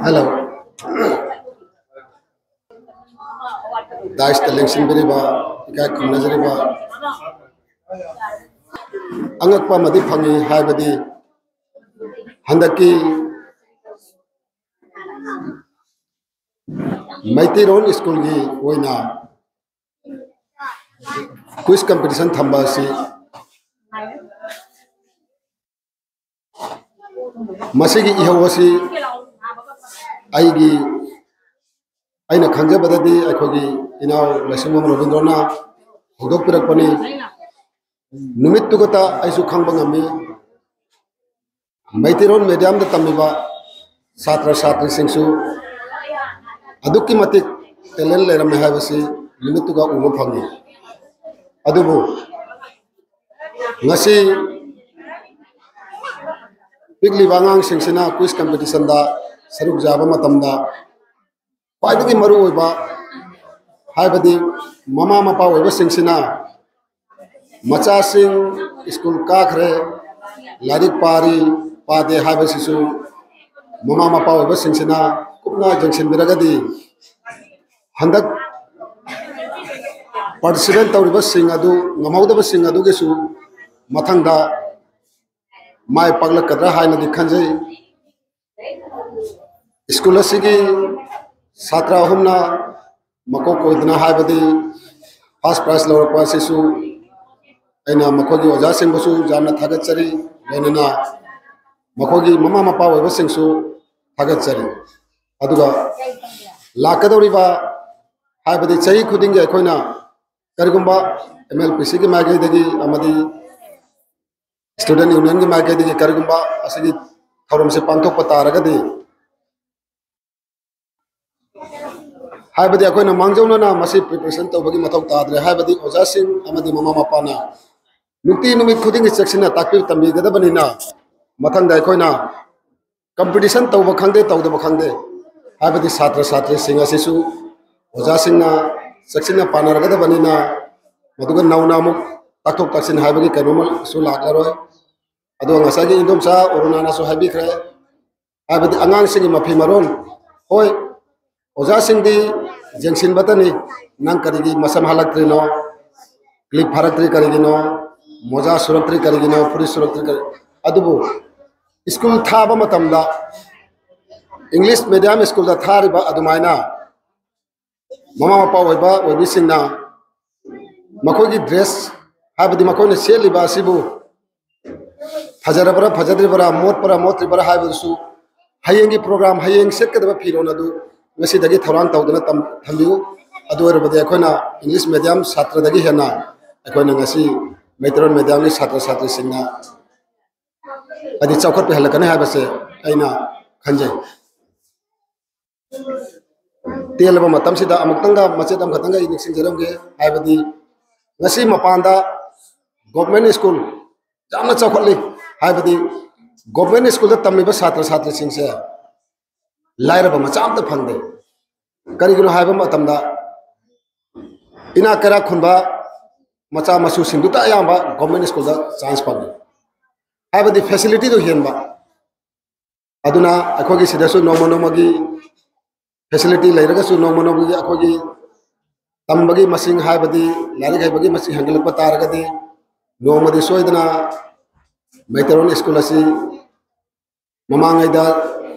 ꯍꯜꯂꯣ꯫ ꯗꯥꯏꯁꯇ ꯂꯦꯡꯁꯤꯟꯕꯤꯔꯤꯕ, ꯏꯀꯥꯏ ꯈꯨꯝꯅꯖꯔꯤꯕ, ꯑꯉꯛꯄ ꯑꯃꯗꯤ ꯐꯪꯉꯤ꯫ ꯍꯥꯏꯕꯗꯤ ꯍꯟꯗꯛꯀꯤ ꯃꯩꯇꯩꯔꯣꯟ ꯁ꯭ꯀꯨꯜꯒꯤ ꯑꯣꯏꯅ ꯀ꯭ꯋꯤꯖ ꯀꯝꯄꯤꯇꯤꯁꯟ ꯊꯝꯕ ꯑꯁꯤ, ꯃꯁꯤꯒꯤ ꯏꯍꯧ ꯑꯁꯤ ꯑꯩꯒꯤ, ꯑꯩꯅ ꯈꯪꯖꯕꯗꯗꯤ ꯑꯩꯈꯣꯏꯒꯤ ꯏꯅꯥꯎ ꯂꯥꯏꯁ꯭ꯔꯝꯕꯝ ꯔꯕꯤꯟꯗ꯭ꯔꯣꯅ ꯍꯧꯗꯣꯛꯄꯤꯔꯛꯄꯅꯤ꯫ ꯅꯨꯃꯤꯠꯇꯨ ꯈꯛꯇ ꯑꯩꯁꯨ ꯈꯪꯕ ꯉꯝꯃꯤ꯫ ꯃꯩꯇꯩꯔꯣꯟ ꯃꯦꯗꯤꯌꯝꯗ ꯇꯝꯃꯤꯕ ꯁꯥꯇ꯭ꯔ ꯁꯥꯇ꯭ꯔꯤꯁꯤꯡꯁꯨ ꯑꯗꯨꯛꯀꯤ ꯃꯇꯤꯛ ꯇꯦꯂꯦꯟ ꯂꯩꯔꯝꯃꯦ ꯍꯥꯏꯕꯁꯤ ꯅꯨꯃꯤꯠꯇꯨꯒ ꯎꯕ ꯐꯪꯉꯤ꯫ ꯑꯗꯨꯕꯨ ꯉꯁꯤ ꯄꯤꯛꯂꯤꯕ ꯑꯉꯥꯡꯁꯤꯡꯁꯤꯅ ꯀ꯭ꯋꯤꯖ ꯀꯝꯄꯤꯇꯤꯁꯟꯗ ꯁꯔꯨꯛ ꯌꯥꯕ ꯃꯇꯝꯗ ꯈ꯭ꯋꯥꯏꯗꯒꯤ ꯃꯔꯨꯑꯣꯏꯕ ꯍꯥꯏꯕꯗꯤ ꯃꯃꯥ ꯃꯄꯥ ꯑꯣꯏꯕꯁꯤꯡꯁꯤꯅ ꯃꯆꯥꯁꯤꯡ ꯁ꯭ꯀꯨꯜ ꯀꯥꯈ꯭ꯔꯦ, ꯂꯥꯏꯔꯤꯛ ꯄꯥꯔꯤ, ꯄꯥꯗꯦ ꯍꯥꯏꯕꯁꯤꯁꯨ ꯃꯃꯥ ꯃꯄꯥ ꯑꯣꯏꯕꯁꯤꯡꯁꯤꯅ ꯀꯨꯞꯅ ꯌꯦꯡꯁꯤꯟꯕꯤꯔꯒꯗꯤ ꯍꯟꯗꯛ ꯄꯥꯔꯇꯤꯁꯤꯄꯦꯠ ꯇꯧꯔꯤꯕꯁꯤꯡ ꯑꯗꯨ, ꯉꯝꯍꯧꯗꯕꯁꯤꯡ ꯑꯗꯨꯒꯤꯁꯨ ꯃꯊꯪꯗ ꯃꯥꯏ ꯄꯥꯛꯂꯛꯀꯗ꯭ꯔꯥ ꯍꯥꯏꯅꯗꯤ ꯈꯟꯖꯩ꯫ ꯁ꯭ꯀꯨꯜ ꯑꯁꯤꯒꯤ ꯁꯥꯇ꯭ꯔ ꯑꯍꯨꯝꯅ ꯃꯀꯣꯛ ꯑꯣꯏꯗꯨꯅ, ꯍꯥꯏꯕꯗꯤ ꯐꯥꯔꯁ ꯄ꯭ꯔꯥꯏꯖ ꯂꯧꯔꯛꯄ ꯑꯁꯤꯁꯨ ꯑꯩꯅ ꯃꯈꯣꯏꯒꯤ ꯑꯣꯖꯥꯁꯤꯡꯕꯨꯁꯨ ꯌꯥꯝꯅ ꯊꯥꯒꯠꯆꯔꯤ, ꯂꯣꯏꯅꯅ ꯃꯈꯣꯏꯒꯤ ꯃꯃꯥ ꯃꯄꯥ ꯑꯣꯏꯕꯁꯤꯡꯁꯨ ꯊꯥꯒꯠꯆꯔꯤ꯫ ꯑꯗꯨꯒ ꯂꯥꯛꯀꯗꯧꯔꯤꯕ, ꯍꯥꯏꯕꯗꯤ ꯆꯍꯤ ꯈꯨꯗꯤꯡꯒꯤ ꯑꯩꯈꯣꯏꯅ ꯀꯔꯤꯒꯨꯝꯕ ꯑꯦꯝ ꯑꯦꯜ ꯄꯤ ꯁꯤꯒꯤ ꯃꯥꯏꯀꯩꯗꯒꯤ ꯑꯃꯗꯤ ꯁ꯭ꯇꯨꯗꯦꯟ ꯌꯨꯅꯤꯌꯟꯒꯤ ꯃꯥꯏꯀꯩꯗꯒꯤ ꯀꯔꯤꯒꯨꯝꯕ ꯑꯁꯤꯒꯤ ꯊꯧꯔꯝꯁꯦ ꯄꯥꯡꯊꯣꯛꯄ ꯇꯥꯔꯒꯗꯤ, ꯍꯥꯏꯕꯗꯤ ꯑꯩꯈꯣꯏꯅ ꯃꯥꯡꯖꯧꯅꯅ ꯃꯁꯤ ꯄ꯭ꯔꯤꯄꯦꯔꯦꯁꯟ ꯇꯧꯕꯒꯤ ꯃꯊꯧ ꯇꯥꯗ꯭ꯔꯦ꯫ ꯍꯥꯏꯕꯗꯤ ꯑꯣꯖꯥꯁꯤꯡ ꯑꯃꯗꯤ ꯃꯃꯥ ꯃꯄꯥꯅ ꯅꯨꯡꯇꯤ ꯅꯨꯃꯤꯠ ꯈꯨꯗꯤꯡꯒꯤ ꯆꯦꯛꯁꯤꯟꯅ ꯇꯥꯛꯄꯤ ꯇꯝꯕꯤꯒꯗꯕꯅꯤꯅ, ꯃꯊꯪꯗ ꯑꯩꯈꯣꯏꯅ ꯀꯝꯄꯤꯇꯤꯁꯟ ꯇꯧꯕ ꯈꯪꯗꯦ, ꯇꯧꯗꯕ ꯈꯪꯗꯦ, ꯍꯥꯏꯕꯗꯤ ꯁꯥꯇ꯭ꯔ ꯁꯥꯇ꯭ꯔꯤꯁꯤꯡ ꯑꯁꯤꯁꯨ ꯑꯣꯖꯥꯁꯤꯡꯅ ꯆꯦꯛꯁꯤꯟꯅ ꯄꯥꯟꯅꯔꯒꯗꯕꯅꯤꯅ, ꯃꯗꯨꯒ ꯅꯧꯅ ꯑꯃꯨꯛ ꯇꯥꯛꯊꯣꯛ ꯇꯥꯛꯁꯤꯟ ꯍꯥꯏꯕꯒꯤ ꯀꯩꯅꯣꯝꯃꯁꯨ ꯂꯥꯛꯂꯔꯣꯏ꯫ ꯑꯗꯨꯒ ꯉꯁꯥꯏꯒꯤ ꯏꯟꯗꯣꯝꯆꯥ ꯑꯔꯨꯅꯥꯅꯁꯨ ꯍꯥꯏꯕꯤꯈ꯭ꯔꯦ, ꯍꯥꯏꯕꯗꯤ ꯑꯉꯥꯡꯁꯤꯡꯒꯤ ꯃꯐꯤ ꯃꯔꯣꯟ, ꯍꯣꯏ, ꯑꯣꯖꯥꯁꯤꯡꯗꯤ ꯌꯦꯡꯁꯤꯟꯕꯇꯅꯤ, ꯅꯪ ꯀꯔꯤꯒꯤ ꯃꯁꯝ ꯍꯜꯂꯛꯇ꯭ꯔꯤꯅꯣ, ꯀ꯭ꯂꯤꯞ ꯐꯥꯔꯛꯇ꯭ꯔꯤ ꯀꯔꯤꯒꯤꯅꯣ, ꯃꯣꯖꯥ ꯁꯨꯔꯛꯇ꯭ꯔꯤ ꯀꯔꯤꯒꯤꯅꯣ, ꯐꯨꯔꯤꯠ ꯁꯨꯔꯛꯇ꯭ꯔꯤ ꯀꯔꯤ, ꯑꯗꯨꯕꯨ ꯁ꯭ꯀꯨꯜ ꯊꯥꯕ ꯃꯇꯝꯗ ꯏꯪꯂꯤꯁ ꯃꯦꯗꯤꯌꯝ ꯁ꯭ꯀꯨꯜꯗ ꯊꯥꯔꯤꯕ ꯑꯗꯨꯃꯥꯏꯅ ꯃꯃꯥ ꯃꯄꯥ ꯑꯣꯏꯕ ꯑꯣꯏꯕꯤꯁꯤꯡꯅ ꯃꯈꯣꯏꯒꯤ ꯗ꯭ꯔꯦꯁ, ꯍꯥꯏꯕꯗꯤ ꯃꯈꯣꯏꯅ ꯁꯦꯠꯂꯤꯕ ꯑꯁꯤꯕꯨ ꯐꯖꯔꯕ꯭ꯔꯥ ꯐꯖꯗ꯭ꯔꯤꯕ꯭ꯔꯥ, ꯃꯣꯠꯄ꯭ꯔꯥ ꯃꯣꯠꯇ꯭ꯔꯤꯕ꯭ꯔꯥ ꯍꯥꯏꯕꯗꯨꯁꯨ ꯍꯌꯦꯡꯒꯤ ꯄ꯭ꯔꯣꯒ꯭ꯔꯥꯝ, ꯍꯌꯦꯡ ꯁꯦꯠꯀꯗꯕ ꯐꯤꯔꯣꯜ ꯑꯗꯨ ꯉꯁꯤꯗꯒꯤ ꯊꯧꯔꯥꯡ ꯇꯧꯗꯨꯅ ꯊꯝꯕꯤꯌꯨ꯫ ꯑꯗꯨ ꯑꯣꯏꯔꯕꯗꯤ ꯑꯩꯈꯣꯏꯅ ꯏꯪꯂꯤꯁ ꯃꯦꯗꯤꯌꯝ ꯁꯥꯇ꯭ꯔꯗꯒꯤ ꯍꯦꯟꯅ ꯑꯩꯈꯣꯏꯅ ꯉꯁꯤ ꯃꯩꯇꯩꯂꯣꯟ ꯃꯦꯗꯤꯌꯝꯒꯤ ꯁꯥꯇ꯭ꯔ ꯁꯥꯇ꯭ꯔꯤꯁꯤꯡꯅ ꯍꯥꯏꯗꯤ ꯆꯥꯎꯈꯠꯄ ꯍꯦꯜꯂꯛꯀꯅꯤ ꯍꯥꯏꯕꯁꯦ ꯑꯩꯅ ꯈꯟꯖꯩ꯫ ꯇꯦꯜꯂꯕ ꯃꯇꯝꯁꯤꯗ ꯑꯃꯨꯛꯇꯪꯒ ꯃꯆꯦꯠ ꯑꯃꯈꯛꯇꯪꯒ ꯑꯩ ꯅꯤꯡꯁꯤꯡꯖꯔꯝꯒꯦ꯫ ꯍꯥꯏꯕꯗꯤ ꯉꯁꯤ ꯃꯄꯥꯟꯗ ꯒꯣꯔꯃꯦꯟ ꯁ꯭ꯀꯨꯜ ꯌꯥꯝꯅ ꯆꯥꯎꯈꯠꯂꯤ꯫ ꯍꯥꯏꯕꯗꯤ ꯒꯣꯔꯃꯦꯟ ꯁ꯭ꯀꯨꯜꯗ ꯇꯝꯃꯤꯕ ꯁꯥꯇ꯭ꯔ ꯁꯥꯇ꯭ꯔꯤꯁꯤꯡꯁꯦ ꯂꯥꯏꯔꯕ ꯃꯆꯥ ꯑꯝꯇ ꯐꯪꯗꯦ꯫ ꯀꯔꯤꯒꯤꯅꯣ ꯍꯥꯏꯕ ꯃꯇꯝꯗ ꯏꯅꯥꯛ ꯀꯩꯔꯥꯛ ꯈꯨꯟꯕ ꯃꯆꯥ ꯃꯁꯨꯁꯤꯡꯗꯨꯇ ꯑꯌꯥꯝꯕ ꯒꯣꯔꯃꯦꯟ ꯁ꯭ꯀꯨꯜꯗ ꯆꯥꯟꯁ ꯐꯪꯉꯤ꯫ ꯍꯥꯏꯕꯗꯤ ꯐꯦꯁꯤꯂꯤꯇꯤꯗꯨ ꯍꯦꯟꯕ꯫ ꯑꯗꯨꯅ ꯑꯩꯈꯣꯏꯒꯤ ꯁꯤꯗꯁꯨ ꯅꯣꯡꯃ ꯅꯣꯡꯃꯒꯤ ꯐꯦꯁꯤꯂꯤꯇꯤ ꯂꯩꯔꯒꯁꯨ ꯅꯣꯡꯃ ꯅꯣꯡꯃꯒꯤ ꯑꯩꯈꯣꯏꯒꯤ ꯇꯝꯕꯒꯤ ꯃꯁꯤꯡ, ꯍꯥꯏꯕꯗꯤ ꯂꯥꯏꯔꯤꯛ ꯍꯩꯕꯒꯤ ꯃꯁꯤꯡ ꯍꯦꯟꯒꯠꯂꯛꯄ ꯇꯥꯔꯒꯗꯤ, ꯅꯣꯡꯃꯗꯤ ꯁꯣꯏꯗꯅ ꯃꯩꯇꯩꯔꯣꯟ ꯁ꯭ꯀꯨꯜ ꯑꯁꯤ ꯃꯃꯥꯡꯉꯩꯗ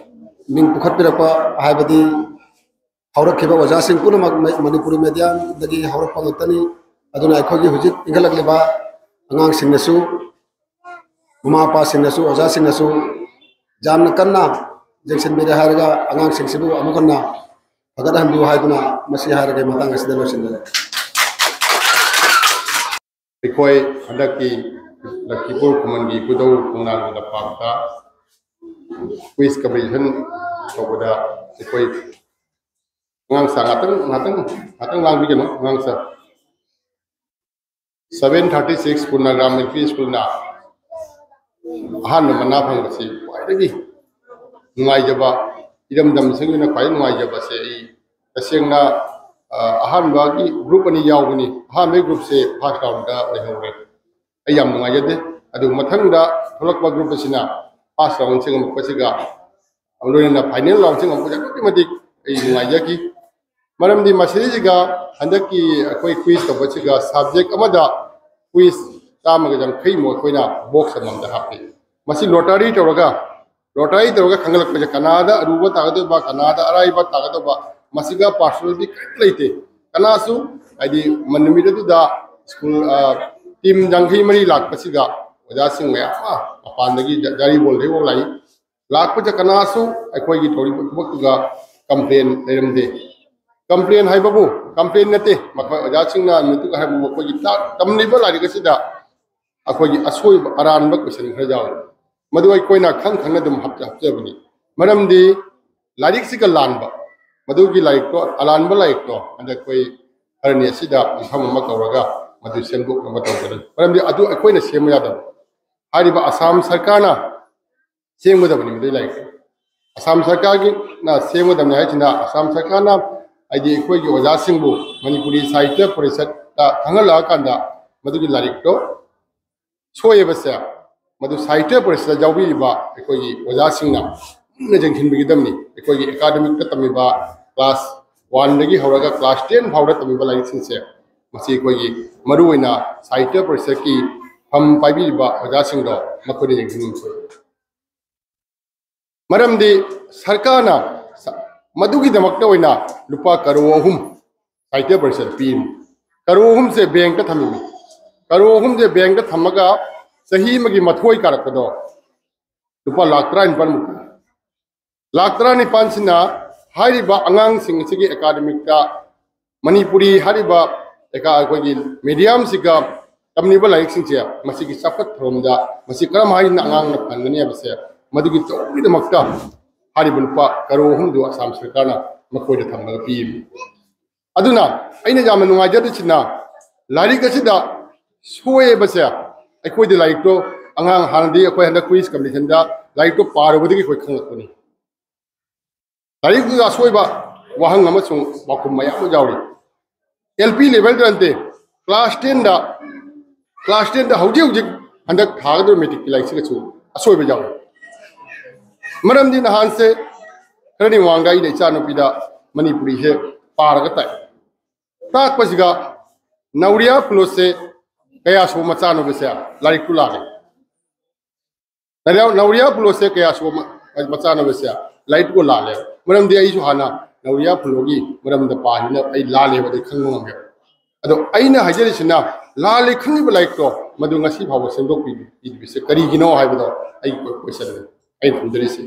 ꯃꯤꯡ ꯄꯨꯈꯠꯄꯤꯔꯛꯄ, ꯍꯥꯏꯕꯗꯤ ꯍꯧꯔꯛꯈꯤꯕ ꯑꯣꯖꯥꯁꯤꯡ ꯄꯨꯝꯅꯃꯛ ꯃ-, ꯃꯅꯤꯄꯨꯔꯤ ꯃꯦꯗꯤꯌꯝꯗꯒꯤ ꯍꯧꯔꯛꯄ ꯉꯥꯛꯇꯅꯤ꯫ ꯑꯗꯨꯅ ꯑꯩꯈꯣꯏꯒꯤ ꯍꯧꯖꯤꯛ ꯏꯟꯈꯠꯂꯛꯂꯤꯕ ꯑꯉꯥꯡꯁꯤꯡꯅꯁꯨ, ꯃꯃꯥ ꯃꯄꯥꯁꯤꯡꯅꯁꯨ, ꯑꯣꯖꯥꯁꯤꯡꯅꯁꯨ ꯌꯥꯝꯅ ꯀꯟꯅ ꯌꯦꯡꯁꯤꯟꯕꯤꯔꯦ ꯍꯥꯏꯔꯒ, ꯑꯉꯥꯡꯁꯤꯡꯁꯤꯕꯨ ꯑꯃꯨꯛ ꯍꯟꯅ ꯐꯒꯠꯍꯟꯕꯤꯌꯨ ꯍꯥꯏꯗꯨꯅ ꯃꯁꯤ ꯍꯥꯏꯔꯒ ꯑꯩ ꯃꯇꯥꯡ ꯑꯁꯤꯗ ꯂꯣꯏꯁꯤꯟꯖꯔꯦ꯫ ꯑꯩꯈꯣꯏ ꯍꯟꯗꯛꯀꯤ ꯂꯛꯈꯤꯄꯨꯔ ꯈꯨꯃꯟꯒꯤ ꯏꯕꯨꯙꯧ ꯈꯣꯡꯅꯥꯡꯒꯤ ꯂꯝꯄꯥꯛꯇ quiz competition ꯇꯧꯕꯗ, ꯑꯩꯈꯣꯏ ꯑꯉꯥꯡꯁꯥ, ꯉꯥꯛꯇꯪ, ꯉꯥꯛꯇꯪ, ꯉꯥꯛꯇꯪ ꯂꯥꯡꯕꯤꯒꯅꯨ, ꯑꯉꯥꯡꯁꯥ꯫ Seven thirty six ꯄꯨꯔꯅꯒ꯭ꯔꯥꯝ L P Schoolꯅ ꯑꯍꯥꯟꯕ ꯃꯅꯥ ꯐꯪꯕꯁꯤ ꯈ꯭ꯋꯥꯏꯗꯒꯤ ꯅꯨꯡꯉꯥꯏꯖꯕ, ꯏꯔꯝꯗꯝꯁꯤꯡꯒꯤ ꯑꯣꯏꯅ ꯈ꯭ꯋꯥꯏꯗꯒꯤ ꯅꯨꯡꯉꯥꯏꯖꯕꯁꯦ ꯑꯩ ꯇꯁꯦꯡꯅ, ꯑ, ꯑꯍꯥꯟꯕꯒꯤ group ꯑꯅꯤ ꯌꯥꯎꯕꯅꯤ꯫ ꯑꯍꯥꯟꯕꯒꯤ groupꯁꯦ first roundꯗ ꯂꯩꯍꯧꯔꯦ꯫ ꯑꯩ ꯌꯥꯝ ꯅꯨꯡꯉꯥꯏꯖꯗꯦ꯫ ꯑꯗꯨ ꯃꯊꯪꯗ ꯊꯣꯛꯂꯛꯄ group ꯑꯁꯤꯅ first round ꯆꯪꯉꯛꯄꯁꯤꯒ ꯂꯣꯏꯅꯅ final round ꯆꯪꯉꯛꯄꯁꯦ ꯑꯗꯨꯛꯀꯤ ꯃꯇꯤꯛ ꯑꯩ ꯅꯨꯡꯉꯥꯏꯖꯈꯤ꯫ ꯃꯔꯝꯗꯤ ꯃꯁꯤꯗꯩꯁꯤꯒ ꯍꯟꯗꯛꯀꯤ ꯑꯩꯈꯣꯏ quiz ꯇꯧꯕꯁꯤꯒ subject ꯑꯃꯗ quiz ꯆꯥꯝꯃꯒ ꯌꯥꯡꯈꯩꯃꯨꯛ ꯑꯩꯈꯣꯏꯅ box ꯑꯃꯃꯝꯗ ꯍꯥꯞꯄꯤ꯫ ꯃꯁꯤ lottery ꯇꯧꯔꯒ, lottery ꯇꯧꯔꯒ ꯈꯟꯒꯠꯂꯛꯄꯁꯦ ꯀꯅꯥꯗ ꯑꯔꯨꯕ ꯇꯥꯒꯗꯧꯕ, ꯀꯅꯥꯗ ꯑꯔꯥꯏꯕ ꯇꯥꯒꯗꯧꯕ, ꯃꯁꯤꯒ personality ꯀꯔꯤꯝ ꯂꯩꯇꯦ꯫ ꯀꯅꯥꯁꯨ, ꯍꯥꯏꯗꯤ, ꯃ-, ꯅꯨꯃꯤꯠ ꯑꯗꯨꯗ school, ꯑ, team ꯌꯥꯡꯈꯩ ꯃꯔꯤ ꯂꯥꯛꯄꯁꯤꯒ ꯑꯣꯖꯥꯁꯤꯡ ꯃꯌꯥꯝ ꯑꯃ ꯃꯄꯥꯟꯗꯒꯤ ꯖ-, ꯖꯥꯔꯤꯕꯣꯜꯗꯒꯤ ꯐꯥꯎ ꯂꯥꯛꯏ꯫ ꯂꯥꯛꯄꯗ ꯀꯅꯥꯁꯨ ꯑꯩꯈꯣꯏꯒꯤ ꯇꯧꯔꯤꯕ ꯊꯕꯛꯇꯨꯒ complain ꯂꯩꯔꯝꯗꯦ꯫ Complain ꯍꯥꯏꯕꯕꯨ complain ꯅꯠꯇꯦ, ꯃꯈꯣꯏ ꯑꯣꯖꯥꯁꯤꯡꯅ ꯅꯨꯃꯤꯠꯇꯨꯒ ꯍꯥꯏꯕꯕꯨ ꯑꯩꯈꯣꯏꯒꯤ ꯇꯥ-, ꯇꯝꯂꯤꯕ ꯂꯥꯏꯔꯤꯛ ꯑꯁꯤꯗ ꯑꯩꯈꯣꯏꯒꯤ ꯑꯁꯣꯏꯕ, ꯑꯔꯥꯟꯕ question ꯈꯔ ꯌꯥꯎꯏ꯫ ꯃꯗꯨ ꯑꯩꯈꯣꯏꯅ ꯈꯪ ꯈꯪꯅ ꯑꯗꯨꯝ ꯍꯥꯞꯆ-, ꯍꯥꯞꯆꯕꯅꯤ꯫ ꯃꯔꯝꯗꯤ ꯂꯥꯏꯔꯤꯛꯁꯤꯒ ꯂꯥꯟꯕ, ꯃꯗꯨꯒꯤ ꯂꯥꯏꯔꯤꯛꯇꯣ, ꯑꯔꯥꯟꯕ ꯂꯥꯏꯔꯤꯛꯇꯣ ꯍꯟꯗꯛ ꯑꯩꯈꯣꯏ ꯈꯔꯅꯤ ꯑꯁꯤꯗ ꯃꯤꯐꯝ ꯑꯃ ꯀꯧꯔꯒ ꯃꯗꯨ ꯁꯦꯝꯗꯣꯛꯅꯕ ꯇꯧꯒꯅꯤ꯫ ꯃꯔꯝꯗꯤ ꯑꯗꯨ ꯑꯩꯈꯣꯏꯅ ꯁꯦꯝꯕ ꯌꯥꯗꯕ꯫ ꯍꯥꯏꯔꯤꯕ ꯑꯁꯥꯝ ꯁꯔꯀꯥꯔꯅ ꯁꯦꯝꯒꯗꯕꯅꯤ ꯃꯗꯨꯒꯤ ꯂꯥꯏꯔꯤꯛꯇꯣ꯫ ꯑꯁꯥꯝ ꯁꯔꯀꯥꯔꯒꯤꯅ ꯁꯦꯝꯒꯗꯕꯅꯤ ꯍꯥꯏꯁꯤꯅ, ꯑꯁꯥꯝ ꯁꯔꯀꯥꯔꯅ, ꯍꯥꯏꯗꯤ, ꯑꯩꯈꯣꯏꯒꯤ ꯑꯣꯖꯥꯁꯤꯡꯕꯨ ꯃꯅꯤꯄꯨꯔꯤ ꯁꯥꯍꯤꯇ꯭ꯌ ꯄꯔꯤꯁꯠꯇ ꯈꯪꯍꯜꯂꯛꯑꯀꯥꯟꯗ ꯃꯗꯨꯒꯤ ꯂꯥꯏꯔꯤꯛꯇꯣ ꯁꯣꯏꯕꯁꯦ ꯃꯗꯨ ꯁꯥꯍꯤꯇ꯭ꯌ ꯄꯔꯤꯁꯠꯇ ꯌꯥꯎꯕꯤꯔꯤꯕ ꯑꯩꯈꯣꯏꯒꯤ ꯑꯣꯖꯥꯁꯤꯡꯅ ꯃꯨꯟꯅ ꯌꯦꯡꯁꯤꯟꯕꯤꯒꯗꯕꯅꯤ꯫ ꯑꯩꯈꯣꯏꯒꯤ academicꯇ ꯇꯝꯃꯤꯕ class ꯋꯥꯟꯗꯒꯤ ꯍꯧꯔꯒ ꯀ꯭ꯂꯥꯁ ꯇꯦꯟ ꯐꯥꯎꯗ ꯇꯝꯃꯤꯕ ꯂꯥꯏꯔꯤꯛꯁꯤꯡꯁꯦ, ꯃꯁꯤ ꯑꯩꯈꯣꯏꯒꯤ ꯃꯔꯨꯑꯣꯏꯅ ꯁꯥꯍꯤꯇ꯭ꯌ ꯄꯔꯤꯁꯠꯀꯤ ꯐꯝ ꯄꯥꯏꯕꯤꯔꯤꯕ ꯑꯣꯖꯥꯁꯤꯡꯗꯣ, ꯃꯈꯣꯏꯗ ꯌꯦꯡꯁꯤꯟꯅꯤꯡꯕ ꯊꯣꯛꯏ꯫ ꯃꯔꯝꯗꯤ ꯁꯔꯀꯥꯔꯅ ꯁ-, ꯃꯗꯨꯒꯤꯗꯃꯛꯇ ꯑꯣꯏꯅ ꯂꯨꯄꯥ ꯀꯔꯣ ꯑꯍꯨꯝ ꯁꯥꯍꯤꯇ꯭ꯌ ꯄꯔꯤꯁꯠ ꯄꯤꯔꯤ꯫ ꯀꯔꯣ ꯑꯍꯨꯝꯁꯦ ꯕꯦꯡꯛꯇ ꯊꯝꯃꯤꯅꯤ꯫ ꯀꯔꯣ ꯑꯍꯨꯝꯁꯦ ꯕꯦꯡꯛꯇ ꯊꯝꯃꯒ ꯆꯍꯤ ꯑꯃꯒꯤ ꯃꯊꯣꯏ ꯀꯥꯔꯛꯄꯗꯣ ꯂꯨꯄꯥ ꯂꯥꯈ ꯇꯔꯥꯅꯤꯄꯥꯟꯃꯨꯛ꯫ ꯂꯥꯈ ꯇꯔꯥꯅꯤꯄꯥꯟꯁꯤꯅ ꯍꯥꯏꯔꯤꯕ ꯑꯉꯥꯡꯁꯤꯡ ꯑꯁꯤꯒꯤ ꯑꯦꯀꯥꯗꯃꯤꯛꯇ ꯃꯅꯤꯄꯨꯔꯤ ꯍꯥꯏꯔꯤꯕ ꯑꯦꯀꯥ-, ꯑꯩꯈꯣꯏꯒꯤ ꯃꯦꯗꯤꯌꯝꯁꯤꯒ ꯇꯝꯂꯤꯕ ꯂꯥꯏꯔꯤꯛꯁꯤꯡꯁꯦ, ꯃꯁꯤꯒꯤ ꯆꯥꯎꯈꯠ ꯊꯧꯔꯝꯗ ꯃꯁꯤ ꯀꯔꯝ ꯍꯥꯏꯅ ꯑꯉꯥꯡꯅ ꯐꯪꯒꯅꯤ ꯍꯥꯏꯕꯁꯦ, ꯃꯗꯨꯒꯤ ꯇꯧꯕꯒꯤꯗꯃꯛꯇ ꯍꯥꯏꯔꯤꯕ ꯂꯨꯄꯥ ꯀꯔꯣ ꯑꯍꯨꯝꯗꯨ ꯑꯁꯥꯝ ꯁꯔꯀꯥꯔꯅ ꯃꯈꯣꯏꯗ ꯊꯝꯂꯒ ꯄꯤꯔꯤꯕꯅꯤ꯫ ꯑꯗꯨꯅ ꯑꯩꯅ ꯌꯥꯝꯅ ꯅꯨꯡꯉꯥꯏꯖꯔꯤꯁꯤꯅ, ꯂꯥꯏꯔꯤꯛ ꯑꯁꯤꯗ ꯁꯣꯏꯕꯁꯦ, ꯑꯩꯈꯣꯏꯗꯤ ꯂꯥꯏꯔꯤꯛꯇꯣ, ꯑꯉꯥꯡ ꯍꯥꯟꯅꯗꯤ ꯑꯩꯈꯣꯏ ꯍꯟꯗꯛ ꯀ꯭ꯋꯤꯖ ꯀꯝꯄꯤꯇꯤꯁꯟꯗ ꯂꯥꯏꯔꯤꯛꯇꯣ ꯄꯥꯔꯨꯕꯗꯒꯤ ꯑꯩꯈꯣꯏ ꯈꯪꯂꯛꯄꯅꯤ꯫ ꯂꯥꯏꯔꯤꯛꯇꯨꯗ ꯑꯁꯣꯏꯕ ꯋꯥꯍꯪ ꯑꯃꯁꯨꯡ ꯄꯥꯎꯈꯨꯝ ꯃꯌꯥꯝ ꯑꯃ ꯌꯥꯎꯔꯤ꯫ ꯑꯦꯜ ꯄꯤ ꯂꯦꯚꯦꯜꯗ ꯅꯠꯇꯦ, ꯀ꯭ꯂꯥꯁ ꯇꯦꯟꯗ, ꯀ꯭ꯂꯥꯁ ꯇꯦꯟꯗ ꯍꯧꯖꯤꯛ ꯍꯧꯖꯤꯛ ꯍꯟꯗꯛ ꯊꯥꯒꯗꯧꯔꯤꯕ ꯃꯦꯇ꯭ꯔꯤꯛꯀꯤ ꯂꯥꯏꯔꯤꯛꯁꯤꯗꯁꯨ ꯑꯁꯣꯏꯕ ꯌꯥꯎꯔꯤ꯫ ꯃꯔꯝꯗꯤ ꯅꯍꯥꯟꯁꯦ ꯈꯔꯅꯤ ꯃꯃꯥꯡꯗ ꯑꯩꯅ ꯏꯆꯥꯅꯨꯄꯤꯗ ꯃꯅꯤꯄꯨꯔꯤꯁꯦ ꯄꯥꯔꯒ ꯇꯥꯛꯏ꯫ ꯇꯥꯛꯄꯁꯤꯒ ꯅꯧꯔꯤꯌꯥ ꯐꯨꯂꯣꯁꯦ ꯀꯌꯥ ꯁꯨꯕ ꯃꯆꯥꯅꯣꯕꯁꯦ ꯂꯥꯏꯔꯤꯛꯇꯨ ꯂꯥꯜꯂꯦ꯫ ꯅꯧꯔꯤꯌꯥ, ꯅꯧꯔꯤꯌꯥ ꯐꯨꯂꯣꯁꯦ ꯀꯌꯥ ꯁꯨꯕ ꯃ-, ꯃꯆꯥꯅꯣꯕꯁꯦ ꯂꯥꯏꯔꯤꯛꯇꯨ ꯂꯥꯜꯂꯦ꯫ ꯃꯔꯝꯗꯤ ꯑꯩꯁꯨ ꯍꯥꯟꯅ ꯅꯧꯔꯤꯌꯥ ꯐꯨꯂꯣꯒꯤ ꯃꯔꯝꯗ ꯄꯥꯈꯤꯕꯅ ꯑꯩ ꯂꯥꯜꯂꯦꯕ, ꯑꯗꯩ ꯈꯪꯕ ꯉꯝꯃꯦꯕ꯫ ꯑꯗꯣ ꯑꯩꯅ ꯍꯥꯏꯖꯔꯤꯁꯤꯅ, ꯂꯥꯜꯂꯦ ꯈꯪꯉꯤꯕ ꯂꯥꯏꯔꯤꯛꯇꯣ ꯃꯗꯨ ꯉꯁꯤ ꯐꯥꯎꯕ ꯁꯦꯝꯗꯣꯛꯄꯤꯗ꯭ꯔꯤꯕꯁꯦ ꯀꯔꯤꯒꯤꯅꯣ ꯍꯥꯏꯕꯗꯣ ꯑꯩꯒꯤ ꯀꯣꯏꯁꯟ ꯑꯩꯅ ꯊꯝꯖꯔꯤꯁꯤ꯫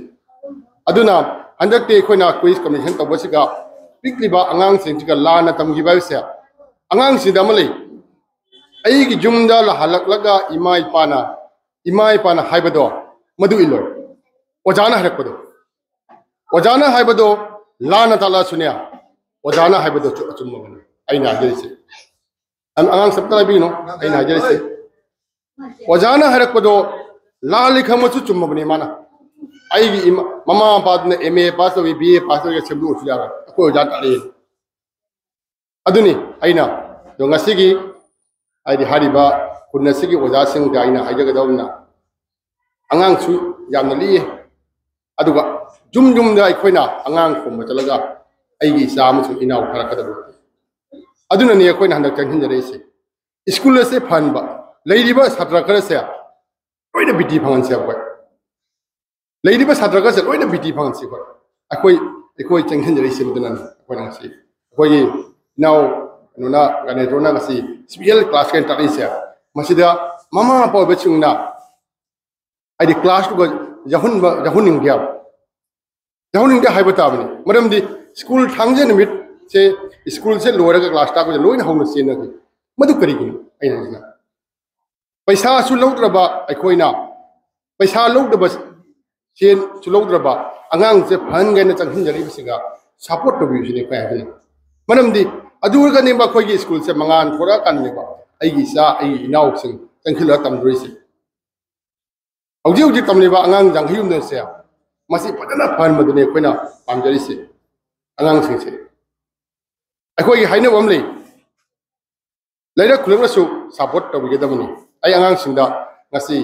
ꯑꯗꯨꯅ ꯍꯟꯗꯛꯇꯤ ꯑꯩꯈꯣꯏꯅ ꯀ꯭ꯋꯤꯖ ꯀꯝꯄꯤꯇꯤꯁꯟ ꯇꯧꯕꯁꯤꯒ ꯄꯤꯛꯂꯤꯕ ꯑꯉꯥꯡꯁꯤꯡꯁꯤꯒ ꯂꯥꯟꯅ ꯇꯝꯈꯤꯕ ꯍꯥꯏꯕꯁꯦ, ꯑꯉꯥꯡꯁꯤꯡꯗ ꯑꯃ ꯂꯩ, ꯑꯩꯒꯤ ꯌꯨꯝꯗ ꯍꯜꯂꯛꯂꯒ ꯏꯃꯥ ꯏꯄꯥꯅ, ꯏꯃꯥ ꯏꯄꯥꯅ ꯍꯥꯏꯕꯗꯣ ꯃꯗꯨ ꯏꯜꯂꯣꯏ, ꯑꯣꯖꯥꯅ ꯍꯥꯏꯔꯛꯄꯗꯣ꯫ ꯑꯣꯖꯥꯅ ꯍꯥꯏꯕꯗꯣ ꯂꯥꯟꯅ ꯇꯥꯛꯂꯛꯑꯁꯨꯅꯦ, ꯑꯣꯖꯥꯅ ꯍꯥꯏꯕꯗꯣ ꯑꯆꯨ-, ꯑꯆꯨꯝꯕꯅꯤ꯫ ꯑꯩꯅ ꯍꯥꯏꯖꯔꯤꯁꯦ, ꯑꯉꯥꯡ ꯁꯞꯇ ꯍꯥꯏꯕꯤꯒꯅꯨ, ꯑꯩꯅ ꯍꯥꯏꯖꯔꯤꯁꯦ, ꯑꯣꯖꯥꯅ ꯍꯥꯏꯔꯛꯄꯗꯣ ꯂꯥꯜꯂꯤ ꯈꯪꯕꯁꯨ ꯆꯨꯝꯃꯕꯅꯤ꯫ ꯃꯥꯅ, ꯑꯩꯒꯤ ꯏꯃꯥ, ꯃꯃꯥ ꯃꯄꯥꯗꯨꯅ ꯑꯦꯝ ꯑꯦ ꯄꯥꯁ ꯇꯧꯏ, ꯕꯤ ꯑꯦ ꯄꯥꯁ ꯇꯧꯏ, ꯁꯦꯝꯗꯣꯛꯑꯁꯨ ꯌꯥꯔꯣꯏ, ꯑꯩꯈꯣꯏ ꯑꯣꯖꯥ ꯇꯥꯛꯂꯛꯏ꯫ ꯑꯗꯨꯅꯤ ꯑꯩꯅ ꯑꯗꯣ ꯉꯁꯤꯒꯤ, ꯍꯥꯏꯗꯤ, ꯍꯥꯏꯔꯤꯕ ꯈꯨꯟ ꯑꯁꯤꯒꯤ ꯑꯣꯖꯥꯁꯤꯡꯗ ꯑꯩꯅ ꯍꯥꯏꯖꯒꯗꯧꯕꯅ, ꯑꯉꯥꯡꯁꯨ ꯌꯥꯝꯅ ꯂꯤꯛꯏ, ꯑꯗꯨꯒ ꯌꯨꯝ ꯌꯨꯝꯗ ꯑꯩꯈꯣꯏꯅ ꯑꯉꯥꯡ ꯈꯣꯝꯕ ꯆꯠꯂꯒ ꯑꯩꯒꯤ ꯏꯆꯥ ꯑꯃꯁꯨꯡ ꯏꯅꯥꯎ ꯊꯥꯔꯛꯀꯗꯕ ꯅꯠꯇꯦ꯫ ꯑꯗꯨꯅꯅꯤ ꯑꯩꯈꯣꯏꯅ ꯍꯟꯗꯛ ꯆꯪꯁꯤꯟꯖꯔꯛꯏꯁꯦ꯫ ꯁ꯭ꯀꯨꯜ ꯑꯁꯦ ꯐꯍꯟꯕ, ꯂꯩꯔꯤꯕ ꯁꯥꯇ꯭ꯔ ꯈꯔꯁꯦ ꯂꯣꯏꯅ ꯕꯤ ꯇꯤ ꯐꯪꯍꯟꯁꯦ꯫ ꯑꯩꯈꯣꯏ ꯂꯩꯔꯤꯕ ꯁꯥꯇ꯭ꯔ ꯈꯔꯁꯦ ꯂꯣꯏꯅ ꯕꯤ ꯇꯤ ꯐꯪꯍꯟꯁꯤ꯫ ꯑꯩꯈꯣꯏ ꯑꯩꯈꯣꯏ ꯑꯩꯈꯣꯏ ꯆꯪꯁꯤꯟꯖꯔꯛꯏꯁꯦ꯫ ꯑꯗꯨꯅꯅꯤ ꯑꯩꯈꯣꯏꯅ ꯉꯁꯤ ꯑꯩꯈꯣꯏꯒꯤ ꯏꯅꯥꯎ ꯀꯩꯅꯣꯅ, ꯒꯅꯦꯟꯗ꯭ꯔꯣꯅ ꯉꯁꯤ ꯏꯁꯄꯤꯁꯦꯜ ꯀ꯭ꯂꯥꯁ ꯀꯥꯏꯅ ꯇꯥꯛꯂꯛꯏꯁꯦ꯫ ꯃꯁꯤꯗ ꯃꯃꯥ ꯃꯄꯥ ꯑꯣꯏꯕꯁꯤꯡꯅ ꯍꯥꯏꯗꯤ ꯀ꯭ꯂꯥꯁꯇꯨꯒ ꯌꯥꯎꯍꯟꯕ, ꯌꯥꯎꯍꯟꯅꯤꯡꯗꯦ ꯍꯥꯏꯕ꯫ ꯌꯥꯎꯍꯟꯅꯤꯡꯗꯦ ꯍꯥꯏꯕ ꯇꯥꯕꯅꯤ꯫ ꯃꯔꯝꯗꯤ ꯁ꯭ꯀꯨꯜ ꯊꯥꯡꯖ ꯅꯨꯃꯤꯠꯁꯦ, ꯁ꯭ꯀꯨꯜꯁꯦ ꯂꯣꯏꯔꯒ ꯀ꯭ꯂꯥꯁ ꯇꯥꯛꯄꯁꯦ ꯂꯣꯏꯅ ꯍꯧꯅ ꯆꯦꯟꯅꯈꯤ꯫ ꯃꯗꯨ ꯀꯔꯤꯒꯤꯅꯣ? ꯑꯩꯅ ꯍꯥꯏꯁꯤꯅ ꯄꯩꯁꯥꯁꯨ ꯂꯧꯗ꯭ꯔꯕ ꯑꯩꯈꯣꯏꯅ, ꯄꯩꯁꯥ ꯂꯧꯗꯕ, ꯁꯦꯟꯁꯨ ꯂꯧꯗ꯭ꯔꯕ ꯑꯉꯥꯡꯁꯦ ꯐꯍꯟꯒꯦꯅ ꯆꯪꯁꯤꯟꯖꯔꯤꯕꯁꯤꯒ ꯁꯞꯄꯣꯔꯠ ꯇꯧꯕꯤꯕꯁꯤꯅꯤ ꯑꯩꯈꯣꯏ ꯍꯥꯏꯖꯅꯤꯡꯉꯤ꯫ ꯃꯔꯝꯗꯤ ꯑꯗꯨ ꯑꯣꯏꯔꯒꯅꯦꯕ ꯑꯩꯈꯣꯏꯒꯤ ꯁ꯭ꯀꯨꯜꯁꯦ ꯃꯉꯥꯜ ꯊꯣꯔꯛꯑꯀꯥꯟꯗꯅꯦꯕ ꯑꯩꯒꯤ ꯏꯆꯥ, ꯑꯩꯒꯤ ꯏꯅꯥꯎꯁꯤꯡ ꯆꯪꯁꯤꯜꯂꯒ ꯇꯝꯗꯣꯔꯤꯁꯦ꯫ ꯍꯧꯖꯤꯛ ꯍꯧꯖꯤꯛ ꯇꯝꯂꯤꯕ ꯑꯉꯥꯡ ꯌꯥꯡꯈꯩ ꯍꯨꯝꯗꯣꯏꯁꯦ ꯃꯁꯤ ꯐꯖꯅ ꯐꯍꯟꯕꯗꯨꯅꯤ ꯑꯩꯈꯣꯏꯅ ꯄꯥꯝꯖꯔꯤꯁꯦ꯫ ꯑꯉꯥꯡꯁꯤꯡꯁꯦ ꯑꯩꯈꯣꯏꯒꯤ ꯍꯥꯏꯅꯕ ꯑꯃ ꯂꯩ, ꯂꯩꯔꯛ ꯈꯨꯂꯛꯅꯁꯨ ꯁꯞꯄꯣꯔꯠ ꯇꯧꯕꯤꯒꯗꯕꯅꯤ꯫ ꯑꯩ ꯑꯉꯥꯡꯁꯤꯡꯗ ꯉꯁꯤ,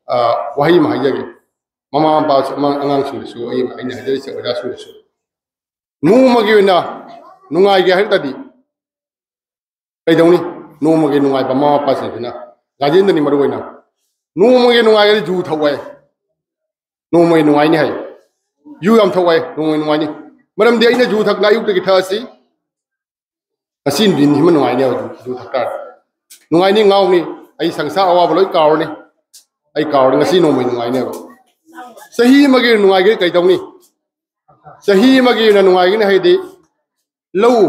ꯑ, ꯋꯥꯍꯩ ꯑꯃ ꯍꯥꯏꯖꯒꯦ꯫ ꯃꯃꯥ ꯃꯄꯥꯁꯨ, ꯑꯉꯥꯡ-, ꯑꯉꯥꯡꯁꯤꯡꯗꯁꯨ ꯑꯩ, ꯑꯩꯅ ꯍꯥꯏꯖꯔꯤꯁꯦ, ꯑꯣꯖꯥꯁꯤꯡꯗꯁꯨ ꯅꯣꯡꯃꯒꯤ ꯑꯣꯏꯅ ꯅꯨꯡꯉꯥꯏꯒꯦ ꯍꯥꯏꯔꯒꯗꯤ ꯀꯩꯗꯧꯅꯤ? ꯅꯣꯡꯃꯒꯤ ꯅꯨꯡꯉꯥꯏꯕ ꯃꯃꯥ ꯃꯄꯥꯁꯤꯡꯁꯤꯅ, ꯒꯥꯔꯖꯤꯌꯟꯗꯅꯤ ꯃꯔꯨ ꯑꯣꯏꯅ, ꯅꯣꯡꯃꯒꯤ ꯅꯨꯡꯉꯥꯏꯒꯗꯤ ꯖꯨ ꯊꯛꯎ ꯍꯥꯏ, ꯅꯣꯡꯃꯒꯤ ꯅꯨꯡꯉꯥꯏꯅꯤ ꯍꯥꯏ꯫ ꯖꯨ ꯌꯥꯝ ꯊꯛꯎ ꯍꯥꯏ, ꯅꯣꯡꯃꯒꯤ ꯅꯨꯡꯉꯥꯏꯅꯤ꯫ ꯃꯔꯝꯗꯤ ꯑꯩꯅ ꯖꯨ ꯊꯛꯅ ꯑꯌꯨꯛꯇꯒꯤ ꯊꯛꯑꯁꯤ, ꯉꯁꯤ ꯅꯨꯡꯊꯤꯟꯁꯤꯃ ꯅꯨꯡꯉꯥꯏꯅꯦꯕ ꯖꯨ, ꯖꯨ ꯊꯛ ꯇꯥꯔꯗꯤ꯫ ꯅꯨꯡꯉꯥꯏꯅꯤ, ꯉꯥꯎꯅꯤ, ꯑꯩ ꯁꯪꯁꯥꯔ ꯑꯋꯥꯕ ꯂꯣꯏ ꯀꯥꯎꯔꯅꯤ, ꯑꯩ ꯀꯥꯎꯔꯅꯤ, ꯉꯁꯤ ꯅꯣꯡꯃꯒꯤ ꯅꯨꯡꯉꯥꯏꯅꯦꯕ꯫ ꯆꯍꯤ ꯑꯃꯒꯤ ꯅꯨꯡꯉꯥꯏꯒꯦ ꯀꯩꯗꯧꯅꯤ? ꯆꯍꯤ ꯑꯃꯒꯤ ꯑꯣꯏꯅ ꯅꯨꯡꯉꯥꯏꯒꯅꯤ ꯍꯥꯏꯗꯤ ꯂꯧ,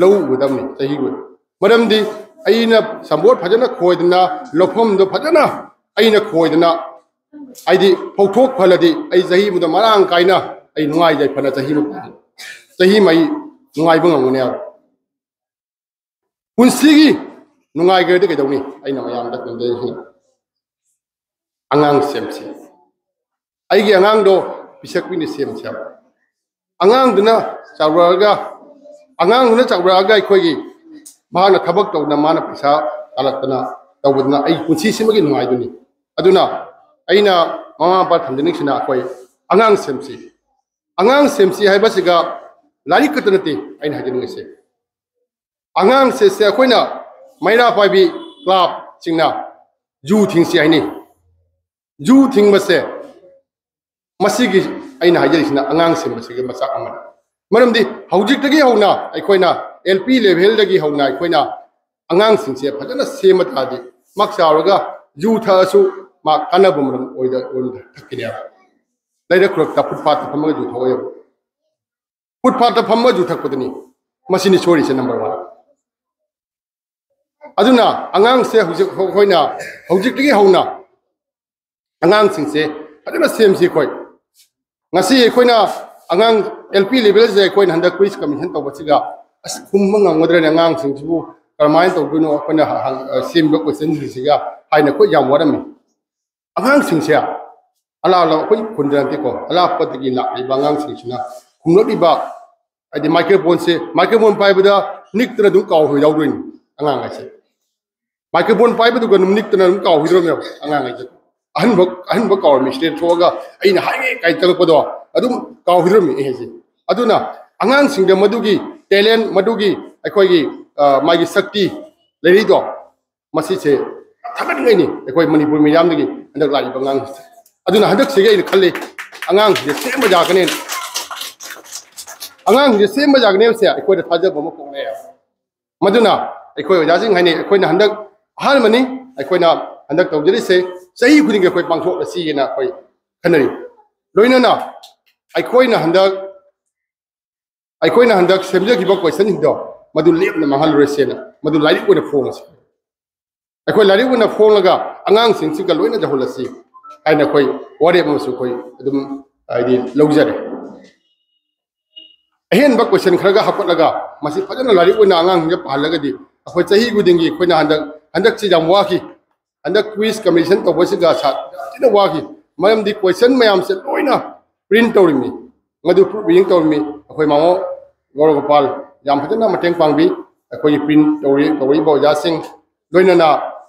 ꯂꯧ ꯎꯒꯗꯕꯅꯤ ꯆꯍꯤꯒꯤ ꯑꯣꯏꯅ꯫ ꯃꯔꯝꯗꯤ ꯑꯩꯅ ꯁꯝꯕꯣꯠ ꯐꯖꯅ ꯈꯣꯏꯗꯅ, ꯂꯧꯐꯝꯗꯣ ꯐꯖꯅ ꯑꯩꯅ ꯈꯣꯏꯗꯅ, ꯍꯥꯏꯗꯤ ꯐꯧꯊꯣꯛ ꯐꯜꯂꯗꯤ ꯑꯩ ꯆꯍꯤ ꯑꯃꯗ ꯃꯔꯥꯡ ꯀꯥꯏꯅ ꯑꯩ ꯅꯨꯡꯉꯥꯏ ꯌꯥꯏꯐꯅ ꯆꯍꯤ ꯑꯃ, ꯆꯍꯤ ꯑꯃ ꯑꯩ ꯅꯨꯡꯉꯥꯏꯕ ꯉꯝꯒꯅꯤ ꯍꯥꯏꯕ꯫ ꯄꯨꯟꯁꯤꯒꯤ ꯅꯨꯡꯉꯥꯏꯈ꯭ꯔꯗꯤ ꯀꯩꯗꯧꯅꯤ? ꯑꯩꯅ ꯃꯌꯥꯝꯗ ꯇꯝꯖꯔꯤꯁꯤꯅ ꯑꯉꯥꯡ ꯁꯦꯝꯁꯤ꯫ ꯑꯩꯒꯤ ꯑꯉꯥꯡꯗꯣ ꯄꯤꯁꯛ ꯄꯤꯛꯅ ꯁꯦꯝꯁꯤ ꯍꯥꯏꯕ꯫ ꯑꯉꯥꯡꯗꯨꯅ ꯆꯥꯎꯔꯛꯑꯒ, ꯑꯉꯥꯡꯗꯨꯅ ꯆꯥꯎꯔꯛꯑꯒ ꯑꯩꯈꯣꯏꯒꯤ ꯃꯥꯅ ꯊꯕꯛ ꯇꯧꯗꯅ ꯃꯥꯅ ꯄꯩꯁꯥ ꯇꯥꯜꯂꯛꯇꯅ ꯇꯧꯕꯗꯨꯅ ꯑꯩ ꯄꯨꯟꯁꯤꯁꯤꯃꯒꯤ ꯅꯨꯡꯉꯥꯏꯗꯨꯅꯤ꯫ ꯑꯗꯨꯅ ꯑꯩꯅ ꯃꯃꯥ ꯃꯄꯥ ꯊꯝꯖꯅꯤꯡꯁꯤꯅ ꯑꯩꯈꯣꯏ ꯑꯉꯥꯡ ꯁꯦꯝꯁꯤ꯫ ꯑꯉꯥꯡ ꯁꯦꯝꯁꯤ ꯍꯥꯏꯕꯁꯤꯒ ꯂꯥꯏꯔꯤꯛ ꯈꯛꯇ ꯅꯠꯇꯦ ꯑꯩꯅ ꯍꯥꯏꯖꯅꯤꯡꯉꯤꯁꯦ꯫ ꯑꯉꯥꯡꯁꯦ ꯁꯦ ꯑꯩꯈꯣꯏꯅ ꯃꯩꯔꯥ ꯄꯥꯏꯕꯤ ꯀ꯭ꯂꯕꯁꯤꯡꯅ ꯖꯨ ꯊꯤꯡꯁꯤ ꯍꯥꯏꯅꯩ꯫ ꯖꯨ ꯊꯤꯡꯕꯁꯦ ꯃꯁꯤꯒꯤ ꯑꯩꯅ ꯍꯥꯏꯖꯔꯤꯁꯤꯅ ꯑꯉꯥꯡ ꯁꯦꯝꯕꯁꯤꯒꯤ ꯃꯆꯥꯛ ꯑꯃꯅꯤ꯫ ꯃꯔꯝꯗꯤ ꯍꯧꯖꯤꯛꯇꯒꯤ ꯍꯧꯅ ꯑꯩꯈꯣꯏꯅ L P levelꯗꯒꯤ ꯍꯧꯅ ꯑꯩꯈꯣꯏꯅ ꯑꯉꯥꯡꯁꯤꯡꯁꯦ ꯐꯖꯅ ꯁꯦꯝꯕ ꯇꯥꯔꯗꯤ ꯃꯥ ꯆꯥꯎꯔꯒ ꯖꯨ ꯊꯛꯑꯁꯨ ꯃꯥ ꯀꯥꯟꯅꯕ ꯃꯔꯝ ꯑꯣꯏꯗ ꯑꯣꯏꯅ ꯊꯛꯀꯅꯦꯕ꯫ ꯂꯩꯔꯛ ꯈꯨꯂꯛꯇ ꯐꯨꯠꯄꯥꯠꯇ ꯐꯝꯃꯒ ꯖꯨ ꯊꯛꯑꯣꯏꯕ꯫ ꯐꯨꯠꯄꯥꯠꯇ ꯐꯝꯃ ꯖꯨ ꯊꯛꯄꯗꯨꯅꯤ ꯃꯁꯤꯅꯤ ꯁꯣꯏꯔꯤꯁꯦ number one꯫ ꯑꯗꯨꯅ ꯑꯉꯥꯡꯁꯦ ꯍꯧꯖꯤꯛ ꯑꯩꯈꯣꯏꯅ ꯍꯧꯖꯤꯛꯇꯒꯤ ꯍꯧꯅ ꯑꯉꯥꯡꯁꯤꯡꯁꯦ ꯐꯖꯅ ꯁꯦꯝꯁꯤ ꯑꯩꯈꯣꯏ꯫ ꯉꯁꯤ ꯑꯩꯈꯣꯏꯅ ꯑꯉꯥꯡ L P levelꯁꯦ ꯑꯩꯈꯣꯏꯅ ꯍꯟꯗꯛ quiz competition ꯇꯧꯕꯁꯤꯒ ꯑꯁ ꯈꯨꯝꯕ ꯉꯝꯒꯗ꯭ꯔꯅꯦ ꯑꯉꯥꯡꯁꯤꯡꯁꯤꯕꯨ ꯀꯔꯝꯍꯥꯏꯅ ꯇꯧꯗꯣꯏꯅꯣ ꯑꯩꯈꯣꯏꯅ ꯍꯪ- ꯁꯦꯝꯕ questionꯁꯤꯡꯁꯤꯒ ꯍꯥꯏꯅ ꯑꯩꯈꯣꯏ ꯌꯥꯝ ꯋꯥꯔꯝꯃꯤ꯫ ꯑꯉꯥꯡꯁꯤꯡꯁꯦ ꯑꯂꯥꯞ ꯑꯂꯥꯞ ꯑꯩꯈꯣꯏ ꯈꯨꯟꯗ ꯅꯠꯇꯦꯀꯣ ꯑꯂꯥꯞꯄꯗꯒꯤ ꯂꯥꯛꯂꯤꯕ ꯑꯉꯥꯡꯁꯤꯡꯁꯤꯅ ꯈꯨꯝꯂꯛꯂꯤꯕ ꯍꯥꯏꯗꯤ microphoneꯁꯦ microphone ꯄꯥꯏꯕꯗ ꯅꯤꯛꯇꯅ ꯑꯗꯨꯝ ꯀꯥꯎꯈ꯭ꯔ ꯌꯥꯎꯗꯣꯏꯅꯤ ꯑꯉꯥꯡ ꯍꯥꯏꯁꯦ꯫ Microphone ꯄꯥꯏꯕꯗꯨꯒ ꯑꯗꯨꯝ ꯅꯤꯛꯇꯅ ꯑꯗꯨꯝ ꯀꯥꯎꯈꯤꯗ꯭ꯔꯕꯅꯦꯕ ꯑꯉꯥꯡ ꯍꯥꯏꯁꯦ꯫ ꯑꯍꯟꯕ ꯑꯍꯟꯕ ꯀꯥꯎꯔꯝꯃꯤ ꯁꯤꯗ ꯊꯣꯛꯑꯒ ꯑꯩꯅ ꯍꯥꯏꯒꯦ ꯀꯥꯏꯅ ꯆꯪꯉꯛꯄꯗꯣ ꯑꯗꯨꯝ ꯀꯥꯎꯈꯤꯗ꯭ꯔꯕꯅꯤ ꯑꯩ ꯍꯥꯏꯁꯦ꯫ ꯑꯗꯨꯅ ꯑꯉꯥꯡꯁꯤꯡꯗ ꯃꯗꯨꯒꯤ talent ꯃꯗꯨꯒꯤ ꯑꯩꯈꯣꯏꯒꯤ ꯃꯥꯒꯤ ꯁꯛꯇꯤ ꯂꯩꯔꯤꯗꯣ ꯃꯁꯤꯁꯦ ꯊꯥꯒꯠꯅꯤꯡꯉꯥꯏꯅꯤ ꯑꯩꯈꯣꯏ ꯃꯅꯤꯄꯨꯔ ꯃꯤꯌꯥꯝꯗꯒꯤ ꯍꯟꯗꯛ ꯂꯥꯛꯏꯕ ꯑꯉꯥꯡꯁꯤꯡꯁꯦ꯫ ꯑꯗꯨꯅ ꯍꯟꯗꯛꯁꯤꯒꯤ ꯑꯩꯅ ꯈꯜꯂꯤ ꯑꯉꯥꯡꯁꯤꯡꯁꯦ ꯁꯦꯝꯕ ꯌꯥꯒꯅꯦꯅ꯫ ꯑꯉꯥꯡꯁꯤꯡꯁꯦ ꯁꯦꯝꯕ ꯌꯥꯒꯅꯦꯕꯁꯦ ꯑꯩꯈꯣꯏꯗ ꯊꯥꯖꯕ ꯑꯃ ꯄꯣꯛꯂꯛꯑꯦ꯫ ꯃꯗꯨꯅ ꯑꯩꯈꯣꯏ ꯑꯣꯖꯥꯁꯤꯡ ꯍꯥꯏꯅꯩ ꯑꯩꯈꯣꯏꯅ ꯍꯟꯗꯛ ꯑꯍꯥꯟꯕꯅꯤ ꯑꯩꯈꯣꯏꯅ ꯍꯟꯗꯛ ꯇꯧꯖꯔꯤꯁꯦ ꯆꯍꯤ ꯈꯨꯗꯤꯡꯒꯤ ꯑꯩꯈꯣꯏ ꯄꯥꯡꯊꯣꯛꯂꯁꯤꯅ ꯑꯩꯈꯣꯏ ꯈꯟꯅꯔꯤ꯫ ꯂꯣꯏꯅꯅ ꯑꯩꯈꯣꯏꯅ ꯍꯟꯗꯛ ꯑꯩꯈꯣꯏꯅ ꯍꯟꯗꯛ ꯁꯦꯝꯖꯈꯤꯕ questionꯁꯤꯡꯗꯣ ꯃꯗꯨ ꯂꯦꯝꯅ ꯃꯥꯡꯍꯜꯂꯔꯣꯏꯁꯦꯅ ꯃꯗꯨ ꯂꯥꯏꯔꯤꯛ ꯑꯣꯏꯅ ꯐꯣꯡꯉꯁꯤ꯫ ꯑꯩꯈꯣꯏ ꯂꯥꯏꯔꯤꯛ ꯑꯣꯏꯅ ꯐꯣꯡꯂꯒ ꯑꯉꯥꯡꯁꯤꯡꯁꯤꯒ ꯂꯣꯏꯅ ꯌꯧꯍꯜꯂꯁꯤ ꯍꯥꯏꯅ ꯑꯩꯈꯣꯏ ꯋꯥꯔꯦꯞ ꯑꯃꯁꯨ ꯑꯩꯈꯣꯏ ꯑꯗꯨꯝ ꯍꯥꯏꯗꯤ ꯂꯧꯖꯔꯦ꯫ ꯑꯍꯦꯟꯕ question ꯈꯔꯒ ꯍꯥꯞꯀꯠꯂꯒ ꯃꯁꯤ ꯐꯖꯅ ꯂꯥꯏꯔꯤꯛ ꯑꯣꯏꯅ ꯑꯉꯥꯡꯁꯤꯡꯗ ꯄꯥꯍꯜꯂꯒꯗꯤ ꯑꯩꯈꯣꯏ ꯆꯍꯤ ꯈꯨꯗꯤꯡꯒꯤ ꯑꯩꯈꯣꯏꯅ ꯍꯟꯗꯛ ꯍꯟꯗꯛꯁꯤ ꯌꯥꯝ ꯋꯥꯈꯤ꯫ ꯍꯟꯗꯛ quiz competition ꯇꯧꯕꯁꯤꯒ ꯁꯥ- ꯌꯥꯝ ꯊꯤꯅ ꯋꯥꯈꯤ꯫ ꯃꯔꯝꯗꯤ question ꯃꯌꯥꯝꯁꯦ ꯂꯣꯏꯅ print ꯇꯧꯔꯤꯃꯤ꯫ ꯃꯗꯨ proof reading ꯇꯧꯔꯤꯃꯤ꯫ ꯑꯩꯈꯣꯏ ꯃꯥꯃꯣ ꯒꯧꯔꯒꯣꯄꯥꯜ ꯌꯥꯝ ꯐꯖꯅ ꯃꯇꯦꯡ ꯄꯥꯡꯕꯤ꯫ ꯑꯩꯈꯣꯏꯒꯤ print ꯇꯧꯔꯤ ꯇꯧꯔꯛꯏꯕ ꯑꯣꯖꯥꯁꯤꯡ ꯂꯣꯏꯅꯅ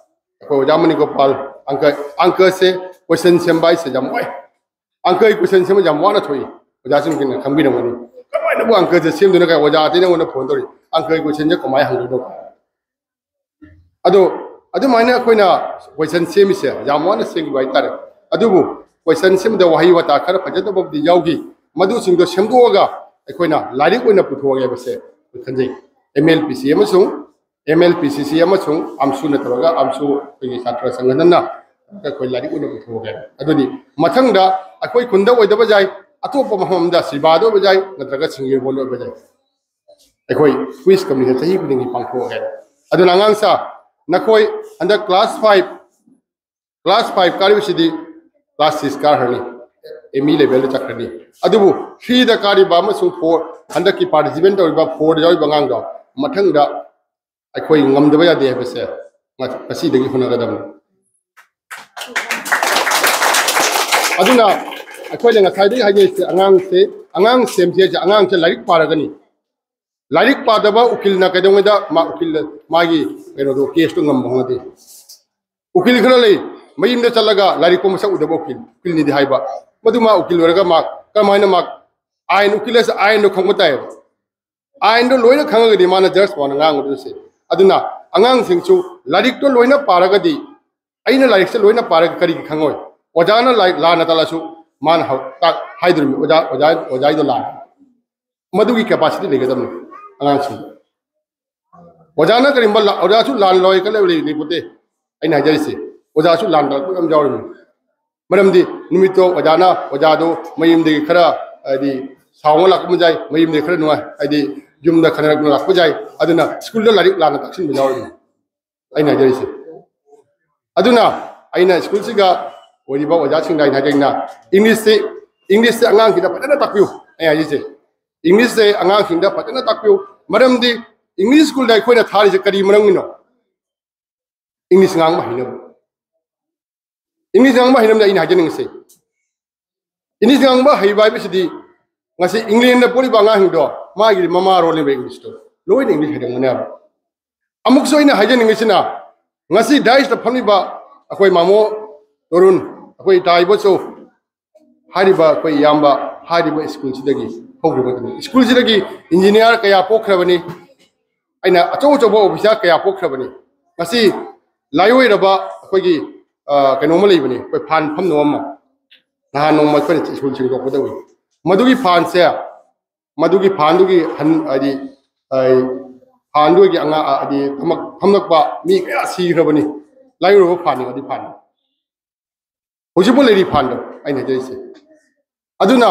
ꯑꯩꯈꯣꯏ ꯑꯣꯖꯥ ꯃꯅꯤꯒꯣꯄꯥꯜ ꯑꯪꯀ ꯑꯪꯀꯁꯦ question ꯁꯦꯝꯕ ꯍꯥꯏꯁꯦ ꯌꯥꯝ ꯋꯥꯏ꯫ ꯑꯪꯀꯒꯤ question ꯁꯦꯝꯕ ꯌꯥꯝ ꯋꯥꯅ ꯊꯣꯛꯏ꯫ ꯑꯣꯖꯥꯁꯤꯡꯁꯤꯅ ꯈꯪꯕꯤꯔꯝꯒꯅꯤ꯫ ꯀꯃꯥꯏꯅꯕꯨ ꯑꯪꯀꯁꯦ ꯁꯦꯝꯗꯣꯏꯅꯣ ꯀꯥꯏ ꯑꯣꯖꯥ ꯑꯇꯩꯅ ꯑꯩꯉꯣꯟꯗ ꯐꯣꯟ ꯇꯧꯔꯤ, "ꯑꯪꯀꯒꯤ ꯀꯣꯏꯁꯟꯁꯦ ꯀꯃꯥꯏꯅ ꯍꯪꯗꯣꯏꯅꯣ?" ꯑꯗꯣ ꯑꯗꯨꯃꯥꯏꯅ ꯑꯩꯈꯣꯏꯅ ꯀꯣꯏꯁꯟ ꯁꯦꯝꯃꯤꯁꯦ ꯌꯥꯝ ꯋꯥꯅ ꯁꯦꯝꯈꯤꯕ ꯍꯥꯏꯇꯥꯔꯦ꯫ ꯑꯗꯨꯕꯨ ꯀꯣꯏꯁꯟ ꯁꯦꯝꯕꯗ ꯋꯥꯍꯩ ꯋꯥꯇꯥ ꯈꯔ ꯐꯖꯗꯕꯕꯨꯗꯤ ꯌꯥꯎꯈꯤ, ꯃꯗꯨꯁꯤꯡꯗꯣ ꯁꯦꯝꯗꯣꯛꯑꯒ ꯑꯩꯈꯣꯏꯅ ꯂꯥꯏꯔꯤꯛ ꯑꯣꯏꯅ ꯄꯨꯊꯣꯛꯑꯒꯦ ꯍꯥꯏꯕꯁꯦ ꯑꯩꯈꯣꯏ ꯈꯟꯖꯩ꯫ ꯑꯦꯝ ꯑꯦꯜ ꯄꯤ ꯁꯤ ꯑꯃꯁꯨꯡ ꯑꯦꯝ ꯑꯦꯜ ꯄꯤ ꯁꯤ ꯁꯤ ꯑꯃꯁꯨꯡ ꯑꯝꯁꯨꯅ ꯇꯧꯔꯒ ꯑꯝꯁꯨ ꯑꯩꯈꯣꯏꯒꯤ ꯁꯥꯇ꯭ꯔ ꯁꯪꯒꯅꯅ ꯑꯩꯈꯣꯏ ꯂꯥꯏꯔꯤꯛ ꯑꯣꯏꯅ ꯄꯨꯊꯣꯛꯑꯒꯦ꯫ ꯑꯗꯨꯗꯤ ꯃꯊꯪꯗ ꯑꯩꯈꯣꯏ ꯈꯨꯟꯗ ꯑꯣꯏꯗꯕ ꯌꯥꯏ, ꯑꯇꯣꯞꯄ ꯃꯐꯝ ꯑꯃꯗ ꯁꯤꯕꯥꯗ ꯑꯣꯏꯕ ꯌꯥꯏ, ꯅꯠꯇ꯭ꯔꯒ ꯁꯤꯡꯖꯃꯩꯗ ꯑꯣꯏꯕ ꯌꯥꯏ꯫ ꯑꯩꯈꯣꯏ ꯀ꯭ꯋꯤꯖ ꯀꯝꯄꯤꯇꯤꯁꯟ ꯆꯍꯤ ꯈꯨꯗꯤꯡꯒꯤ ꯄꯥꯡꯊꯣꯛꯑꯒꯦ꯫ ꯑꯗꯨꯅ ꯑꯉꯥꯡꯁꯥ, ꯅꯈꯣꯏ ꯍꯟꯗꯛ ꯀ꯭ꯂꯥꯁ ꯐꯥꯏꯚ, ꯀ꯭ꯂꯥꯁ ꯐꯥꯏꯚ ꯀꯥꯔꯤꯕꯁꯤꯗꯤ ꯀ꯭ꯂꯥꯁ ꯁꯤꯛꯁ ꯀꯥꯈ꯭ꯔꯅꯤ, ꯑꯦꯝ ꯏ ꯂꯦꯚꯦꯜꯗ ꯆꯠꯈ꯭ꯔꯅꯤ꯫ ꯑꯗꯨꯕꯨ ꯊ꯭ꯔꯤꯗ ꯀꯥꯔꯤꯕ ꯑꯃꯁꯨꯡ ꯐꯣꯔ, ꯍꯟꯗꯛꯀꯤ ꯄꯥꯔꯇꯤꯁꯤꯄꯦꯠ ꯇꯧꯔꯤꯕ ꯐꯣꯔꯗ ꯌꯥꯎꯔꯤꯕ ꯑꯉꯥꯡꯗꯣ ꯃꯊꯪꯗ ꯑꯩꯈꯣꯏ ꯉꯝꯗꯕ ꯌꯥꯗꯦ ꯍꯥꯏꯕꯁꯦ ꯉ-, ꯉꯁꯤꯗꯒꯤ ꯍꯣꯠꯅꯒꯗꯕꯅꯤ꯫ ꯑꯗꯨꯅ ꯑꯩꯈꯣꯏꯅ ꯉꯁꯥꯏꯗꯒꯤ ꯍꯥꯏꯅꯔꯤꯁꯦ, ꯑꯉꯥꯡꯁꯦ, ꯑꯉꯥꯡ ꯁꯦꯝꯁꯦ ꯍꯥꯏꯁꯦ, ꯑꯉꯥꯡꯁꯦ ꯂꯥꯏꯔꯤꯛ ꯄꯥꯔꯒꯅꯤ꯫ ꯂꯥꯏꯔꯤꯛ ꯄꯥꯗꯕ ꯎꯀꯤꯜꯅ ꯀꯩꯗꯧꯉꯩꯗ ꯃꯥ ꯎꯀꯤꯜ, ꯃꯥꯒꯤ ꯀꯩꯅꯣꯗꯣ, ꯀꯦꯁꯇꯣ ꯉꯝꯕ ꯍꯧꯅꯗꯦ꯫ ꯎꯀꯤꯜ ꯈꯔ ꯂꯩ, ꯃꯌꯨꯝꯗ ꯆꯠꯂꯒ ꯂꯥꯏꯔꯤꯛꯄꯨ ꯃꯁꯛ ꯎꯗꯕ ꯎꯀꯤꯜ, ꯎꯀꯤꯜꯅꯤꯗꯤ ꯍꯥꯏꯕ꯫ ꯃꯗꯨ ꯃꯥ ꯎꯀꯤꯜ ꯑꯣꯏꯔꯒ ꯃꯥ ꯀꯔꯝꯍꯥꯏꯅ ꯃꯥ ꯑꯥꯏꯟ, ꯎꯀꯤꯜ ꯍꯥꯏꯁꯦ ꯑꯥꯏꯟꯗꯣ ꯈꯪꯕ ꯇꯥꯏꯌꯦꯕ꯫ ꯑꯥꯏꯟꯗꯣ ꯂꯣꯏꯅ ꯈꯪꯉꯒꯗꯤ ꯃꯥꯅ ꯖꯁ ꯃꯥꯅ ꯉꯥꯡꯒꯗꯣꯏꯁꯦ꯫ ꯑꯗꯨꯅ ꯑꯉꯥꯡꯁꯤꯡꯁꯨ ꯂꯥꯏꯔꯤꯛꯇꯣ ꯂꯣꯏꯅ ꯄꯥꯔꯒꯗꯤ, ꯑꯩꯅ ꯂꯥꯏꯔꯤꯛꯁꯦ ꯂꯣꯏꯅ ꯄꯥꯔꯒ ꯀꯔꯤꯒꯤ ꯈꯪꯉꯣꯏ? ꯑꯣꯖꯥꯅ ꯂꯥꯏ-, ꯂꯥꯟꯅ ꯇꯥꯛꯂꯁꯨ ꯃꯥꯅ ꯍꯧ-, ꯇꯥꯛ-, ꯍꯥꯏꯗꯣꯔꯤꯕꯅꯤ, "ꯑꯣꯖꯥ, ꯑꯣꯖꯥ, ꯑꯣꯖꯥꯒꯤꯗꯣ ꯂꯥꯟ"꯫ ꯃꯗꯨꯒꯤ ꯀꯦꯄꯥꯁꯤꯇꯤ ꯂꯩꯒꯗꯕꯅꯤ ꯑꯉꯥꯡꯁꯤꯡꯗ꯫ ꯑꯣꯖꯥꯅ ꯀꯔꯤꯒꯨꯝꯕ ꯂꯥ-, ꯑꯣꯖꯥꯁꯨ ꯂꯥꯟ ꯂꯣꯏ ꯀ ꯂꯩ, ꯂꯩ, ꯂꯩꯄꯣꯠꯇꯦ꯫ ꯑꯩꯅ ꯍꯥꯏꯖꯔꯤꯁꯦ, ꯑꯣꯖꯥꯁꯨ ꯂꯥꯟ ꯇꯥꯛꯂꯛꯄ ꯌꯥꯝ ꯌꯥꯎꯔꯤꯕꯅꯤ꯫ ꯃꯔꯝꯗꯤ ꯅꯨꯃꯤꯠꯇꯣ ꯑꯣꯖꯥꯅ, ꯑꯣꯖꯥꯗꯣ ꯃꯌꯨꯝꯗꯒꯤ ꯈꯔ, ꯍꯥꯏꯗꯤ, ꯁꯥꯎꯅ ꯂꯥꯛꯄ ꯌꯥꯏ, ꯃꯌꯨꯝꯗꯒꯤ ꯈꯔ ꯅꯨꯡꯉꯥꯏ, ꯍꯥꯏꯗꯤ, ꯌꯨꯝꯗ ꯈꯠꯅꯔꯛꯇꯨꯅ ꯂꯥꯛꯄ ꯌꯥꯏ꯫ ꯑꯗꯨꯅ ꯁ꯭ꯀꯨꯜꯗ ꯂꯥꯏꯔꯤꯛ ꯂꯥꯟꯅ ꯇꯥꯛꯁꯤꯟꯕ ꯌꯥꯎꯔꯤꯕꯅꯤ꯫ ꯑꯩꯅ ꯍꯥꯏꯖꯔꯤꯁꯦ꯫ ꯑꯗꯨꯅ ꯑꯩꯅ ꯁ꯭ꯀꯨꯜꯁꯤꯒ ꯑꯣꯏꯔꯤꯕ ꯑꯣꯖꯥꯁꯤꯡꯗ ꯑꯩꯅ ꯍꯥꯏꯖꯔꯤꯅ, ꯏꯪꯂꯤꯁꯁꯤ, ꯏꯪꯂꯤꯁꯁꯤ ꯑꯉꯥꯡꯁꯤꯗ ꯐꯖꯅ ꯇꯥꯛꯄꯤꯌꯨ꯫ ꯑꯩ ꯍꯥꯏꯖꯔꯤꯁꯦ, ꯏꯪꯂꯤꯁꯁꯦ ꯑꯉꯥꯡꯁꯤꯡꯗ ꯐꯖꯅ ꯇꯥꯛꯄꯤꯌꯨ꯫ ꯃꯔꯝꯗꯤ ꯏꯪꯂꯤꯁ ꯁ꯭ꯀꯨꯜꯗ ꯑꯩꯈꯣꯏꯅ ꯊꯥꯔꯤꯁꯦ ꯀꯔꯤ ꯃꯔꯝꯒꯤꯅꯣ? ꯏꯪꯂꯤꯁ ꯉꯥꯡꯕ ꯍꯩꯅꯕ꯫ ꯏꯪꯂꯤꯁ ꯉꯥꯡꯕ ꯍꯩꯅꯕꯅ ꯑꯩꯅ ꯍꯥꯏꯖꯅꯤꯡꯉꯤꯁꯦ, ꯏꯪꯂꯤꯁ ꯉꯥꯡꯕ ꯍꯩꯕ ꯍꯥꯏꯕꯁꯤꯗꯤ ꯉꯁꯤ ꯏꯪꯂꯦꯟꯗ ꯄꯣꯛꯂꯤꯕ ꯑꯉꯥꯡꯁꯤꯡꯗꯣ ꯃꯥꯒꯤ ꯃꯃꯥ ꯂꯣꯟꯅꯦꯕ ꯏꯪꯂꯤꯁꯇꯣ, ꯂꯣꯏꯅ ꯏꯪꯂꯤꯁ ꯍꯩꯔꯝꯒꯅꯦꯕ꯫ ꯑꯃꯨꯛꯁꯨ ꯑꯩꯅ ꯍꯥꯏꯖꯅꯤꯡꯉꯤꯁꯤꯅ, ꯉꯁꯤ ꯗꯥꯏꯁꯇ ꯐꯝꯂꯤꯕ ꯑꯩꯈꯣꯏ ꯃꯥꯃꯣ ꯇꯣꯔꯨꯟ, ꯑꯩꯈꯣꯏ ꯏꯇꯥ ꯏꯕꯣꯆꯧ, ꯍꯥꯏꯔꯤꯕ ꯑꯩꯈꯣꯏ ꯏꯌꯥꯝꯕ ꯍꯥꯏꯔꯤꯕ ꯁ꯭ꯀꯨꯜꯁꯤꯗꯒꯤ ꯍꯧꯈꯤꯕ ꯉꯥꯛꯇꯅꯤ꯫ ꯁ꯭ꯀꯨꯜꯁꯤꯗꯒꯤ ꯏꯟꯖꯤꯅꯤꯌꯥꯔ ꯀꯌꯥ ꯄꯣꯛꯈ꯭ꯔꯕꯅꯤ, ꯑꯩꯅ ꯑꯆꯧ ꯑꯆꯧꯕ ꯑꯣꯐꯤꯁꯥꯔ ꯀꯌꯥ ꯄꯣꯛꯈ꯭ꯔꯕꯅꯤ꯫ ꯉꯁꯤ ꯂꯥꯏꯑꯣꯏꯔꯕ ꯑꯩꯈꯣꯏꯒꯤ, ꯑ, ꯀꯩꯅꯣꯝꯃ ꯂꯩꯕꯅꯤ, ꯑꯩꯈꯣꯏ ꯐꯥꯟ ꯐꯝꯅꯕ ꯑꯃ꯫ ꯅꯍꯥꯟ ꯅꯣꯡꯃ ꯑꯩꯈꯣꯏꯅ ꯁ꯭ꯀꯨꯜ ꯁꯦꯡꯗꯣꯛꯄꯗ ꯎꯏ꯫ ꯃꯗꯨꯒꯤ ꯐꯥꯟꯁꯦ, ꯃꯗꯨꯒꯤ ꯐꯥꯟꯗꯨꯒꯤ ꯍꯟ-, ꯍꯥꯏꯗꯤ, ꯑ, ꯐꯥꯟꯗꯨꯒꯤ ꯑꯉꯥꯡ, ꯍꯥꯏꯗꯤ ꯐꯝꯃꯛ-, ꯐꯝꯂꯛꯄ ꯃꯤ ꯀꯌꯥ ꯁꯤꯈ꯭ꯔꯕꯅꯤ꯫ ꯂꯥꯏꯑꯣꯏꯔꯕ ꯐꯥꯟꯅꯤ, ꯑꯗꯨ ꯐꯥꯟꯅꯤ꯫ ꯍꯧꯖꯤꯛꯐꯥꯎ ꯂꯩꯔꯤ ꯐꯥꯟꯗꯣ ꯑꯩꯅ ꯍꯥꯏꯖꯔꯤꯁꯦ꯫ ꯑꯗꯨꯅ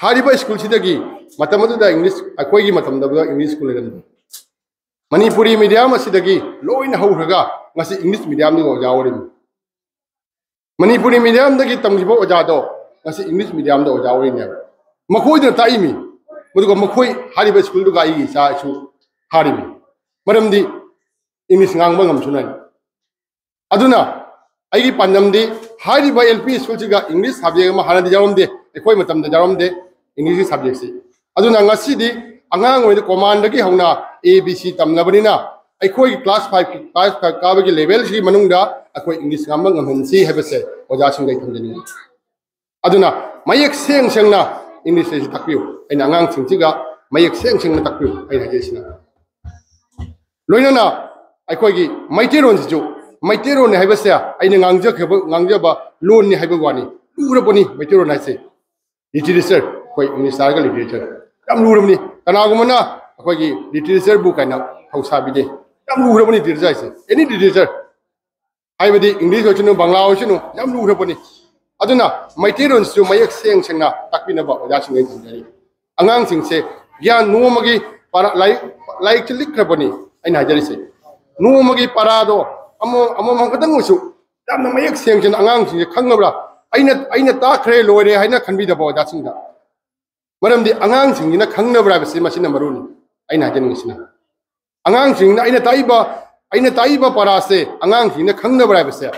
ꯍꯥꯏꯔꯤꯕ ꯁ꯭ꯀꯨꯜꯁꯤꯗꯒꯤ ꯃꯇꯝ ꯑꯗꯨꯗ ꯏꯪꯂꯤꯁ, ꯑꯩꯈꯣꯏꯒꯤ ꯃꯇꯝꯗ ꯏꯪꯂꯤꯁ ꯁ꯭ꯀꯨꯜ ꯂꯩꯔꯝꯗꯦ꯫ ꯃꯅꯤꯄꯨꯔꯤ ꯃꯤꯗꯤꯌꯝ ꯑꯁꯤꯗꯒꯤ ꯂꯣꯏꯅ ꯍꯧꯈ꯭ꯔꯒ ꯉꯁꯤ ꯏꯪꯂꯤꯁ ꯃꯤꯗꯤꯌꯝꯗꯨꯒ ꯑꯣꯖꯥ ꯑꯣꯏꯔꯤꯃꯤ꯫ ꯃꯅꯤꯄꯨꯔꯤ ꯃꯤꯗꯤꯌꯝꯗꯒꯤ ꯇꯝꯈꯤꯕ ꯑꯣꯖꯥꯗꯣ ꯉꯁꯤ ꯏꯪꯂꯤꯁ ꯃꯤꯗꯤꯌꯝꯗ ꯑꯣꯖꯥ ꯑꯣꯏꯔꯤꯅꯦꯕ꯫ ꯃꯈꯣꯏꯗꯨꯅ ꯇꯥꯛꯏꯃꯤ꯫ ꯑꯗꯨꯒ ꯃꯈꯣꯏ ꯍꯥꯏꯔꯤꯕ ꯁ꯭ꯀꯨꯜꯗꯨꯒ ꯑꯩꯒꯤ ꯏꯆꯥꯁꯨ ꯊꯥꯔꯤꯃꯤ꯫ ꯃꯔꯝꯗꯤ ꯏꯪꯂꯤꯁ ꯉꯥꯡꯕ ꯉꯝꯁꯅꯨ ꯍꯥꯏꯅ꯫ ꯑꯗꯨꯅ ꯑꯩꯒꯤ ꯄꯥꯟꯗꯝꯗꯤ ꯍꯥꯏꯔꯤꯕ ꯑꯦꯜ ꯄꯤ ꯁ꯭ꯀꯨꯜꯁꯤꯒ ꯏꯪꯂꯤꯁ ꯁꯕꯖꯦꯛ ꯑꯃ ꯍꯥꯟꯅꯗꯤ ꯌꯥꯎꯔꯝꯗꯦ, ꯑꯩꯈꯣꯏ ꯃꯇꯝꯗ ꯌꯥꯎꯔꯝꯗꯦ ꯏꯪꯂꯤꯁꯀꯤ ꯁꯕꯖꯦꯛꯁꯤ꯫ ꯑꯗꯨꯅ ꯉꯁꯤꯗꯤ ꯑꯉꯥꯡ ꯑꯣꯏꯅ ꯀꯣꯃꯥꯟꯗꯒꯤ ꯍꯧꯅ ꯑꯦ ꯕꯤ ꯁꯤ ꯇꯝꯂꯕꯅꯤꯅ ꯑꯩꯈꯣꯏꯒꯤ ꯀ꯭ꯂꯥꯁ ꯐꯥꯏꯚ, ꯀ꯭ꯂꯥꯁ ꯐꯥꯏꯚ ꯀꯥꯕꯒꯤ ꯂꯦꯚꯦꯜꯁꯤꯒꯤ ꯃꯅꯨꯡꯗ ꯑꯩꯈꯣꯏ ꯏꯪꯂꯤꯁ ꯉꯥꯡꯕ ꯉꯝꯍꯟꯁꯤ ꯍꯥꯏꯕꯁꯦ ꯑꯣꯖꯥꯁꯤꯡꯗ ꯑꯩ ꯊꯝꯖꯅꯤꯡꯉꯤ꯫ ꯑꯗꯨꯅ ꯃꯌꯦꯛ ꯁꯦꯡ ꯁꯦꯡꯅ ꯏꯪꯂꯤꯁ ꯂꯥꯏꯔꯤꯛꯁꯤ ꯇꯥꯛꯄꯤꯌꯨ꯫ ꯑꯩꯅ ꯑꯉꯥꯡꯁꯤꯡꯁꯤꯒ ꯃꯌꯦꯛ ꯁꯦꯡ ꯁꯦꯡꯅ ꯇꯥꯛꯄꯤꯌꯨ, ꯑꯩꯅ ꯍꯥꯏꯖꯔꯤꯁꯤꯅ꯫ ꯂꯣꯏꯅꯅ ꯑꯩꯈꯣꯏꯒꯤ ꯃꯩꯇꯩꯂꯣꯟꯁꯤꯁꯨ, ꯃꯩꯇꯩꯂꯣꯟꯅꯤ ꯍꯥꯏꯕꯁꯦ ꯑꯩꯅ ꯉꯥꯡꯖꯈꯤꯕ, ꯉꯥꯡꯖꯕ ꯂꯣꯟꯅꯤ ꯍꯥꯏꯕ ꯋꯥꯅꯤ, ꯂꯨꯔꯕꯅꯤ ꯃꯩꯇꯩꯂꯣꯟ ꯍꯥꯏꯁꯦ꯫ ꯂꯤꯇꯔꯦꯆꯔ, ꯑꯩꯈꯣꯏ ꯏꯪꯂꯤꯁ ꯍꯥꯏꯔꯒ ꯂꯤꯇꯔꯦꯆꯔ ꯌꯥꯝ ꯂꯨꯔꯕꯅꯤ꯫ ꯀꯅꯥꯒꯨꯝꯕꯅ ꯑꯩꯈꯣꯏꯒꯤ ꯂꯤꯇꯔꯦꯆꯔꯕꯨ ꯀꯥꯏꯅ ꯊꯧꯁꯥꯕꯤꯗꯦ꯫ ꯌꯥꯝ ꯂꯨꯔꯕꯅꯤ ꯂꯤꯇꯔꯦꯆꯔ ꯍꯥꯏꯁꯦ, ꯑꯦꯅꯤ ꯂꯤꯇꯔꯦꯆꯔ꯫ ꯍꯥꯏꯕꯗꯤ ꯏꯪꯂꯤꯁ ꯑꯣꯏꯁꯅꯨ, ꯕꯪꯂꯥ ꯑꯣꯏꯁꯅꯨ, ꯌꯥꯝ ꯂꯨꯈ꯭ꯔꯕꯅꯤ꯫ ꯑꯗꯨꯅ ꯃꯩꯇꯩꯂꯣꯟꯁꯤꯁꯨ ꯃꯌꯦꯛ ꯁꯦꯡ ꯁꯦꯡꯅ ꯇꯥꯛꯄꯤꯅꯕ ꯑꯣꯖꯥꯁꯤꯡ ꯑꯩꯅ ꯊꯝꯖꯔꯤ꯫ ꯑꯉꯥꯡꯁꯤꯡꯁꯦ ꯒ꯭ꯌꯥꯟ ꯅꯣꯡꯃꯒꯤ ꯄꯥꯔꯥ-, ꯂꯥꯏꯔꯤꯛ, ꯂꯥꯏꯔꯤꯛꯁꯦ ꯂꯤꯛꯈ꯭ꯔꯕꯅꯤ ꯑꯩꯅ ꯍꯥꯏꯖꯔꯤꯁꯦ꯫ ꯅꯣꯡꯃꯒꯤ ꯄꯥꯔꯥꯗꯣ ꯑꯃꯃꯝ, ꯑꯃꯃꯝ ꯈꯛꯇꯪ ꯑꯣꯏꯁꯨ ꯌꯥꯝꯅ ꯃꯌꯦꯛ ꯁꯦꯡ ꯁꯦꯡꯅ ꯑꯉꯥꯡꯁꯤꯡꯁꯦ ꯈꯪꯉꯕ꯭ꯔꯥ? ꯑꯩꯅ, ꯑꯩꯅ ꯇꯥꯛꯈ꯭ꯔꯦ, ꯂꯣꯏꯔꯦ ꯍꯥꯏꯅ ꯈꯟꯕꯤꯗꯕ ꯑꯣꯖꯥꯁꯤꯡꯗ꯫ ꯃꯔꯝꯗꯤ ꯑꯉꯥꯡꯁꯤꯡꯁꯤꯅ ꯈꯪꯅꯕ꯭ꯔꯥ ꯍꯥꯏꯕꯁꯤ ꯃꯁꯤꯅ ꯃꯔꯨꯅꯤ꯫ ꯑꯩꯅ ꯍꯥꯏꯖꯅꯤꯡꯉꯤꯁꯤꯅ ꯑꯉꯥꯡꯁꯤꯡꯅ, ꯑꯩꯅ ꯇꯥꯛꯏꯕ, ꯑꯩꯅ ꯇꯥꯛꯏꯕ ꯄꯥꯔꯥꯁꯦ ꯑꯉꯥꯡꯁꯤꯡꯅ ꯈꯪꯅꯕ꯭ꯔꯥ ꯍꯥꯏꯕꯁꯦ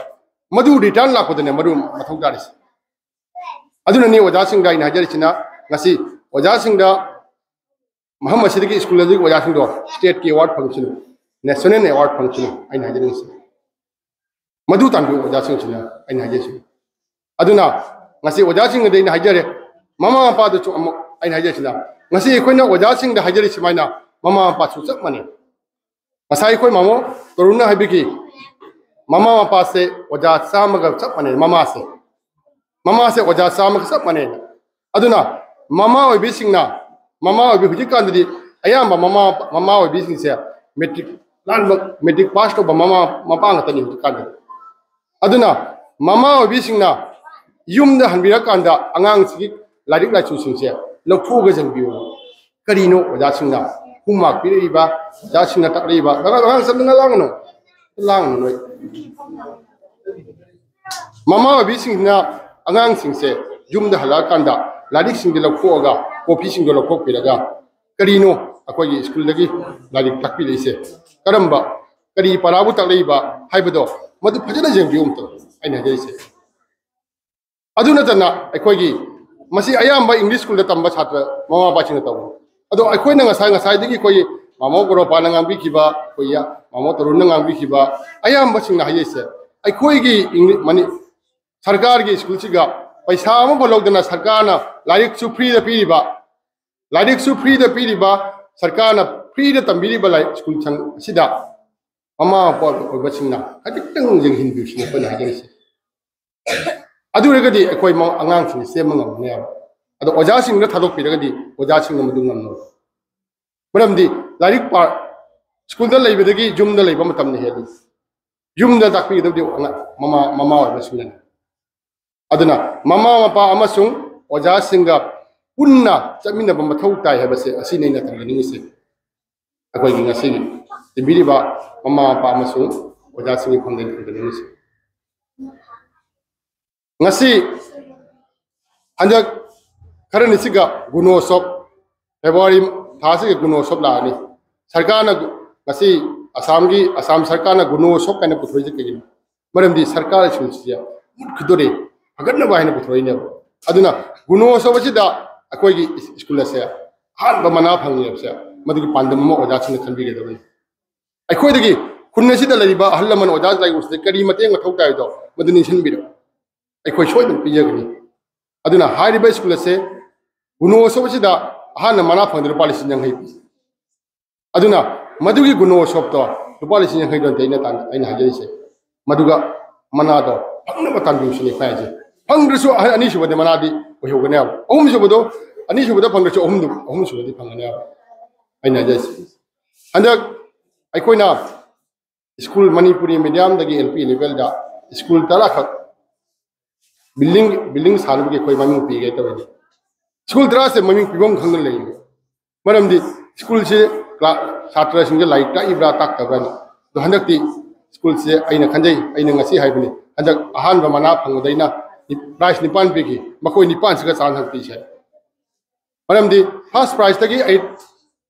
ꯃꯗꯨ ꯔꯤꯇꯔꯟ ꯂꯥꯛꯄꯗꯅꯦ ꯃꯔꯨ ꯃꯊꯧ ꯇꯥꯔꯤꯁꯦ꯫ ꯑꯗꯨꯅꯅꯤ ꯑꯣꯖꯥꯁꯤꯡꯗ ꯑꯩꯅ ꯍꯥꯏꯖꯔꯤꯁꯤꯅ ꯉꯁꯤ ꯑꯣꯖꯥꯁꯤꯡꯗ ꯃꯐꯝ ꯑꯁꯤꯗꯒꯤ ꯁ꯭ꯀꯨꯜ ꯑꯗꯨꯒꯤ ꯑꯣꯖꯥꯁꯤꯡꯗꯣ ꯁ꯭ꯇꯦꯠꯀꯤ ꯑꯦꯋꯥꯔꯗ ꯐꯪꯁꯅꯨ, ꯅꯦꯁꯅꯦꯜ ꯑꯦꯋꯥꯔꯗ ꯐꯪꯁꯅꯨ ꯑꯩꯅ ꯍꯥꯏꯖꯅꯤꯡꯉꯤꯁꯦ꯫ ꯃꯗꯨ ꯇꯥꯟꯕꯤꯌꯨ ꯑꯣꯖꯥꯁꯤꯡꯁꯤꯅ ꯑꯩꯅ ꯍꯥꯏꯖꯩꯁꯤ꯫ ꯑꯗꯨꯅ ꯉꯁꯤ ꯑꯣꯖꯥꯁꯤꯡ ꯑꯗ ꯑꯩꯅ ꯍꯥꯏꯖꯔꯦ, ꯃꯃꯥ ꯃꯄꯥꯗꯨꯁꯨ ꯑꯃꯨꯛ ꯑꯩꯅ ꯍꯥꯏꯖꯔꯤꯁꯤꯅ, ꯉꯁꯤ ꯑꯩꯈꯣꯏꯅ ꯑꯣꯖꯥꯁꯤꯡꯗ ꯍꯥꯏꯖꯔꯤ ꯁꯨꯃꯥꯏꯅ, ꯃꯃꯥ ꯃꯄꯥꯁꯨ ꯆꯞ ꯃꯥꯟꯅꯩ꯫ ꯉꯁꯥꯏ ꯑꯩꯈꯣꯏ ꯃꯥꯃꯣ ꯇꯔꯨꯟꯅ ꯍꯥꯏꯕꯤꯈꯤ, ꯃꯃꯥ ꯃꯄꯥꯁꯦ ꯑꯣꯖꯥ ꯆꯥꯝꯃꯒ ꯆꯞ ꯃꯥꯟꯅꯩ꯫ ꯃꯃꯥꯁꯦ ꯃꯃꯥꯁꯦ ꯑꯣꯖꯥ ꯆꯥꯝꯃꯒ ꯆꯞ ꯃꯥꯟꯅꯩ꯫ ꯑꯗꯨꯅ ꯃꯃꯥ ꯑꯣꯏꯕꯤꯁꯤꯡꯅ, ꯃꯃꯥ ꯑꯣꯏꯕꯤ ꯍꯧꯖꯤꯛꯀꯥꯟꯗꯗꯤ ꯑꯌꯥꯝꯕ ꯃꯃꯥ ꯃꯃꯥ ꯑꯣꯏꯕꯤꯁꯤꯡꯁꯦ ꯃꯦꯇ꯭ꯔꯤꯛ ꯂꯥꯟꯕ, ꯃꯦꯇ꯭ꯔꯤꯛ ꯄꯥꯁ ꯇꯧꯕ ꯃꯃꯥ ꯃꯄꯥ ꯉꯥꯛꯇꯅꯤ ꯍꯧꯖꯤꯛꯀꯥꯟꯗꯗꯤ꯫ ꯑꯗꯨꯅ ꯃꯃꯥ ꯑꯣꯏꯕꯤꯁꯤꯡꯅ ꯌꯨꯝꯗ ꯍꯟꯕꯤꯔꯀꯥꯟꯗ ꯑꯉꯥꯡꯁꯤꯒꯤ ꯂꯥꯏꯔꯤꯛ ꯂꯥꯏꯁꯨꯁꯤꯡꯁꯦ ꯂꯧꯊꯣꯛꯑꯒ ꯌꯦꯡꯕꯤꯌꯨ꯫ ꯀꯔꯤꯅꯣ ꯑꯣꯖꯥꯁꯤꯡꯅ ꯍꯣꯝꯋꯥꯛ ꯄꯤꯔꯛꯏꯕ, ꯑꯣꯖꯥꯁꯤꯡꯅ ꯇꯥꯛꯂꯛꯏꯕ? ꯑꯉꯥꯡ, ꯑꯉꯥꯡ ꯆꯠꯂꯒ ꯂꯥꯡꯒꯅꯨ, ꯂꯥꯡꯒꯅꯨ ꯅꯣꯏ꯫ ꯃꯃꯥ ꯑꯣꯏꯕꯤꯁꯤꯡꯁꯤꯅ ꯑꯉꯥꯡꯁꯤꯡꯁꯦ ꯌꯨꯝꯗ ꯍꯜꯂꯛꯑꯀꯥꯟꯗ ꯂꯥꯏꯔꯤꯛꯁꯤꯡꯗꯣ ꯂꯧꯊꯣꯛꯑꯒ, ꯀꯣꯄꯤꯁꯤꯡꯗꯣ ꯂꯧꯊꯣꯛꯄꯤꯔꯒ, ꯀꯔꯤꯅꯣ ꯑꯩꯈꯣꯏꯒꯤ ꯁ꯭ꯀꯨꯜꯗꯒꯤ ꯂꯥꯏꯔꯤꯛ ꯇꯥꯛꯄꯤꯔꯛꯏꯁꯦ, ꯀꯔꯝꯕ, ꯀꯔꯤ ꯄꯔꯥꯕꯨ ꯇꯥꯛꯂꯛꯏꯕ ꯍꯥꯏꯕꯗꯣ, ꯃꯗꯨ ꯐꯖꯅ ꯌꯦꯡꯕꯤꯌꯨ ꯑꯝꯇ, ꯑꯩꯅ ꯍꯥꯏꯖꯔꯤꯁꯦ꯫ ꯑꯗꯨ ꯅꯠꯇꯅ ꯑꯩꯈꯣꯏꯒꯤ, ꯃꯁꯤ ꯑꯌꯥꯝꯕ ꯏꯪꯂꯤꯁ ꯁ꯭ꯀꯨꯜꯗ ꯇꯝꯕ ꯁꯥꯇ꯭ꯔ ꯃꯃꯥ ꯃꯄꯥꯁꯤꯡꯅ ꯇꯧꯕꯅꯤ꯫ ꯑꯗꯣ ꯑꯩꯈꯣꯏꯅ ꯉꯁꯥꯏ, ꯉꯁꯥꯏꯗꯒꯤ ꯑꯩꯈꯣꯏꯒꯤ ꯃꯥꯃꯣ ꯒꯣꯔꯣꯄꯥꯅ ꯉꯥꯡꯕꯤꯈꯤꯕ, ꯑꯩꯈꯣꯏꯒꯤ ꯃꯥꯃꯣ ꯇꯔꯨꯟꯅ ꯉꯥꯡꯕꯤꯈꯤꯕ ꯑꯌꯥꯝꯕꯁꯤꯡꯅ ꯍꯥꯏꯖꯩꯁꯦ, ꯑꯩꯈꯣꯏꯒꯤ ꯏꯪꯂꯤ-, ꯃꯅꯤ-, ꯁꯔꯀꯥꯔꯒꯤ ꯁ꯭ꯀꯨꯜꯁꯤꯒ ꯄꯩꯁꯥ ꯑꯃꯐꯥꯎ ꯂꯧꯗꯅ ꯁꯔꯀꯥꯔꯅ ꯂꯥꯏꯔꯤꯛꯁꯨ ꯐ꯭ꯔꯤꯗ ꯄꯤꯔꯤꯕ, ꯂꯥꯏꯔꯤꯛꯁꯨ ꯐ꯭ꯔꯤꯗ ꯄꯤꯔꯤꯕ, ꯁꯔꯀꯥꯔꯅ ꯐ꯭ꯔꯤꯗ ꯇꯝꯕꯤꯔꯤꯕ ꯂꯥꯏꯔꯤꯛ ꯁ꯭ꯀꯨꯜ ꯁꯪ ꯑꯁꯤꯗ ꯃꯃꯥ ꯃꯄꯥ ꯑꯣꯏꯕꯁꯤꯡꯅ ꯈꯖꯤꯛꯇꯪ ꯌꯦꯡꯁꯤꯟꯕꯤꯌꯨ ꯁꯤꯅꯤ ꯑꯩꯈꯣꯏꯅ ꯍꯥꯏꯖꯔꯤꯁꯦ꯫ ꯑꯗꯨ ꯑꯣꯏꯔꯒꯗꯤ ꯑꯩꯈꯣꯏ ꯃ-, ꯑꯉꯥꯡꯁꯤꯡꯁꯦ ꯁꯦꯝꯕ ꯉꯝꯒꯅꯦꯕ꯫ ꯑꯗꯣ ꯑꯣꯖꯥꯁꯤꯡꯗ ꯊꯥꯗꯣꯛꯄꯤꯔꯒꯗꯤ ꯑꯣꯖꯥꯁꯤꯡꯅ ꯃꯗꯨ ꯉꯝꯂꯣꯏ꯫ ꯃꯔꯝꯗꯤ ꯂꯥꯏꯔꯤꯛ ꯄꯥ-, ꯁ꯭ꯀꯨꯜꯗ ꯂꯩꯕꯗꯒꯤ ꯌꯨꯝꯗ ꯂꯩꯕ ꯃꯇꯝꯅ ꯍꯦꯜꯂꯤ꯫ ꯌꯨꯝꯗ ꯇꯥꯛꯄꯤꯒꯗꯕꯗꯤ ꯑꯉꯥꯡ, ꯃꯃꯥ, ꯃꯃꯥ ꯑꯣꯏꯕꯁꯤꯡꯅꯅꯤ꯫ ꯑꯗꯨꯅ ꯃꯃꯥ ꯃꯄꯥ ꯑꯃꯁꯨꯡ ꯑꯣꯖꯥꯁꯤꯡꯒ ꯄꯨꯟꯅ ꯆꯠꯃꯤꯟꯅꯕ ꯃꯊꯧ ꯇꯥꯏ ꯍꯥꯏꯕꯁꯦ ꯑꯁꯤꯅꯤ ꯑꯩꯅ ꯊꯝꯖꯅꯤꯡꯉꯤꯁꯦ꯫ ꯑꯩꯈꯣꯏꯒꯤ ꯉꯁꯤꯒꯤ ꯇꯤꯟꯕꯤꯔꯤꯕ ꯃꯃꯥ ꯃꯄꯥ ꯑꯃꯁꯨꯡ ꯑꯣꯖꯥꯁꯤꯡꯒꯤ ꯐꯝꯗ ꯑꯩꯅ ꯊꯝꯖꯅꯤꯡꯉꯤꯁꯦ꯫ ꯉꯁꯤ ꯍꯟꯗꯛ ꯈꯔꯅꯤꯁꯤꯒ ꯒꯨꯅꯣꯁꯣꯞ, ꯐꯦꯕ꯭ꯔꯨꯋꯥꯔꯤ ꯊꯥꯁꯤꯒ ꯒꯨꯅꯣꯁꯣꯞ ꯂꯥꯛꯑꯅꯤ꯫ ꯁꯔꯀꯥꯔꯅ ꯉꯁꯤ ꯑꯁꯥꯝꯒꯤ, ꯑꯁꯥꯝ ꯁꯔꯀꯥꯔꯅ ꯒꯨꯅꯣꯁꯣꯞ ꯀꯥꯏꯅ ꯄꯨꯊꯣꯛꯏꯁꯦ ꯀꯩꯒꯤꯅꯣ? ꯃꯔꯝꯗꯤ ꯁꯔꯀꯥꯔ ꯁ꯭ꯀꯨꯜꯁꯤꯗ ꯃꯨꯠꯈꯤꯗꯣꯔꯦ, ꯐꯒꯠꯅꯕ ꯍꯥꯏꯅ ꯄꯨꯊꯣꯔꯛꯏꯅꯦꯕ꯫ ꯑꯗꯨꯅ ꯒꯨꯅꯣꯁꯣꯞ ꯑꯁꯤꯗ ꯑꯩꯈꯣꯏꯒꯤ ꯁ꯭ꯀꯨꯜ ꯑꯁꯦ ꯑꯍꯥꯟꯕ ꯃꯅꯥ ꯐꯪꯉꯦꯕꯁꯦ, ꯃꯗꯨꯒꯤ ꯄꯥꯟꯗꯝ ꯑꯃ ꯑꯣꯖꯥꯁꯤꯡꯅ ꯈꯟꯕꯤꯒꯗꯕꯅꯤ꯫ ꯑꯩꯈꯣꯏꯗꯒꯤ ꯈꯨꯟ ꯑꯁꯤꯗ ꯂꯩꯔꯤꯕ ꯑꯍꯜ ꯂꯃꯟ ꯑꯣꯖꯥ ꯂꯥꯏꯔꯤꯛꯁꯤꯗ ꯀꯔꯤ ꯃꯇꯦꯡ ꯃꯊꯧ ꯇꯥꯏꯗꯣ ꯃꯗꯨ ꯅꯤꯡꯁꯤꯡꯕꯤꯔꯣ꯫ ꯑꯩꯈꯣꯏ ꯁꯣꯏꯗꯅ ꯄꯤꯖꯒꯅꯤ꯫ ꯑꯗꯨꯅ ꯍꯥꯏꯔꯤꯕ ꯁ꯭ꯀꯨꯜ ꯑꯁꯦ ꯒꯨꯅꯣ ꯁꯣꯞ ꯑꯁꯤꯗ ꯑꯍꯥꯟꯕ ꯃꯅꯥ ꯐꯪꯗ ꯂꯨꯄꯥ ꯂꯤꯁꯤꯡ ꯌꯥꯡꯈꯩ ꯄꯤ꯫ ꯑꯗꯨꯅ ꯃꯗꯨꯒꯤ ꯒꯨꯅꯣ ꯁꯣꯞꯇꯣ ꯂꯨꯄꯥ ꯂꯤꯁꯤꯡ ꯌꯥꯡꯈꯩꯗꯣ ꯅꯠꯇꯦ ꯑꯩꯅ ꯇꯥꯟ-, ꯑꯩꯅ ꯍꯥꯏꯖꯔꯤꯁꯦ꯫ ꯃꯗꯨꯒ ꯃꯅꯥꯗꯣ ꯐꯪꯅꯕ ꯇꯥꯟꯕꯤꯌꯨ ꯁꯤꯅꯤ ꯑꯩꯈꯣꯏ ꯍꯥꯏꯁꯦ꯫ ꯐꯪꯗ꯭ꯔꯁꯨ ꯑꯍ-, ꯑꯅꯤꯁꯨꯕꯗꯤ ꯃꯅꯥꯗꯤ ꯑꯣꯏꯍꯧꯒꯅꯦꯕ꯫ ꯑꯍꯨꯝꯁꯨꯕꯗꯣ, ꯑꯅꯤꯁꯨꯕꯗ ꯐꯪꯗ꯭ꯔꯁꯨ ꯑꯍꯨꯝꯗꯨ, ꯑꯍꯨꯝꯁꯨꯕꯗꯤ ꯐꯪꯒꯅꯦꯕ ꯑꯩꯅ ꯍꯥꯏꯖꯔꯤꯁꯦ꯫ ꯍꯟꯗꯛ ꯑꯩꯈꯣꯏꯅ ꯁ꯭ꯀꯨꯜ ꯃꯅꯤꯄꯨꯔꯤ ꯃꯤꯗꯤꯌꯝꯗꯒꯤ ꯑꯦꯜ ꯄꯤ ꯂꯦꯚꯦꯜꯗ ꯁ꯭ꯀꯨꯜ ꯇꯔꯥꯈꯛ building, building ꯁꯥꯅꯕꯒꯤ ꯑꯩꯈꯣꯏ ꯃꯃꯤꯡ ꯄꯤꯒꯦ ꯇꯧꯔꯤꯅꯤ꯫ ꯁ꯭ꯀꯨꯜ ꯇꯔꯥꯁꯦ ꯃꯃꯤꯡ ꯄꯤꯐꯝ ꯈꯪꯗꯅ ꯂꯩꯔꯤꯅꯤ꯫ ꯃꯔꯝꯗꯤ ꯁ꯭ꯀꯨꯜꯁꯦ ꯀ꯭ꯂꯥ-, ꯁꯥꯇ꯭ꯔꯁꯤꯡꯁꯦ ꯂꯥꯏꯔꯤꯛ ꯇꯥꯛꯏꯕ꯭ꯔꯥ ꯇꯥꯛꯇꯕ꯭ꯔꯥꯅ꯫ ꯑꯗꯣ ꯍꯟꯗꯛꯇꯤ ꯁ꯭ꯀꯨꯜꯁꯦ ꯑꯩꯅ ꯈꯟꯖꯩ, ꯑꯩꯅ ꯉꯁꯤ ꯍꯥꯏꯕꯅꯤ, ꯍꯟꯗꯛ ꯑꯍꯥꯟꯕ ꯃꯅꯥ ꯐꯪꯕꯗꯩꯅ ꯅꯤ-, prize ꯅꯤꯄꯥꯟ ꯄꯤꯈꯤ, ꯃꯈꯣꯏ ꯅꯤꯄꯥꯟꯁꯤꯒ ꯆꯥꯟꯁ ꯍꯟꯇꯤꯁꯦ꯫ ꯃꯔꯝꯗꯤ first prizeꯇꯒꯤ ꯑꯩ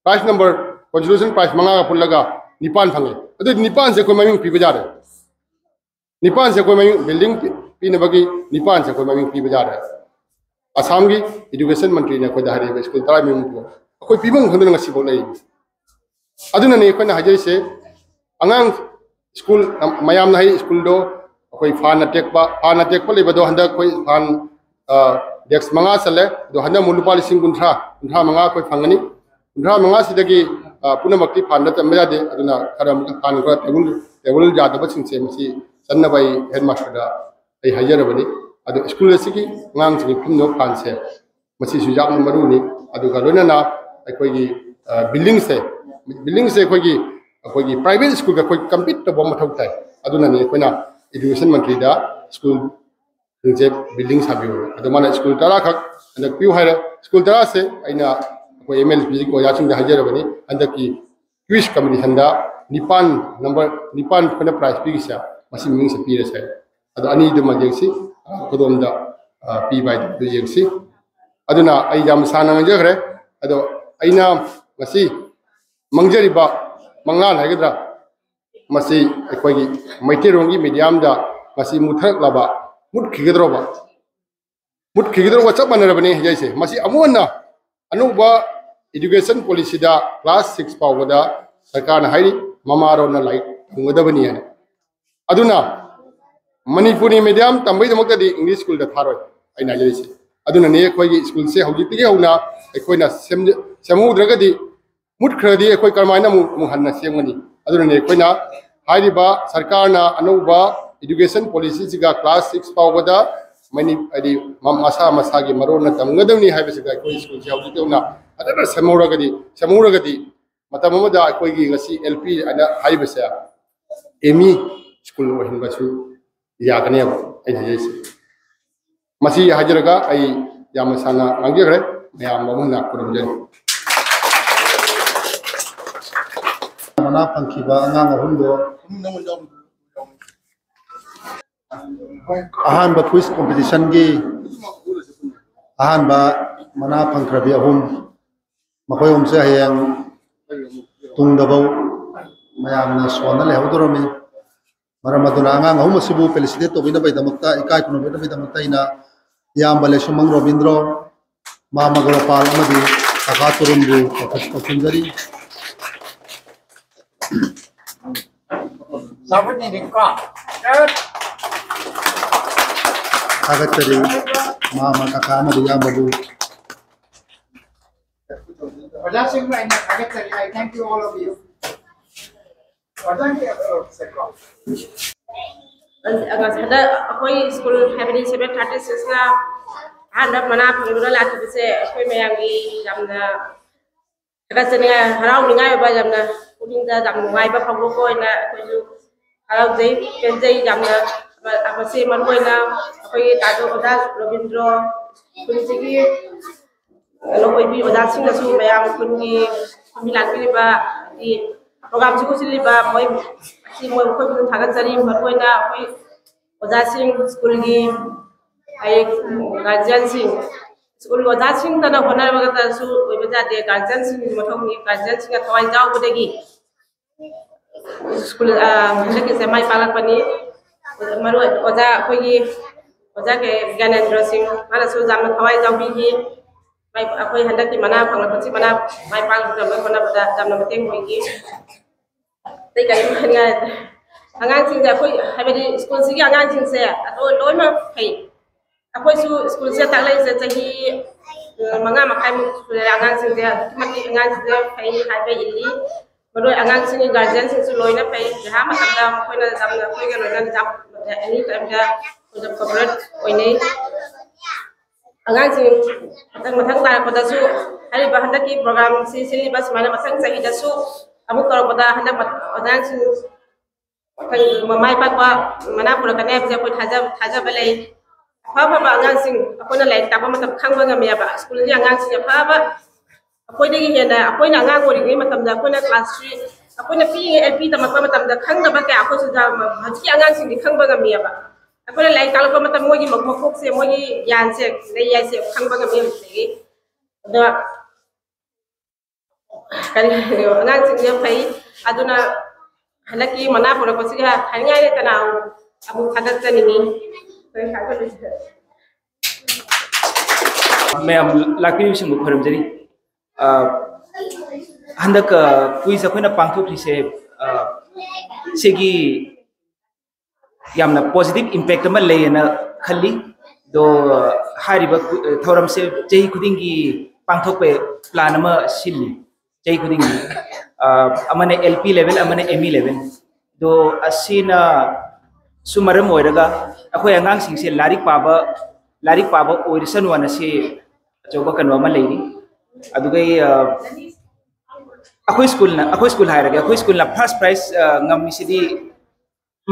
prize number, consolation prize ꯃꯉꯥꯒ ꯄꯨꯜꯂꯒ ꯅꯤꯄꯥꯟ ꯐꯪꯉꯦ꯫ ꯑꯗꯨꯗꯤ ꯅꯤꯄꯥꯟꯁꯦ ꯑꯩꯈꯣꯏ ꯃꯃꯤꯡ ꯄꯤꯕ ꯌꯥꯔꯦ꯫ ꯅꯤꯄꯥꯟꯁꯦ ꯑꯩꯈꯣꯏ ꯃꯃꯤꯡ building ꯄꯤ-, ꯄꯤꯅꯕꯒꯤ ꯅꯤꯄꯥꯟꯁꯦ ꯑꯩꯈꯣꯏ ꯃꯃꯤꯡ ꯄꯤꯕ ꯌꯥꯔꯦ꯫ ꯑꯁꯥꯝꯒꯤ education ꯃꯟꯇ꯭ꯔꯤꯅ ꯑꯩꯈꯣꯏꯗ ꯍꯥꯏꯔꯛꯏꯕ ꯁ꯭ꯀꯨꯜ ꯇꯔꯥ ꯃꯃꯤꯡ ꯄꯤꯌꯨ꯫ ꯑꯩꯈꯣꯏ ꯄꯤꯐꯝ ꯈꯪꯗꯅ ꯉꯁꯤꯐꯥꯎ ꯂꯩꯔꯤꯕꯅꯤ꯫ ꯑꯗꯨꯅꯅꯦ ꯑꯩꯈꯣꯏꯅ ꯍꯥꯏꯖꯔꯤꯁꯦ, ꯑꯉꯥꯡ ꯁ꯭ꯀꯨꯜ ꯃꯌꯥꯝꯅ ꯍꯥꯏ ꯁ꯭ꯀꯨꯜꯗꯣ ꯑꯩꯈꯣꯏ ꯐꯥꯟꯅ ꯇꯦꯛꯄ, ꯐꯥꯟꯅ ꯇꯦꯛꯄ ꯂꯩꯕꯗꯣ ꯍꯟꯗꯛ ꯑꯩꯈꯣꯏ ꯐꯥꯟ, ꯑ, desk ꯃꯉꯥ ꯆꯜꯂꯦ꯫ ꯑꯗꯣ ꯍꯟꯗꯛ ꯑꯃꯨꯛ ꯂꯨꯄꯥ ꯂꯤꯁꯤꯡ ꯀꯨꯟꯊ꯭ꯔꯥ, ꯀꯨꯟꯊ꯭ꯔꯥ ꯃꯉꯥ ꯑꯩꯈꯣꯏ ꯐꯪꯒꯅꯤ꯫ ꯀꯨꯟꯊ꯭ꯔꯥ ꯃꯉꯥꯁꯤꯗꯒꯤ, ꯑ, ꯄꯨꯝꯅꯃꯛꯇꯤ ꯐꯥꯟꯗ ꯆꯟꯕ ꯌꯥꯗꯦ꯫ ꯑꯗꯨꯅ ꯈꯔ ꯑꯃꯨꯛ ꯐꯥꯟ ꯈꯔ table, table ꯌꯥꯗꯕꯁꯤꯡꯁꯦ ꯃꯁꯤ ꯆꯟꯅꯕ ꯑꯩ headmasterꯗ ꯑꯩ ꯍꯥꯏꯖꯔꯕꯅꯤ꯫ ꯑꯗꯣ ꯁ꯭ꯀꯨꯜ ꯑꯁꯤꯒꯤ ꯑꯉꯥꯡꯁꯤꯡꯒꯤ ꯄꯨꯝꯅꯃꯛ ꯐꯥꯟꯁꯦ ꯃꯁꯤꯁꯨ ꯌꯥꯝꯅ ꯃꯔꯨꯅꯤ꯫ ꯑꯗꯨꯒ ꯂꯣꯏꯅꯅ ꯑꯩꯈꯣꯏꯒꯤ, ꯑ, buildingꯁꯦ, buildingꯁꯦ ꯑꯩꯈꯣꯏꯒꯤ, ꯑꯩꯈꯣꯏꯒꯤ private ꯁ꯭ꯀꯨꯜꯒ ꯑꯩꯈꯣꯏ compete ꯇꯧꯕ ꯃꯊꯧ ꯇꯥꯏ꯫ ꯑꯗꯨꯅꯅꯤ ꯑꯩꯈꯣꯏꯅ education ꯃꯟꯇ꯭ꯔꯤꯗ ꯁ꯭ꯀꯨꯜꯁꯤꯡꯁꯦ building ꯁꯥꯕꯤꯌꯨ꯫ ꯑꯗꯣ ꯃꯥꯅ ꯁ꯭ꯀꯨꯜ ꯇꯔꯥꯈꯛ ꯍꯟꯗꯛ ꯄꯤꯌꯨ ꯍꯥꯏꯔꯦ꯫ ꯁ꯭ꯀꯨꯜ ꯇꯔꯥꯁꯦ ꯑꯩꯅ ꯑꯩꯈꯣꯏ MLPꯒꯤ ꯑꯣꯖꯥꯁꯤꯡꯗ ꯍꯥꯏꯖꯔꯕꯅꯤ, ꯍꯟꯗꯛꯀꯤ quiz competitionꯗ ꯅꯤꯄꯥꯟ, number ꯅꯤꯄꯥꯟ ꯑꯩꯈꯣꯏꯅ prize ꯄꯤꯔꯤꯁꯦ, ꯃꯁꯤ ꯃꯃꯤꯡꯁꯦ ꯄꯤꯔꯁꯦ꯫ ꯑꯗꯣ ꯑꯅꯤꯗꯨꯃ ꯌꯦꯡꯁꯤ, ꯑ, ꯈꯨꯗꯣꯝꯗ, ꯑ, ꯄꯤꯕ ꯍꯥꯏꯗꯨ ꯌꯦꯡꯁꯤ꯫ ꯑꯗꯨꯅ ꯑꯩ ꯌꯥꯝ ꯁꯥꯡꯅ ꯉꯥꯡꯖꯈ꯭ꯔꯦ꯫ ꯑꯗꯣ ꯑꯩꯅ ꯉꯁꯤ ꯃꯪꯖꯔꯤꯕ ꯃꯪꯂꯥꯟ ꯍꯥꯏꯒꯗ꯭ꯔꯥ, ꯃꯁꯤ ꯑꯩꯈꯣꯏꯒꯤ ꯃꯩꯇꯩꯔꯣꯟꯒꯤ ꯃꯤꯗꯤꯌꯝꯗ ꯃꯁꯤ ꯃꯨꯠꯊꯔꯛꯂꯕ, ꯃꯨꯠꯈꯤꯒꯗꯧꯔꯕ, ꯃꯨꯠꯈꯤꯒꯗꯧꯔꯕ ꯆꯞ ꯃꯥꯟꯅꯔꯕꯅꯤ ꯍꯥꯏꯖꯔꯤꯁꯦ꯫ ꯃꯁꯤ ꯑꯃꯨꯛ ꯍꯟꯅ ꯑꯅꯧꯕ education policyꯗ class six ꯐꯥꯎꯕꯗ ꯁꯔꯀꯥꯔꯅ ꯍꯥꯏꯔꯤ ꯃꯃꯥꯔꯣꯟꯅ ꯂꯥꯏꯔꯤꯛ ꯇꯝꯒꯗꯕꯅꯤ ꯍꯥꯏꯅ꯫ ꯑꯗꯨꯅ ꯃꯅꯤꯄꯨꯔꯤ ꯃꯤꯗꯤꯌꯝ ꯇꯝꯕꯒꯤꯗꯃꯛꯇꯗꯤ English schoolꯗ ꯊꯥꯔꯣꯏ ꯑꯩꯅ ꯍꯥꯏꯖꯔꯤꯁꯦ꯫ ꯑꯗꯨꯅꯅꯦ ꯑꯩꯈꯣꯏꯒꯤ ꯁ꯭ꯀꯨꯜꯁꯦ ꯍꯧꯖꯤꯛꯇꯒꯤ ꯍꯧꯅ ꯑꯩꯈꯣꯏꯅ ꯁꯦꯝꯖ-, ꯁꯦꯝꯍꯧꯗ꯭ꯔꯒꯗꯤ, ꯃꯨꯠꯈ꯭ꯔꯗꯤ ꯑꯩꯈꯣꯏ ꯀꯔꯝꯍꯥꯏꯅ ꯑꯃꯨꯛ, ꯑꯃꯨꯛ ꯍꯟꯅ ꯁꯦꯝꯒꯅꯤ? ꯑꯗꯨꯅꯅꯦ ꯑꯩꯈꯣꯏꯅ ꯍꯥꯏꯔꯤꯕ ꯁꯔꯀꯥꯔꯅ ꯑꯅꯧꯕ education policyꯁꯤꯒ class six ꯐꯥꯎꯕꯗ ꯃꯅꯤ-, ꯍꯥꯏꯗꯤ ꯃ-, ꯃꯁꯥ ꯃꯁꯥꯒꯤ ꯃꯔꯣꯟꯅ ꯇꯝꯒꯗꯕꯅꯤ ꯍꯥꯏꯕꯁꯤꯗ ꯑꯩꯈꯣꯏ ꯁ꯭ꯀꯨꯜꯁꯦ ꯍꯧꯖꯤꯛꯇꯤ ꯍꯧꯅ ꯐꯖꯅ ꯁꯦꯝꯍꯧꯔꯒꯗꯤ, ꯁꯦꯝꯍꯧꯔꯒꯗꯤ ꯃꯇꯝ ꯑꯃꯗ ꯑꯩꯈꯣꯏꯒꯤ ꯉꯁꯤ L P ꯑꯅ ꯍꯥꯏꯔꯤꯕꯁꯦ M E ꯁ꯭ꯀꯨꯜ ꯑꯣꯏꯍꯟꯕꯁꯨ ꯌꯥꯒꯅꯦꯕ ꯑꯩꯅ ꯍꯥꯏꯖꯩꯁꯦ꯫ ꯃꯁꯤ ꯍꯥꯏꯖꯔꯒ ꯑꯩ ꯌꯥꯝꯅ ꯁꯥꯡꯅ ꯉꯥꯡꯖꯈ꯭ꯔꯦ꯫ ꯃꯌꯥꯝ ꯑꯃꯨꯛ ꯍꯟꯅ ꯈꯨꯔꯨꯝꯖꯔꯤ꯫ ꯃꯅꯥ ꯐꯪꯈꯤꯕ ꯑꯉꯥꯡ ꯑꯍꯨꯝꯗꯣ ꯑꯍꯥꯟꯕ quiz competitionꯒꯤ ꯑꯍꯥꯟꯕ ꯃꯅꯥ ꯐꯪꯈ꯭ꯔꯕꯤ ꯑꯍꯨꯝ, ꯃꯈꯣꯏ ꯑꯍꯨꯝꯁꯦ ꯍꯌꯦꯡ ꯇꯨꯡꯗꯐꯧ ꯃꯌꯥꯝꯅ ꯁꯣꯟꯅ ꯂꯩꯍꯧꯗꯧꯔꯝꯃꯤ꯫ ꯃꯔꯝ ꯑꯗꯨꯅ ꯑꯉꯥꯡ ꯑꯍꯨꯝ ꯑꯁꯤꯕꯨ felicitate ꯇꯧꯕꯤꯅꯕꯒꯤꯗꯃꯛꯇ, ꯏꯀꯥꯏ ꯈꯨꯝꯅꯕꯒꯤꯗꯃꯛꯇ ꯑꯩꯅ ꯏꯌꯥꯝꯕ ꯂꯩꯁꯨꯃꯪ ꯔꯣꯕꯤꯟꯗ꯭ꯔꯣ, ꯃꯥꯃ ꯒꯣꯄꯥꯜ ꯑꯃꯗꯤ ꯀꯀꯥ ꯇꯣꯔꯨꯟꯕꯨ ꯀꯧꯊꯠ-, ꯀꯧꯁꯤꯟꯖꯔꯤ꯫ ꯊꯥꯒꯠꯆꯔꯤ ꯃꯥꯃ, ꯀꯀꯥ ꯑꯃꯗꯤ ꯏꯌꯥꯝꯕꯕꯨ꯫ ꯑꯣꯖꯥꯁꯤꯡꯕꯨ ꯑꯩꯅ ꯊꯥꯒꯠꯆꯔꯤ꯫ I thank you, all of you. ꯑꯣꯖꯥꯒꯤ ꯑ, ꯁꯦꯀꯣ꯫ ꯑꯁ, ꯑꯁ, ꯍꯟꯗꯛ ꯑꯩꯈꯣꯏ ꯁ꯭ꯀꯨꯜ, ꯍꯥꯏꯕꯗꯤ seven thirty sixꯅ ꯑꯍꯥꯟꯕ ꯃꯅꯥ ꯐꯪꯗꯨꯅ ꯂꯥꯛꯈꯤꯕꯁꯦ ꯑꯩꯈꯣꯏ ꯃꯌꯥꯝꯒꯤ ꯌꯥꯝꯅ ꯊꯥꯒꯠꯆꯅꯤꯡꯉꯥꯏ, ꯍꯔꯥꯎꯅꯤꯡꯉꯥꯏ ꯑꯣꯏꯕ, ꯌꯥꯝꯅ ꯄꯨꯛꯅꯤꯡꯗ ꯌꯥꯝ ꯅꯨꯡꯉꯥꯏꯕ ꯐꯥꯎꯕ ꯑꯣꯏꯅ ꯑꯩꯈꯣꯏꯁꯨ ꯍꯔꯥꯎꯖꯩ, ꯄꯦꯟꯖꯩ ꯌꯥꯝꯅ꯫ ꯃ-, ꯃꯁꯤ ꯃꯔꯨꯑꯣꯏꯅ ꯑꯩꯈꯣꯏꯒꯤ ꯇꯥꯗꯣ ꯑꯣꯖꯥ ꯔꯣꯕꯤꯟꯗ꯭ꯔꯣ ꯁ꯭ꯀꯨꯜꯁꯤꯒꯤ ꯀꯩꯅꯣ ꯑꯣꯏꯕꯤ ꯑꯣꯖꯥꯁꯤꯡꯅꯁꯨ ꯃꯌꯥꯝ ꯈꯨꯟꯒꯤ ꯐꯝꯕꯤ ꯂꯥꯛꯄꯤꯔꯤꯕ, ꯍꯥꯏꯗꯤ ꯄ꯭ꯔꯣꯒꯥꯝꯁꯤꯕꯨ ꯁꯤꯜꯂꯤꯕ ꯃꯣꯏ, ꯑꯁꯤ ꯃꯣꯏ ꯃꯈꯣꯏꯕꯨꯁꯨ ꯊꯥꯒꯠꯆꯔꯤ꯫ ꯃꯔꯨꯑꯣꯏꯅ ꯑꯩꯈꯣꯏ ꯑꯣꯖꯥꯁꯤꯡ, ꯁ꯭ꯀꯨꯜꯒꯤ, ꯑꯩ, ꯒꯥꯔꯖꯤꯌꯥꯟꯁꯤꯡ, ꯁ꯭ꯀꯨꯜꯒꯤ ꯑꯣꯖꯥꯁꯤꯡꯇꯅ ꯍꯣꯠꯅꯔꯒꯗꯁꯨ ꯑꯣꯏꯕ ꯌꯥꯗꯦ, ꯒꯥꯔꯖꯤꯌꯥꯟꯁꯤꯡꯒꯤ ꯃꯊꯧꯅꯤ꯫ ꯒꯥꯔꯖꯤꯌꯥꯟꯁꯤꯡꯅ ꯊꯋꯥꯏ ꯌꯥꯎꯕꯗꯒꯤ ꯁ꯭ꯀꯨꯜ, ꯑ, ꯍꯟꯗꯛꯀꯤꯁꯦ ꯃꯥꯏ ꯄꯥꯛꯂꯛꯄꯅꯤ꯫ ꯃꯔꯨ ꯑꯣꯏ ꯑꯣꯖꯥ ꯑꯩꯈꯣꯏꯒꯤ ꯑꯣꯖꯥ ꯀꯦ ꯒ꯭ꯌꯥꯅꯦꯟꯗ꯭ꯔ ꯁꯤꯡ, ꯃꯥꯅꯁꯨ ꯌꯥꯝꯅ ꯊꯋꯥꯏ ꯌꯥꯎꯕꯤꯈꯤ꯫ ꯃꯥꯏ, ꯑꯩꯈꯣꯏ ꯍꯟꯗꯛꯀꯤ ꯃꯅꯥ ꯐꯪꯂꯛꯄꯁꯤ ꯃꯅꯥ ꯃꯥꯏ ꯄꯥꯛꯅꯕ ꯍꯣꯠꯅꯕꯗ ꯌꯥꯝꯅ ꯃꯇꯦꯡ ꯑꯣꯏꯈꯤ꯫ ꯑꯇꯩ ꯀꯔꯤꯝ ꯍꯥꯏꯅꯤꯡꯉꯥꯏ ꯂꯩꯇꯦ꯫ ꯑꯉꯥꯡꯁꯤꯡꯁꯦ ꯑꯩꯈꯣꯏ, ꯍꯥꯏꯕꯗꯤ ꯁ꯭ꯀꯨꯜꯁꯤꯒꯤ ꯑꯉꯥꯡꯁꯤꯡꯁꯦ ꯑꯗꯣ ꯂꯣꯏꯅꯃꯛ ꯐꯩ꯫ ꯑꯩꯈꯣꯏꯁꯨ ꯁ꯭ꯀꯨꯜꯁꯦ ꯇꯥꯛꯂꯛꯏꯁꯦ ꯆꯍꯤ, ꯑ, ꯃꯉꯥ ꯃꯈꯥꯏꯃꯨꯛ ꯁꯨꯔꯦ꯫ ꯑꯉꯥꯡꯁꯤꯡꯁꯦ ꯑꯗꯨꯛꯀꯤ ꯃꯇꯤꯛ ꯑꯉꯥꯡꯁꯤꯡꯁꯦ ꯐꯩ ꯍꯥꯏꯕ ꯏꯜꯂꯤ꯫ ꯃꯔꯨ ꯑꯣꯏꯅ ꯑꯉꯥꯡꯁꯤꯡꯒꯤ ꯒꯥꯔꯖꯤꯌꯟꯁꯤꯡꯁꯨ ꯂꯣꯏꯅ ꯐꯩ꯫ ꯄꯩꯈꯥ ꯃꯇꯝꯗ ꯃꯈꯣꯏꯅ ꯌꯥꯝꯅ ꯑꯩꯈꯣꯏꯒ ꯂꯣꯏꯅꯅ ꯌꯥꯝ ꯑꯦꯅꯤ ꯇꯥꯏꯝꯗ ꯑꯩꯈꯣꯏꯗ ꯀꯣꯑꯣꯄꯔꯦꯠ ꯑꯣꯏꯅꯩ꯫ ꯑꯉꯥꯡꯁꯤꯡ ꯃꯊꯪ ꯃꯊꯪ ꯇꯥꯔꯛꯄꯗꯁꯨ ꯍꯥꯏꯔꯤꯕ ꯍꯟꯗꯛꯀꯤ ꯄ꯭ꯔꯣꯒ꯭ꯔꯥꯝꯁꯤ ꯁꯤꯜꯂꯤꯕ ꯁꯨꯃꯥꯏꯅ ꯃꯊꯪ ꯆꯍꯤꯗꯁꯨ ꯑꯃꯨꯛ ꯇꯧꯔꯛꯄꯗ ꯍꯟꯗꯛ ꯑꯉꯥꯡꯁꯤꯡ ꯃꯊꯪ ꯃꯥꯏ ꯄꯥꯛꯄ ꯃꯅꯥ ꯄꯨꯔꯛꯀꯅꯤ ꯍꯥꯏꯕꯁꯦ ꯑꯩꯈꯣꯏ ꯊꯥꯖ-, ꯊꯥꯖꯕ ꯂꯩ꯫ ꯑꯐ ꯑꯐꯕ ꯑꯉꯥꯡꯁꯤꯡ ꯑꯩꯈꯣꯏꯅ ꯂꯥꯏꯔꯤꯛ ꯇꯥꯛꯄ ꯃꯇꯝꯗ ꯈꯪꯕ ꯉꯝꯃꯦꯕ꯫ ꯁ꯭ꯀꯨꯜꯒꯤ ꯑꯉꯥꯡꯁꯤꯡ ꯑꯐꯕ, ꯑꯩꯈꯣꯏꯗꯒꯤ ꯍꯦꯟꯅ ꯑꯩꯈꯣꯏꯅ ꯑꯉꯥꯡ ꯑꯣꯏꯔꯤꯉꯩ ꯃꯇꯝꯗ ꯑꯩꯈꯣꯏꯅ ꯀ꯭ꯂꯥꯁ ꯊ꯭ꯔꯤ, ꯑꯩꯈꯣꯏꯅ ꯄꯤꯛꯏꯉꯩ ꯑꯦꯜ ꯄꯤ ꯇꯝꯃꯛꯄ ꯃꯇꯝꯗ ꯈꯪꯗꯕ ꯀꯌꯥ ꯑꯩꯈꯣꯏꯁꯨ ꯌꯥꯎ-, ꯍꯧꯖꯤꯛꯀꯤ ꯑꯉꯥꯡꯁꯤꯡꯗꯤ ꯈꯪꯕ ꯉꯝꯃꯦꯕ꯫ ꯑꯩꯈꯣꯏꯅ ꯂꯥꯏꯔꯤꯛ ꯇꯥꯛꯂꯛꯄ ꯃꯇꯝ ꯃꯣꯏꯒꯤ ꯃ-, ꯃꯀꯣꯛꯁꯦ, ꯃꯣꯏꯒꯤ ꯒ꯭ꯌꯥꯟꯁꯦ ꯂꯩ ꯍꯥꯏꯁꯦ ꯈꯪꯕ ꯉꯝꯃꯦ ꯍꯧꯖꯤꯛꯇꯒꯤ꯫ ꯑꯗꯣ ꯀꯔꯤ, ꯑꯉꯥꯡꯁꯤꯡꯁꯦ ꯐꯩ꯫ ꯑꯗꯨꯅ ꯍꯟꯗꯛꯀꯤ ꯃꯅꯥ ꯄꯨꯔꯛꯄꯁꯤꯒ ꯍꯥꯏꯅꯤꯡꯉꯥꯏ ꯂꯩꯇꯅ ꯑꯃꯨꯛ ꯊꯥꯒꯠꯆꯅꯤꯡꯉꯤ꯫ ꯃꯌꯥꯝ ꯂꯥꯛꯄꯤꯔꯤꯕꯁꯤꯡꯕꯨ ꯈꯣꯏꯔꯝꯖꯔꯤ꯫ ꯑ, ꯍꯟꯗꯛ, ꯑ, ꯀ꯭ꯋꯤꯖ ꯑꯩꯈꯣꯏꯅ ꯄꯥꯡꯊꯣꯛꯂꯤꯁꯦ, ꯑ, ꯁꯤꯒꯤ ꯌꯥꯝꯅ ꯄꯣꯖꯤꯇꯤꯚ ꯏꯝꯄꯦꯛ ꯑꯃ ꯂꯩꯌꯦꯅ ꯈꯜꯂꯤ꯫ ꯑꯗꯣ ꯍꯥꯏꯔꯤꯕ ꯊꯧꯔꯝꯁꯦ ꯆꯍꯤ ꯈꯨꯗꯤꯡꯒꯤ ꯄꯥꯡꯊꯣꯛꯄ ꯄ꯭ꯂꯥꯟ ꯑꯃ ꯁꯤꯜꯂꯤ꯫ ꯆꯍꯤ ꯈꯨꯗꯤꯡꯒꯤ, ꯑ, ꯑꯃꯅ ꯑꯦꯜ ꯄꯤ ꯂꯦꯚꯦꯜ, ꯑꯃꯅ ꯑꯦꯝ ꯏ ꯂꯦꯚꯦꯜ꯫ ꯑꯗꯣ ꯑꯁꯤꯅꯁꯨ ꯃꯔꯝ ꯑꯣꯏꯔꯒ ꯑꯩꯈꯣꯏ ꯑꯉꯥꯡꯁꯤꯡꯁꯦ ꯂꯥꯏꯔꯤꯛ ꯄꯥꯕ, ꯂꯥꯏꯔꯤꯛ ꯄꯥꯕ ꯑꯣꯏꯔꯁꯅꯨ ꯍꯥꯏꯅ ꯁꯤ ꯑꯆꯧꯕ ꯀꯩꯅꯣ ꯑꯃ ꯂꯩꯔꯤ꯫ ꯑꯗꯨꯒ, ꯑ, ꯑꯩꯈꯣꯏ ꯁ꯭ꯀꯨꯜꯅ, ꯑꯩꯈꯣꯏ ꯁ꯭ꯀꯨꯜ ꯍꯥꯏꯔꯒꯦ, ꯑꯩꯈꯣꯏ ꯁ꯭ꯀꯨꯜꯅ ꯐꯥꯔꯁ ꯄ꯭ꯔꯥꯏꯖ, ꯑ, ꯉꯝꯃꯤꯁꯤꯗꯤ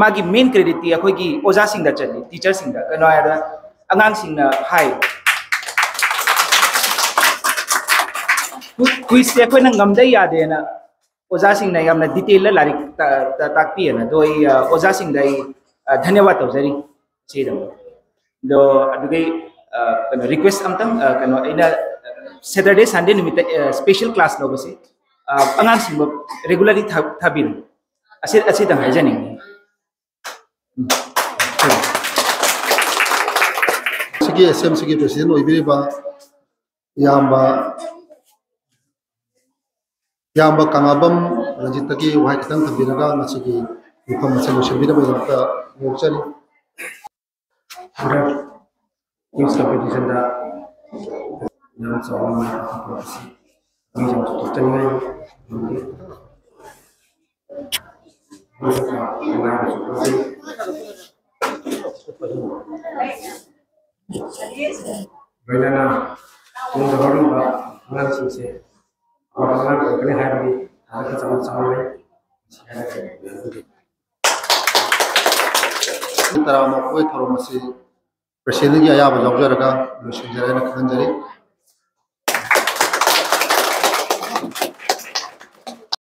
ꯃꯥꯒꯤ ꯃꯦꯟ ꯀ꯭ꯔꯦꯗꯤꯠꯇꯤ ꯑꯩꯈꯣꯏꯒꯤ ꯑꯣꯖꯥꯁꯤꯡꯗ ꯆꯠꯂꯤ, ꯇꯤꯆꯔꯁꯤꯡꯗ꯫ ꯀꯩꯅꯣ ꯍꯥꯏꯔꯗ ꯑꯉꯥꯡꯁꯤꯡꯅ ꯍꯥꯏ, ꯀ꯭ꯋꯤꯖꯁꯦ ꯑꯩꯈꯣꯏꯅ ꯉꯝꯗ ꯌꯥꯗꯦꯅ ꯑꯣꯖꯥꯁꯤꯡꯅ ꯌꯥꯝꯅ ꯗꯤꯇꯦꯜꯗ ꯂꯥꯏꯔꯤꯛ ꯇꯥ-, ꯇꯥ-, ꯇꯥꯛꯄꯤꯌꯦꯅ꯫ ꯑꯗꯣ ꯑꯩ, ꯑ, ꯑꯣꯖꯥꯁꯤꯡꯗ ꯑꯩ, ꯑ, ꯙꯟꯌꯋꯥꯗ ꯇꯧꯖꯔꯤ ꯁꯤꯗ꯫ ꯑꯗꯣ ꯑꯗꯨꯒꯤ, ꯑ, ꯀꯩꯅꯣ, ꯔꯤꯀ꯭ꯋꯦꯁ ꯑꯝꯇꯪ, ꯑ, ꯀꯩꯅꯣ, ꯑꯩꯅ ꯁꯦꯇꯔꯗꯦ ꯁꯟꯗꯦ ꯅꯨꯃꯤꯠꯇ, ꯑ, ꯁ꯭ꯄꯦꯁꯦꯜ ꯀ꯭ꯂꯥꯁ ꯂꯧꯕꯁꯦ, ꯑ, ꯑꯉꯥꯡꯁꯤꯡꯕꯨ ꯔꯤꯒꯨꯂꯔꯂꯤ ꯊꯥ-, ꯊꯥꯕꯤꯔꯨ꯫ ꯑꯁꯤ, ꯑꯁꯤꯇꯪ ꯍꯥꯏꯖꯅꯤꯡꯉꯤ꯫ ꯁꯤꯒꯤ ꯑꯦꯁ ꯑꯦꯝ ꯁꯤꯒꯤ ꯄ꯭ꯔꯁꯤꯗꯦꯟ ꯑꯣꯏꯕꯤꯔꯤꯕ ꯏꯌꯥꯝꯕ, ꯏꯌꯥꯝꯕ ꯀꯪꯂꯥꯕꯝ ꯔꯟꯖꯤꯠꯇꯒꯤ ꯋꯥꯍꯩ ꯈꯤꯇꯪ ꯊꯝꯕꯤꯔꯒ ꯉꯁꯤꯒꯤ ꯃꯤꯐꯝ ꯑꯁꯤ ꯂꯣꯏꯁꯤꯟꯕꯤꯅꯕꯒꯤꯗꯃꯛꯇ ꯍꯧꯗꯣꯛꯆꯔꯤ꯫ ꯀ꯭ꯋꯤꯖ ꯀꯝꯄꯤꯇꯤꯁꯟꯗ ꯌꯥꯝ ꯆꯥꯎꯅ ꯃꯥꯏ ꯄꯥꯛꯄ ꯄꯨꯔꯛꯄꯁꯤ ꯃꯤ ꯌꯥꯝ ꯆꯥꯎꯊꯣꯛꯆꯅꯤꯡꯉꯥꯏ꯫ ꯂꯣꯏꯅꯅ ꯇꯨꯡꯗ ꯍꯧꯔꯛꯂꯤꯕ ꯑꯉꯥꯡꯁꯤꯡꯁꯦ ꯑꯐꯕ ꯑꯉꯥꯡ ꯑꯣꯏꯔꯛꯀꯅꯤ ꯍꯥꯏꯕꯒꯤ ꯊꯥꯖꯕ ꯆꯥꯎꯅ ꯆꯥꯎꯅ ꯂꯩ꯫ ꯄꯨꯡ ꯇꯔꯥꯃꯥꯊꯣꯏ ꯊꯧꯔꯝ ꯑꯁꯤ ꯄ꯭ꯔꯁꯤꯗꯦꯟꯒꯤ ꯑꯌꯥꯕ ꯂꯧꯖꯔꯒ ꯂꯣꯏꯁꯤꯟꯖꯔꯦ ꯍꯥꯏꯅ ꯈꯟꯖꯔꯤ꯫